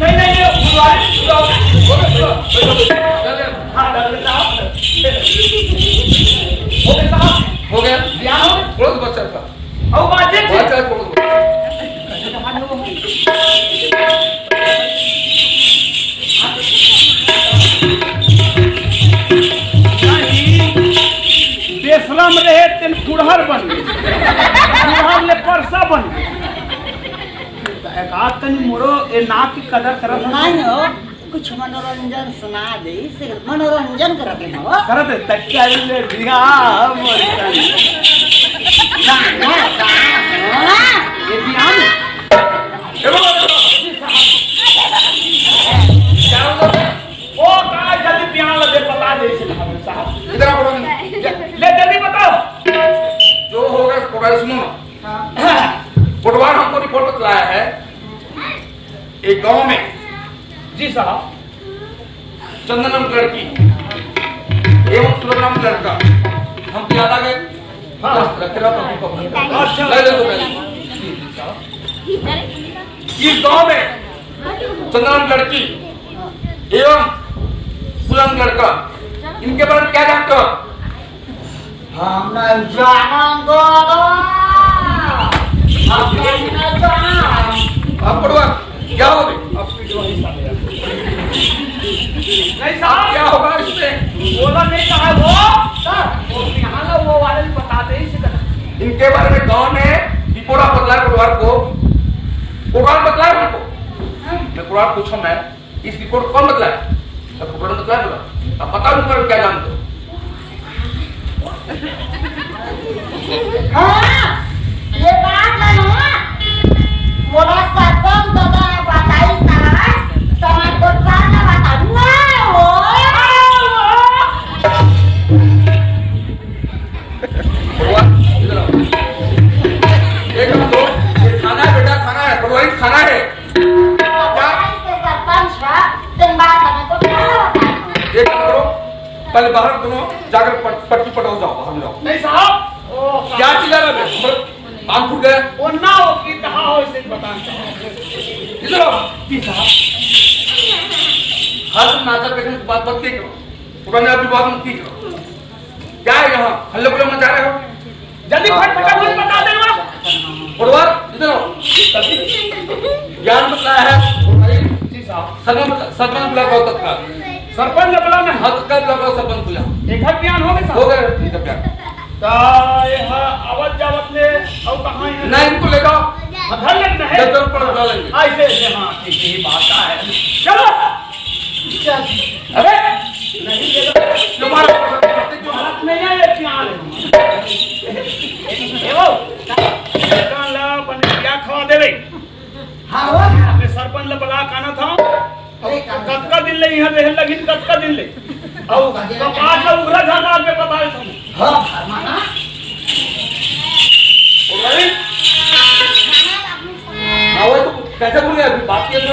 नहीं, नहीं, नहीं, बुलवा रहे, बुलाओ। हाँ, डॉक्टर साहब। हो गया साहब? हो गया। ध्यान हो? थोड़ा सा बच्चा था। अब बात है। बच्चा थोड़ा सा। बेशरम रहे, तेन फुड़हर बन गए। फुड़हर ले परसा बन गए। एक आध तनी मोरो ए नाक की कदर करत हस। नहीं हो, कुछ मनोरंजन सुना दे, इसे मनोरंजन करत है हो। करत है, तकिया ले बिहार मोर। ना, ना, ना, ना। ये बिहार। वो का जल्दी बयान लगे, बता दे इसे साहब। इधर आओ, बोलो। ले जल्दी बताओ। जो होगा, इसको भाई सुनो। हाँ। कोटवार हमको रिपोर्ट बतलाया है, एक गांव में। जी साहब। चंदन नाम लड़की एवं सूरज नाम लड़का, हम याद आ गए। हाँ। बस रखे रहो, कभी को। अच्छा। ले, ले, ले, ले। इस गांव में चंदन लड़की एवं फूलन लड़का, इनके बारे में क्या जानते हो? हम नहीं जानन दादा। हम नहीं जानन। अब पढ़वा, क्या हो गई? अब पीट वही साले। नहीं साहब। क्या होगा इसमें? बोला नहीं कहा वो। सर, वो यहाँ ला वो वाले भी बताते ही सिकंदर। इनके बारे में गांव में रिपोर्ट बतलाए कोटवार को। कोटवार बतलाए उनको। मैं कोटवार पूछा मैं, इस रिपोर्ट को कौन बतलाए? तो कोटवार बतलाए बोला। अब बताओ इनके बारे में क्या जानते हो? हाँ, ये बात ला ना, मोला सरपंच दादा बताइस ना, त मैं कोटवार ला बताहूँ ना, ओए। भगवान, इधर आओ। एक काम करो, ये खाना है बेटा, खाना है, भगवान खाना है। क्या? बताइस ना सरपंच बा, तुम बात हमें कोटवार ला बताइस। एक काम करो, पहले बाहर दोनों जाकर पट-, पट्टी पटाओ, जाओ, बाहर में जाओ। नहीं साहब, ओ, क्या चिल्ला रहा है? कान फूट गया? वो ना हो कि कहाँ हो, इसे बताना चाहता हूँ। इधर आओ। जी साहब। हर तुम नाचा देखने के बाद मत देख लो। पुराने आप विवाद मत कीजिए। क्या है यहाँ? हल्ले गुल्ले मचा रहे हो? जल्दी हाँ। फट फटाफट बता दे ना। पटवार, इधर आओ। ज्ञान बतलाया है। जी साहब। सरपंच बता-, सरपंच बुला के आओ तत्काल। सरपंच ने बुलाना है? हाँ, तत्काल बुला के आओ, सरपंच बुला। एक हाथ ज्ञान हो गए साहब? हो गए, ठीक है, ज्ञान। तो ये हाँ, आवत जावत ले, और कहाँ है? नहीं, इनको ले जाओ। हाँ, घर लेना है? जब जरूरत पड़े, बुला लेंगे। हाँ, ऐसे, ऐसे, हाँ, ठीक, यही बात है। चलो। अरे, नहीं, ये तो तुम्हारा बात नहीं है, ये क्या है? ए वो, सरपंच ला बने क्या खवा देवे? हाँ, वो। अपने सरपंच ला बला काना था। अरे, का कतका दिन ले यहाँ रहे लगिन, कतका दिन ले? अउ कपाट ला उघरा झाका के बता दे तुम। हाँ, फरमाना। ओ भाई। हाँ, वो तो कैसे भूल गए? अभी बात किए थे।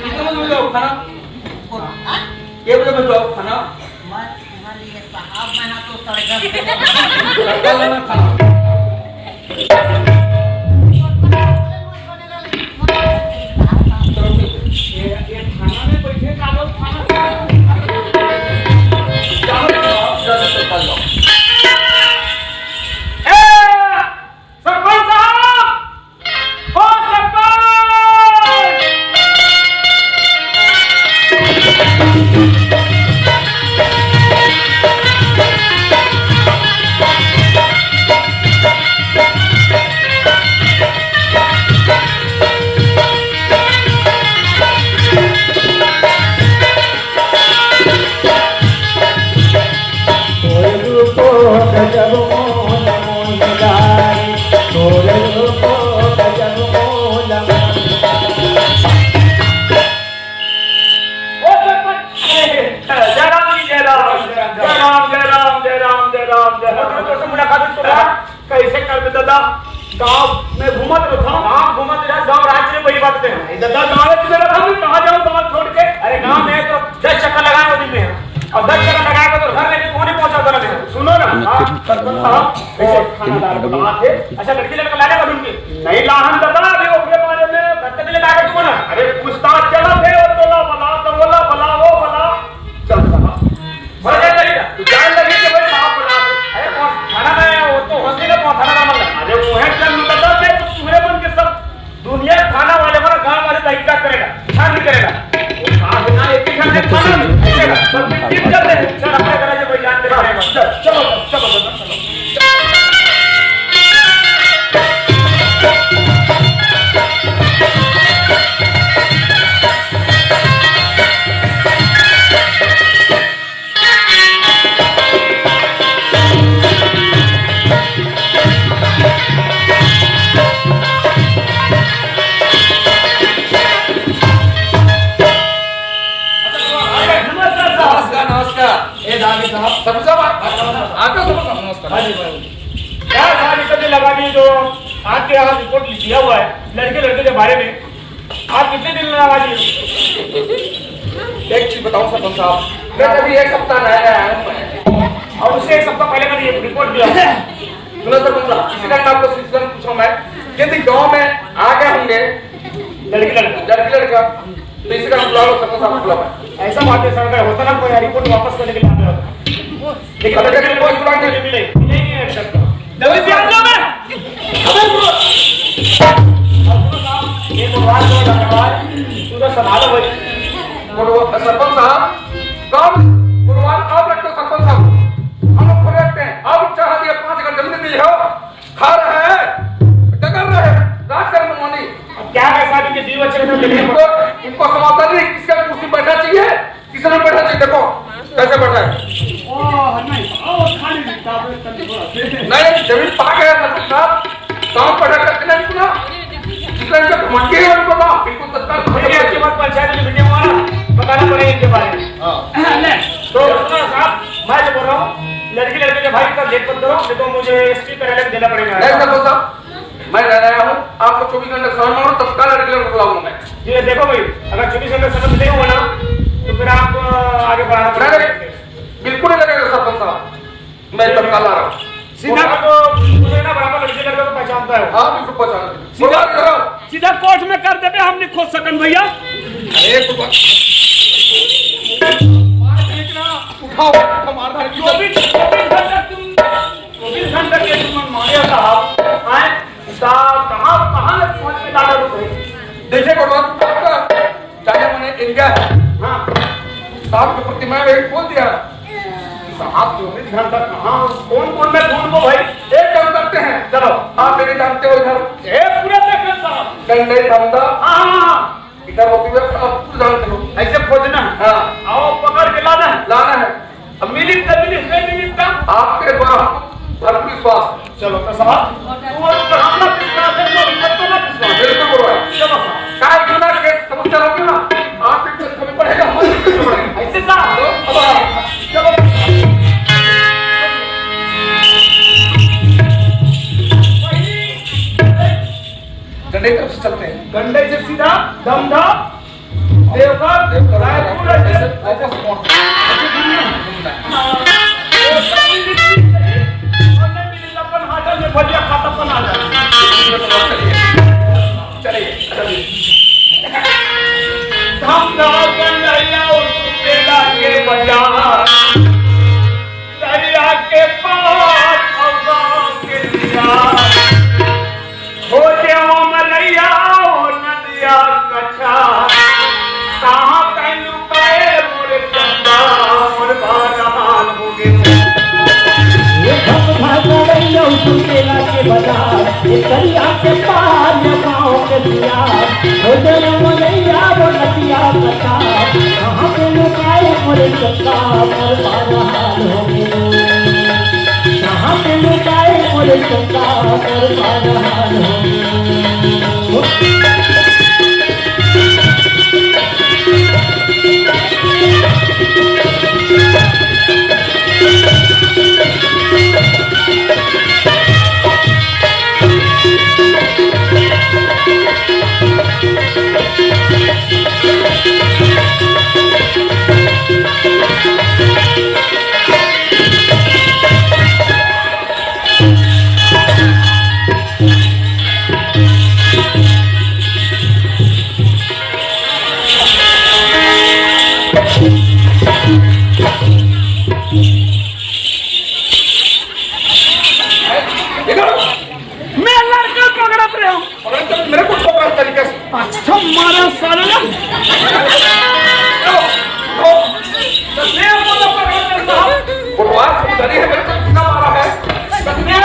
कितने बजे मिला वो खाना? हाँ? के बजे मिला वो खाना? मैं तुम्हारे लिए साहब, मैं ना तो सड़क तड़का लेना खाना। ये, ये थाना में बैठे कागज थाना। जाओ, जाओ, जाओ, जाओ, जाओ। ए, सरपंच साहब! ओ सरपंच! तोर रूपो गजब मोल मोहिदारी, तोर रूपो गजब मोल मोहिदारी। ओ सरपंच, जय राम जी, जय राम, जय राम, जय राम, जय राम, जय राम, जय राम। बहुत दिनों से मुलाकात हुई, तो कैसे कर दे दादा? गांव में घूमत रहता हूँ। गांव घूमत रहा, गांव राज्य में वही बात है। ए दादा, गांव में रहता हूँ, कहाँ जाऊँ गांव छोड़ के? अरे गांव में तो दस चक्कर लगाए वो दिन में। अब दस चक्कर लगाए तो घर में कौन ही पहुंचा बना दे? सुनो ना, हाँ, सरपंच साहब, कैसे खाना डाल के बात है? अच्छा, लड़की लड़का लाने वाले उनके? नहीं लाहन दादा, अभी ओकरे बारे में धक्का दिले का तुम ना। अरे पूछताछ चला थे, वो तोला बला, तो बोला बला, वो बला। चल साहब। बड़ा जान लगी, तू जान लगी कि भाई साहब बना दे। अरे कौन थाना में है? वो तो हंसी का कौन थाना का मतलब? अरे वो है चल लुटाता थे, तो तुम्हें बन के सब दुनिया थाना वाले वाला गांव वाले तहकीकात करेगा, छानबीन करेगा। वो साहब ना एक ही घर में थाना में करेगा। सब दिन दिन चल रहे हैं। चल अपने घर में कोई जान के बारे में। चल, चलो, चलो, चलो, चलो। नमस्कार, नमस्कार। ए, दादी साहब। सब, सब, आप, आप, आप, नमस्कार। हाँ जी, भाई। क्या साहब, इतना दिन लगा दिए जो आपके यहाँ रिपोर्ट लिया हुआ है लड़के लड़के के बारे में, आप कितने दिन लगा दिए? एक चीज बताऊं सरपंच साहब, मैं अभी एक सप्ताह नया नया आया हूँ, और उससे एक सप्ताह पहले मैंने ये रिपोर्ट दिया। सुनो सरपंच साहब, इसी कारण आपको सिटीजन पूछा मैं, यदि गांव में आ गए होंगे लड़की लड़का, लड़की लड़का, तो इसी कारण बुला लो सरपंच साहब, बुला मैं। ऐसा बात है सर, अगर होता ना कोई रिपोर्ट वापस करने के लिए आता है। लेकिन अगर कोई सुराग नहीं मिले, नहीं, नहीं, अभी तक तो। जल्दी से आ जाओ मैं। अबे, ये भगवान को धन्यवाद, तू तो संभालो भाई। बोलो, सरपंच साहब, कम गुणवान आप रखते हो सरपंच साहब। हम लोग खड़े रखते हैं, आप चढ़ा दिए पाँच एकड़ जमीन दी हो, खा रहे हैं, डगर रहे हैं, राज कर मनमानी। अब क्या करें साहब, इनके जीव अच्छे रहते हैं। इनको, इनको समाधान नहीं, किसका कुर्सी बैठना चाहिए? किसने बैठा जी? देखो कैसे बैठा है। ओ, नहीं, ओ, खाली नहीं, ताबड़े तक थोड़ा। नहीं, जमीन पा गया था, साहब। काम पड़ा करके नहीं सुना। जितना इनका घमंड है, उनको तो बिल्कुल सत्ता भैया, आपके पास पंचायत में मीटिंग हुआ ना, बताना पड़ेगा इनके बारे में। हाँ। ले, तो सुनो साहब, मैं जो बोल रहा हूँ, लड़की लड़के के भाई का लेट मत करो, नहीं तो मुझे एसपी कार्यालय में देना पड़ेगा। नहीं, सर, साहब, मैं रह रहा हूँ, आपको चौबीस घंटे समय मांगो, तत्काल लड़की लड़के को लाऊंगा मैं। ये देखो भाई, अगर चौबीस घंटे समय नहीं हुआ ना, तो फिर आप, अ, आगे बढ़ाना नहीं, पड़ेगा। नहीं, बिल्कुल नहीं लगेगा सरपंच साहब, मैं तत्काल आ रहा हूँ। सीधा वो तो मुझे ना बराबर लड़के लड़के को पहचानता है। हाँ, बिल्कुल पहचानता हूँ। सीधा, बोला, सीधा कोर्ट में कर देबे, हम नहीं खोज सकन भैया। अरे तो बात, मार देना, उठाओ, उठाओ, मार धाड़ की। चौबीस, चौबीस घंटे तुम, चौबीस घंटे के तुम मारिया साहब, आए, सा-, कहाँ, कहाँ ले पहुँच के डाला रुक है? देखिए कोटवार, चाहे मैंने एरिया है। हाँ। साहब की प्रतिमा में बोल दिया। साहब चौबीस घंटा कहाँ, कौन कौन में ढूंढ को भाई? एक काम करते हैं, चलो। आप मेरे जानते हो इधर। ए, पूरा देख लो साहब। गंडई धंधा। हाँ, हाँ, हाँ। इधर होती है, आप खुद जानते हो। ऐसे खोजना है। हाँ। आओ, पकड़ के लाना है। लाना है। अब मिली तो मिली, नहीं मिली तो? आपके द्वारा हमको भरपूर विश्वास है। चलो तो साहब, तू और तो हम ना विश्वास है, तो हम तो ना विश्वास है। बिल्कुल बोल रहा है। चलो साहब। काय क्यों ना केस समस्या होगी ना, आप भी केस कमी पड़ेगा, हम भी कमी पड़ेगा। ऐसे साहब, तो अब आप, चलो। गंडई तरफ से चलते हैं। गंडई से सीधा दमदम देवघर, देवघर, रायपुर, ऐसे ऐसे वापस पहुंचना है। और नहीं मिली तो अपन हाटल में भजिया खाता अपन आ जाए। चलिए, चलिए। हम गाँव के नैया उस बेला के बाजार, दरिया के पार और गाँव के दिया। हो देवा मलैया, ओ नदिया कछा, कहाँ कहीं लुकाए मोर चंदा, मोर बाल हाल हो गए। ये भग भग रही हो सुकेला के बाजार, ये दरिया के पार, ये गाँव के दिया। हो देवा मलैया, ओ नदिया कछा, कहाँ पे लुकाए मोर चंदा, मोर बाल हाल हो गए। कहाँ पे लुकाए मोरे चंदा, मोर बाल हाल हो। मैं लड़का पकड़त रहे हूँ। अरे तो मेरे को ठोक रहा तरीके से। अच्छा मारा साले ने। तो, तो, तो मैं बोला पकड़ के साहब। बकवास की गाड़ी है, मेरे को कितना मारा है। तो मैं,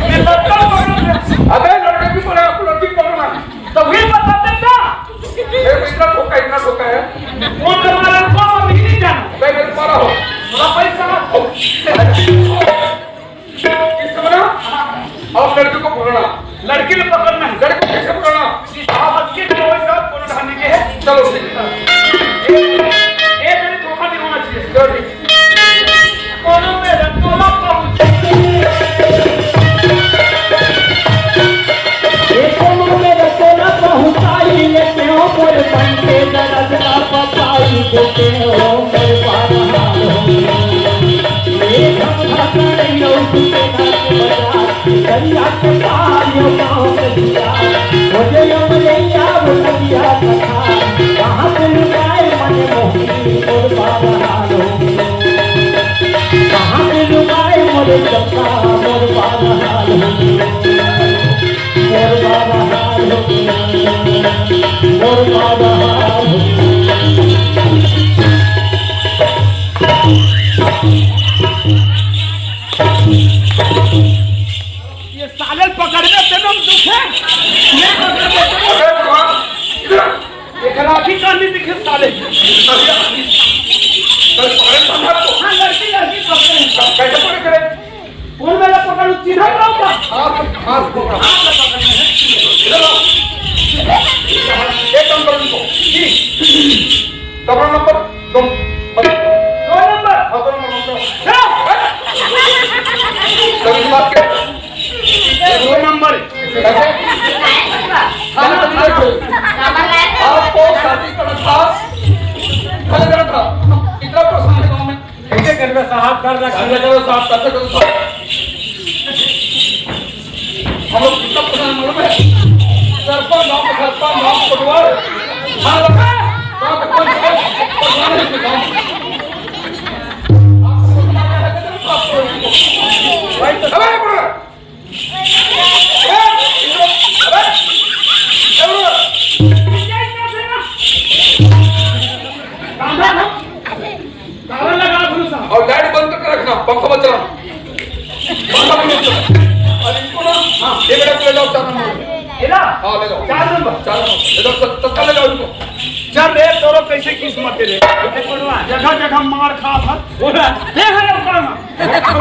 मैं लड़का पकड़ के। अबे लड़के की बोला, आपको लड़की पकड़ना। तो भी बता देता। मेरे को इतना ठोका, इतना ठोका है। कौन मारा, कौन अभी नहीं जाना। मैं मेरे को मारा हो। थोड़ा पैसा। किससे बना? आप लड़की को पकड़ना। लड़की को पकड़ना है। लड़की को कैसे पकड़ना? आप अच्छे से वही साहब, कोनो ढाने के है। चलो, ठीक है। ए, ए, मेरे धोखा नहीं होना चाहिए। चलो, ठीक। कोनो मेरा टोला पहुंचे। ए, कोनो मेरा टोला पहुंचाई, ये क्यों बोल बनते दर्द का बताई देते हो, मेरे बाल हाल हो। ये हम भाषा नहीं हो, दूसरे नाच बजा। दरिया के पार यो गाँव के दिया, मुझे यो मलैया वो नदिया कथा, कहाँ से लुकाए मने मोहनी मोर बाल हाल हो। कहाँ से लुकाए मोरे चंदा मोर बाल हाल हो। मोर बाल हाल हो। मोर बाल हाल हो। ये साले पकड़ में तेरे में दुख है। ये पकड़ में तेरे में, अरे बाप, इधर आ। एक लाठी कान नहीं दिखे साले। अरे, अरे, अरे, हाँ, लड़की, लड़की पकड़े हैं। कैसे पकड़े तेरे? कौन वाला पकड़, चिन्हा का होता? हाथ, हाथ पकड़। इधर आओ। एक काम करो इनको। जी। कमरा नंबर दो। दो नंबर? हाँ, दो नंबर, दो नंबर। चलो। कभी बात के। दो नंबर। कैसे? खाना तो नहीं खाओ। आपको शादी करना था, भले करना था। इतना परेशान है गाँव में। कैसे करबे साहब, डर लग घर में करो साहब, कैसे करो साहब? हम लोग कितना परेशान मालूम है? सरपंच, गाँव का सरपंच, गाँव का पटवार, हर लोग गाँव का कोई परेशान है इसमें गाँव में। भाई तो अरे बड़ा। ताला लगा दो साहब। और लाइट बंद करके रखना, पंखा मत चलाना। पंखा भी मत चलाना। और इनको ना, हाँ, ये बेटा को ले जाओ चार नंबर। ये ना? हाँ, ले जाओ। चार नंबर? चार नंबर। ले जाओ, तब, तब ले जाओ इनको। चल रे, तोरो कैसे किस्मत है रे? जगह जगह मार खा था। बोला, दे है रे उतारना। मार खा,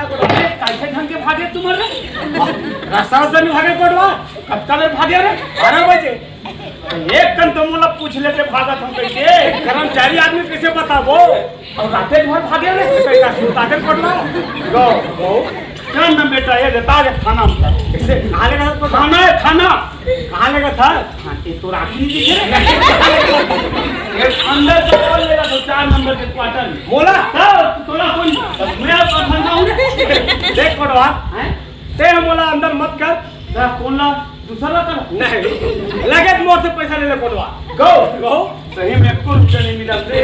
बोला, "ए, कैसे ढंग के भागे तुम रे? रास्ता रास्ता नहीं भागे कोटवा? कब तक भागे रे?" बारह बजे। एक कन तो मोला पूछ लेते, भागत हम कैसे? कर्मचारी आदमी कैसे बताबो? और राते भर भागे रे, कैसे सुताते पड़ला? गो, गो। क्या नाम बेटा, ये देता है खाना हमका। कैसे? कहाँ लेगा था? खाना है, खाना। कहाँ लेगा था? हाँ, ये तो राखी नहीं दिखे रे। ये अंदर तो कौन लेगा था? चार नंबर के क्वार्टर में। बोला? हाँ, तोला कौन? मैं अब खाना हूँ। देख कोटवा, हैं? ते हम बोला अंदर मत कर। ना, कौन ला? दूसरा ला कर। नहीं। लगे तो मोर से पैसा ले ले कोटवा। गो, गो। सही में कुछ नहीं मिला रे।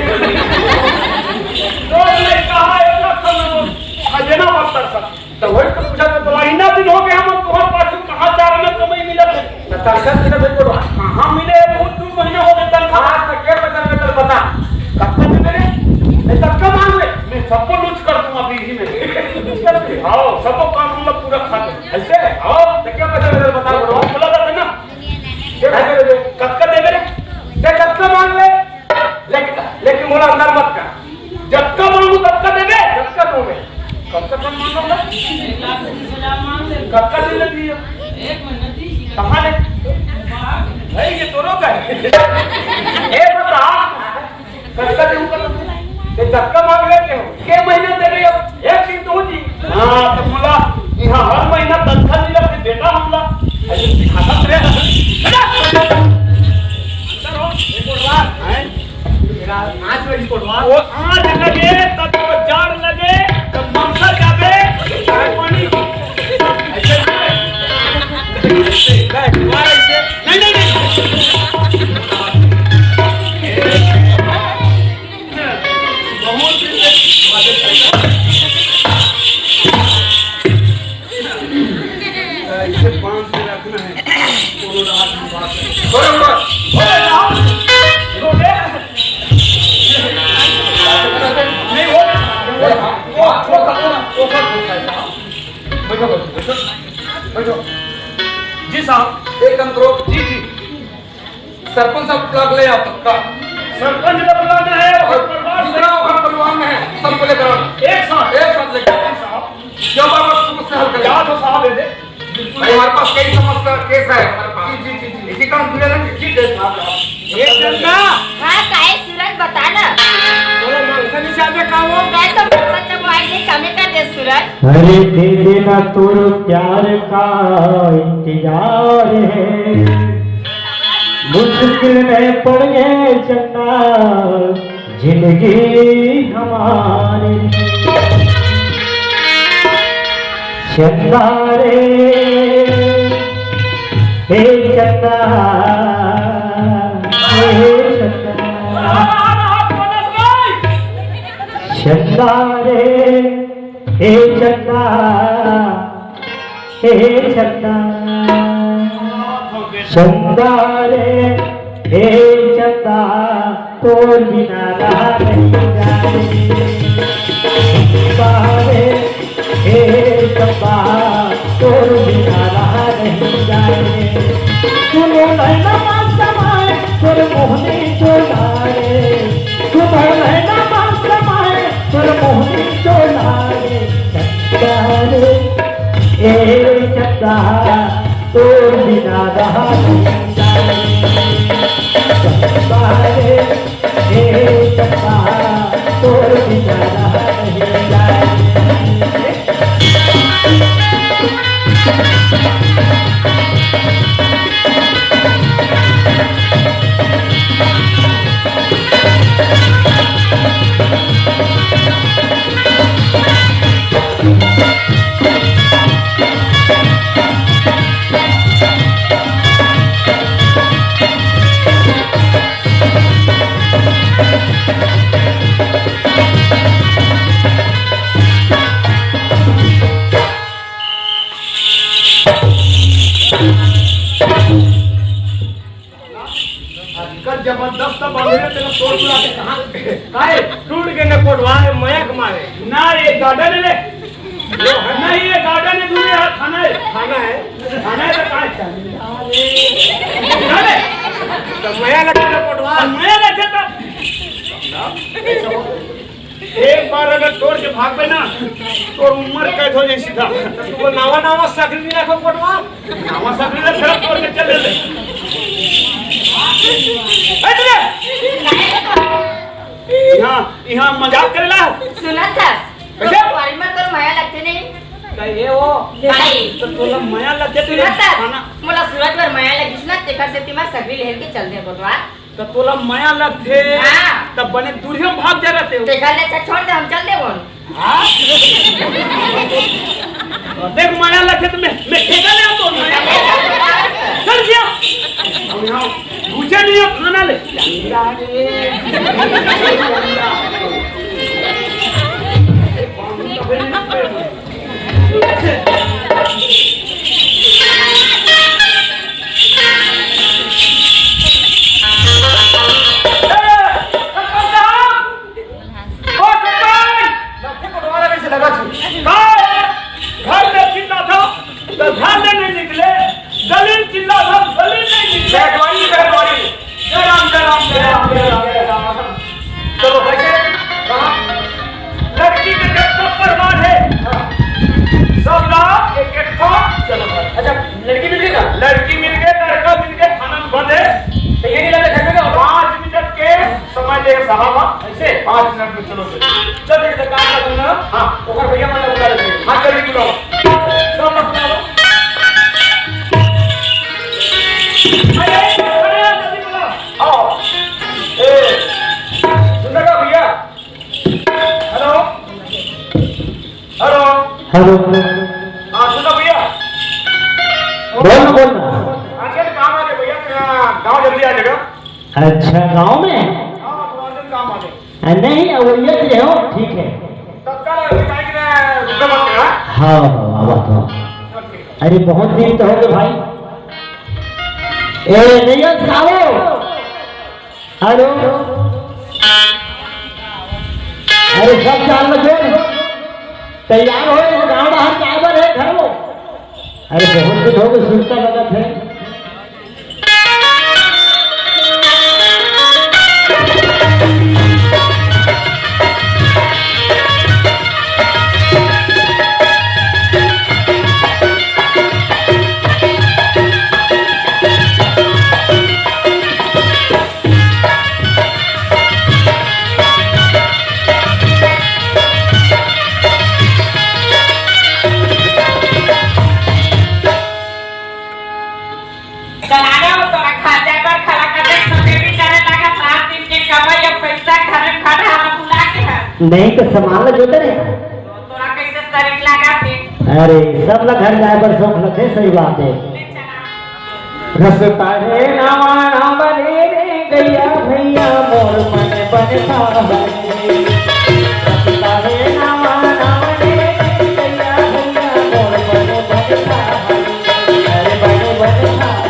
तो नहीं कहा, एक लाख का नोट। खजाना मत कर सक। तो वही तो पूछा था, तो महीना दिन हो गया, हम तुम्हारे पास में कहाँ जा रहे हैं, कमाई मिला थे। तो तनख्वाह से तो कोटवा। कहाँ मिले? बहुत दो महीना हो गए तनख्वाह। हाँ, तो क्या पता, मैं तो बता। कब तक मेरे? मैं तब का मांग ले? मैं सबको लूट कर दूंगा बीवी में। आओ, सबको काम मतलब पूरा खा दो। ऐसे? आओ, तो क्या पता, मैं तो बता दो। बोला था ना? ये भाई मेरे, कतका देबे रे? ते कतका मांग ले? लेकिन, लेकिन मोला अंदर मत कर। जतका मांगू ततका देबे, जतका दूंगे। कतका कम मांगोगा? एक लाख बीस हजार मांग ले। कतका दिन लगी है? एक महीना दी। कहाँ ले? भाई, ये तोरो का है। ए, बता। कतका देहू का? ये धक्का मार लेते हो। के महीना दे रहे हो? एक दिन तो जी। हाँ, तो बोला, यहाँ हर महीना तनख्वाह मिला, फिर देता हमला। अरे, सिखाता तो रहे। अंदर हो, एक और बार। हैं? तेरा आँच में रिपोर्ट हुआ। वो आँच लगे, तब वो जाड़ लगे, तब मंसा जाबे, चाय पानी। ऐसे नहीं। नहीं, नहीं, नहीं। बहुत दिन से इसे बांध के रखना है। कोनो रात में बात है। अरे, अरे, अरे, नहीं, वो, वो, वो, वो, बैठो, बैठो, बैठो, बैठो। जी साहब। एक काम करो। जी, जी। सरपंच साहब बुला के ले आओ सबका। सरपंच का बुलाना है और जितना वहाँ परिवार में है, सबको लेकर आओ। एक साथ। एक साथ लेकर आओ। साहब। क्या बात है, समस्या हल करें। क्या तो साहब है दे? बिल्कुल। भाई, हमारे पास कई समस्या, केस है हमारे पास। जी, जी, जी, जी। इसी काम पूरे ना। जी, जी, साहब। एक घंटा। हाँ, काहे सूरज, बता ना। चलो, मैं उसे नहीं चाहते काम हो। मैं तो बस जब भाई ने कमी कर दे सूरज। अरे दे देना तोर प्यार का इंतजार है, मुश्किल में पड़ गए चन्ना जिंदगी हमारी। चन्ना रे, हे चन्ना, हे चन्ना, चन्ना रे, हे चन्ना, हे चंदा, चंदा रे, हे चंदा, तोर बिना रहा नहीं जाए। चंदा रे, हे चंदा, तोर बिना रहा नहीं जाए। सुनो नैना मस्त माए, तोर मोहनी चोला रे। सुनो नैना मस्त माए, तोर मोहनी चोला रे। चंदा रे, तोर बिना रहा नहीं जाए। चंपा रे, हे चंपा, तोर बिना रहा नहीं जाए। अतका जबरदस्त बंदे तेला तोड़ तुड़ा के कहाँ? काहे? टूट के ने कोटवा रे, मया के मारे। ना, ये गार्डन है रे। वो है ना, ये गार्डन है, दूर है, थाना है। थाना है? थाना है तो कहाँ है? अरे, तो मया लगे ना कोटवा। और मया लगे तो एक बार अगर तोड़ के भाग गए ना, तो उम्र कैद हो जाए सीधा। तो नावा नावा सकरी नहीं रखो कोटवा। नावा सकरी ले फेर तोड़ के चले ले। ए, चले। यहाँ, यहाँ मजाक करेला। सुना था? कैसे? तो पारी में तो मया लगते नहीं। का ये वो? भाई। तो तोला मया लगते सुना था? खाना। मोला सूरज पर मया लगिस ना, तेकर से तिमा सगरी लेहल के चल दे कोटवा। त तोला मया लगथे, हाँ। त बने दूरियो म भाग जा रहते हो। तेखर ले अच्छा छोड़ दे, हम चल देबो। हाँ? देख, मया लगथे त मैं, मैं ठेका ले आतो, मया। चल गया। अब यहाँ घुसे नहीं हो, खाना ले। घर में चिल्ला था, तो घर से नहीं निकले, गली में चिल्ला था, गली में नहीं निकले। बैठवारी, बैठवारी। जय राम, जय राम, जय राम, जय राम, जय राम। चलो, बैठे। हाँ। लड़की के जब सब बर्बाद है, हाँ। सब लोग एक, एक ठो। चलो, भाई। अच्छा, लड़की मिल गई ना? लड़की मिल गई, लड़का मिल गया, थाना में बंद है। तो ये नहीं लगा घर में क्या होगा? पाँच मिनट के समय दे साहब, ऐसे? पाँच मिनट में चलो, चलो। चल, देख, देख, काम कर दूंगा। हाँ। ओकर भैया मन बुला लेते हैं। हाँ, जल्दी बुलाओ। सब लोग बुलाओ। अरे, अरे, जल्दी बुलाओ। आओ। ए, सुन रहा भैया? हेलो? हेलो? हेलो? हाँ, सुनो भैया। बोल, बोल। अर्जेंट काम आ गया भैया, मेरा गाँव जल्दी आ जाएगा। अच्छा, गाँव में? हाँ, थोड़ा अर्जेंट काम आ गया। आ, नहीं, अब ये जो हो, ठीक है। तत्काल अभी टाइम में रुको मत, हाँ? हाँ, हाँ, आवा तो। हाँ, ठीक है। अरे, बहुत दिन तो हो गए भाई। ए, नहीं हो, सालो। हेलो। अरे, सब चाल लगे। तैयार हो, गाँव बाहर जाए बर है घर वो। अरे, बहुत दिन हो गए, सुनता लगत है। चला रे, वो तोरा घर जाए बर खड़ा कर दे, सोचे भी करे लगा, सात दिन के कमाई, अब पैसा घर में खड़ा, हम बुला के है। नहीं तो सामान ला जोते रे। तो तोरा कैसे शरीर लगा थे? अरे, सब ला घर जाए बर शौक लगे, सही बात है। ले चला। रस्ता है नवा नवा रे रे गैया भैया मोर मन बनता है। रस्ता है नवा नवा रे रे गैया भैया मोर मन बनता है। अरे बन बनता है।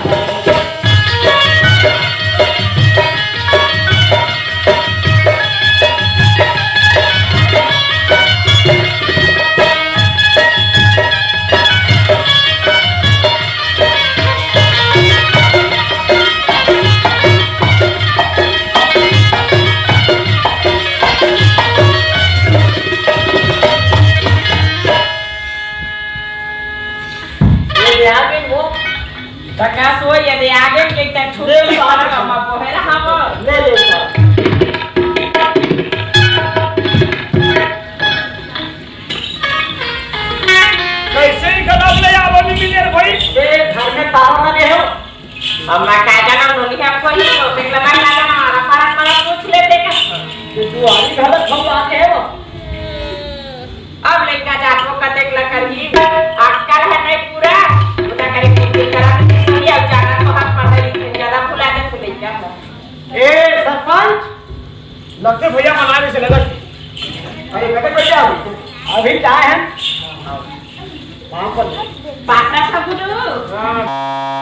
आगे वो। तका सो ये दे आगे के तक छुट्टी ले लो। कर हम बोहेला हम। ले ले लो। कैसे ही गलत ले आवो नहीं मिले रे भाई। ए, घर में ताला लगे हो। अब मैं का जानम, नोनी हमको ही तो देख लगा ना, हमारा पारा पारा पूछ लेते का। ये दुआरी गलत हम आके है वो। अब लइका जात वो कतेक ला करही, अक्कल है नहीं पूरा, उठा करे कुछ करा नहीं, अब जाना तो हम पढ़े लिखे ज्यादा भुला दे तो लइका है। ए सरपंच, लगते भैया मना रहे से लगा। अरे कते भैया, अभी क्या है? वहाँ पर। पाता था गुरु। हाँ।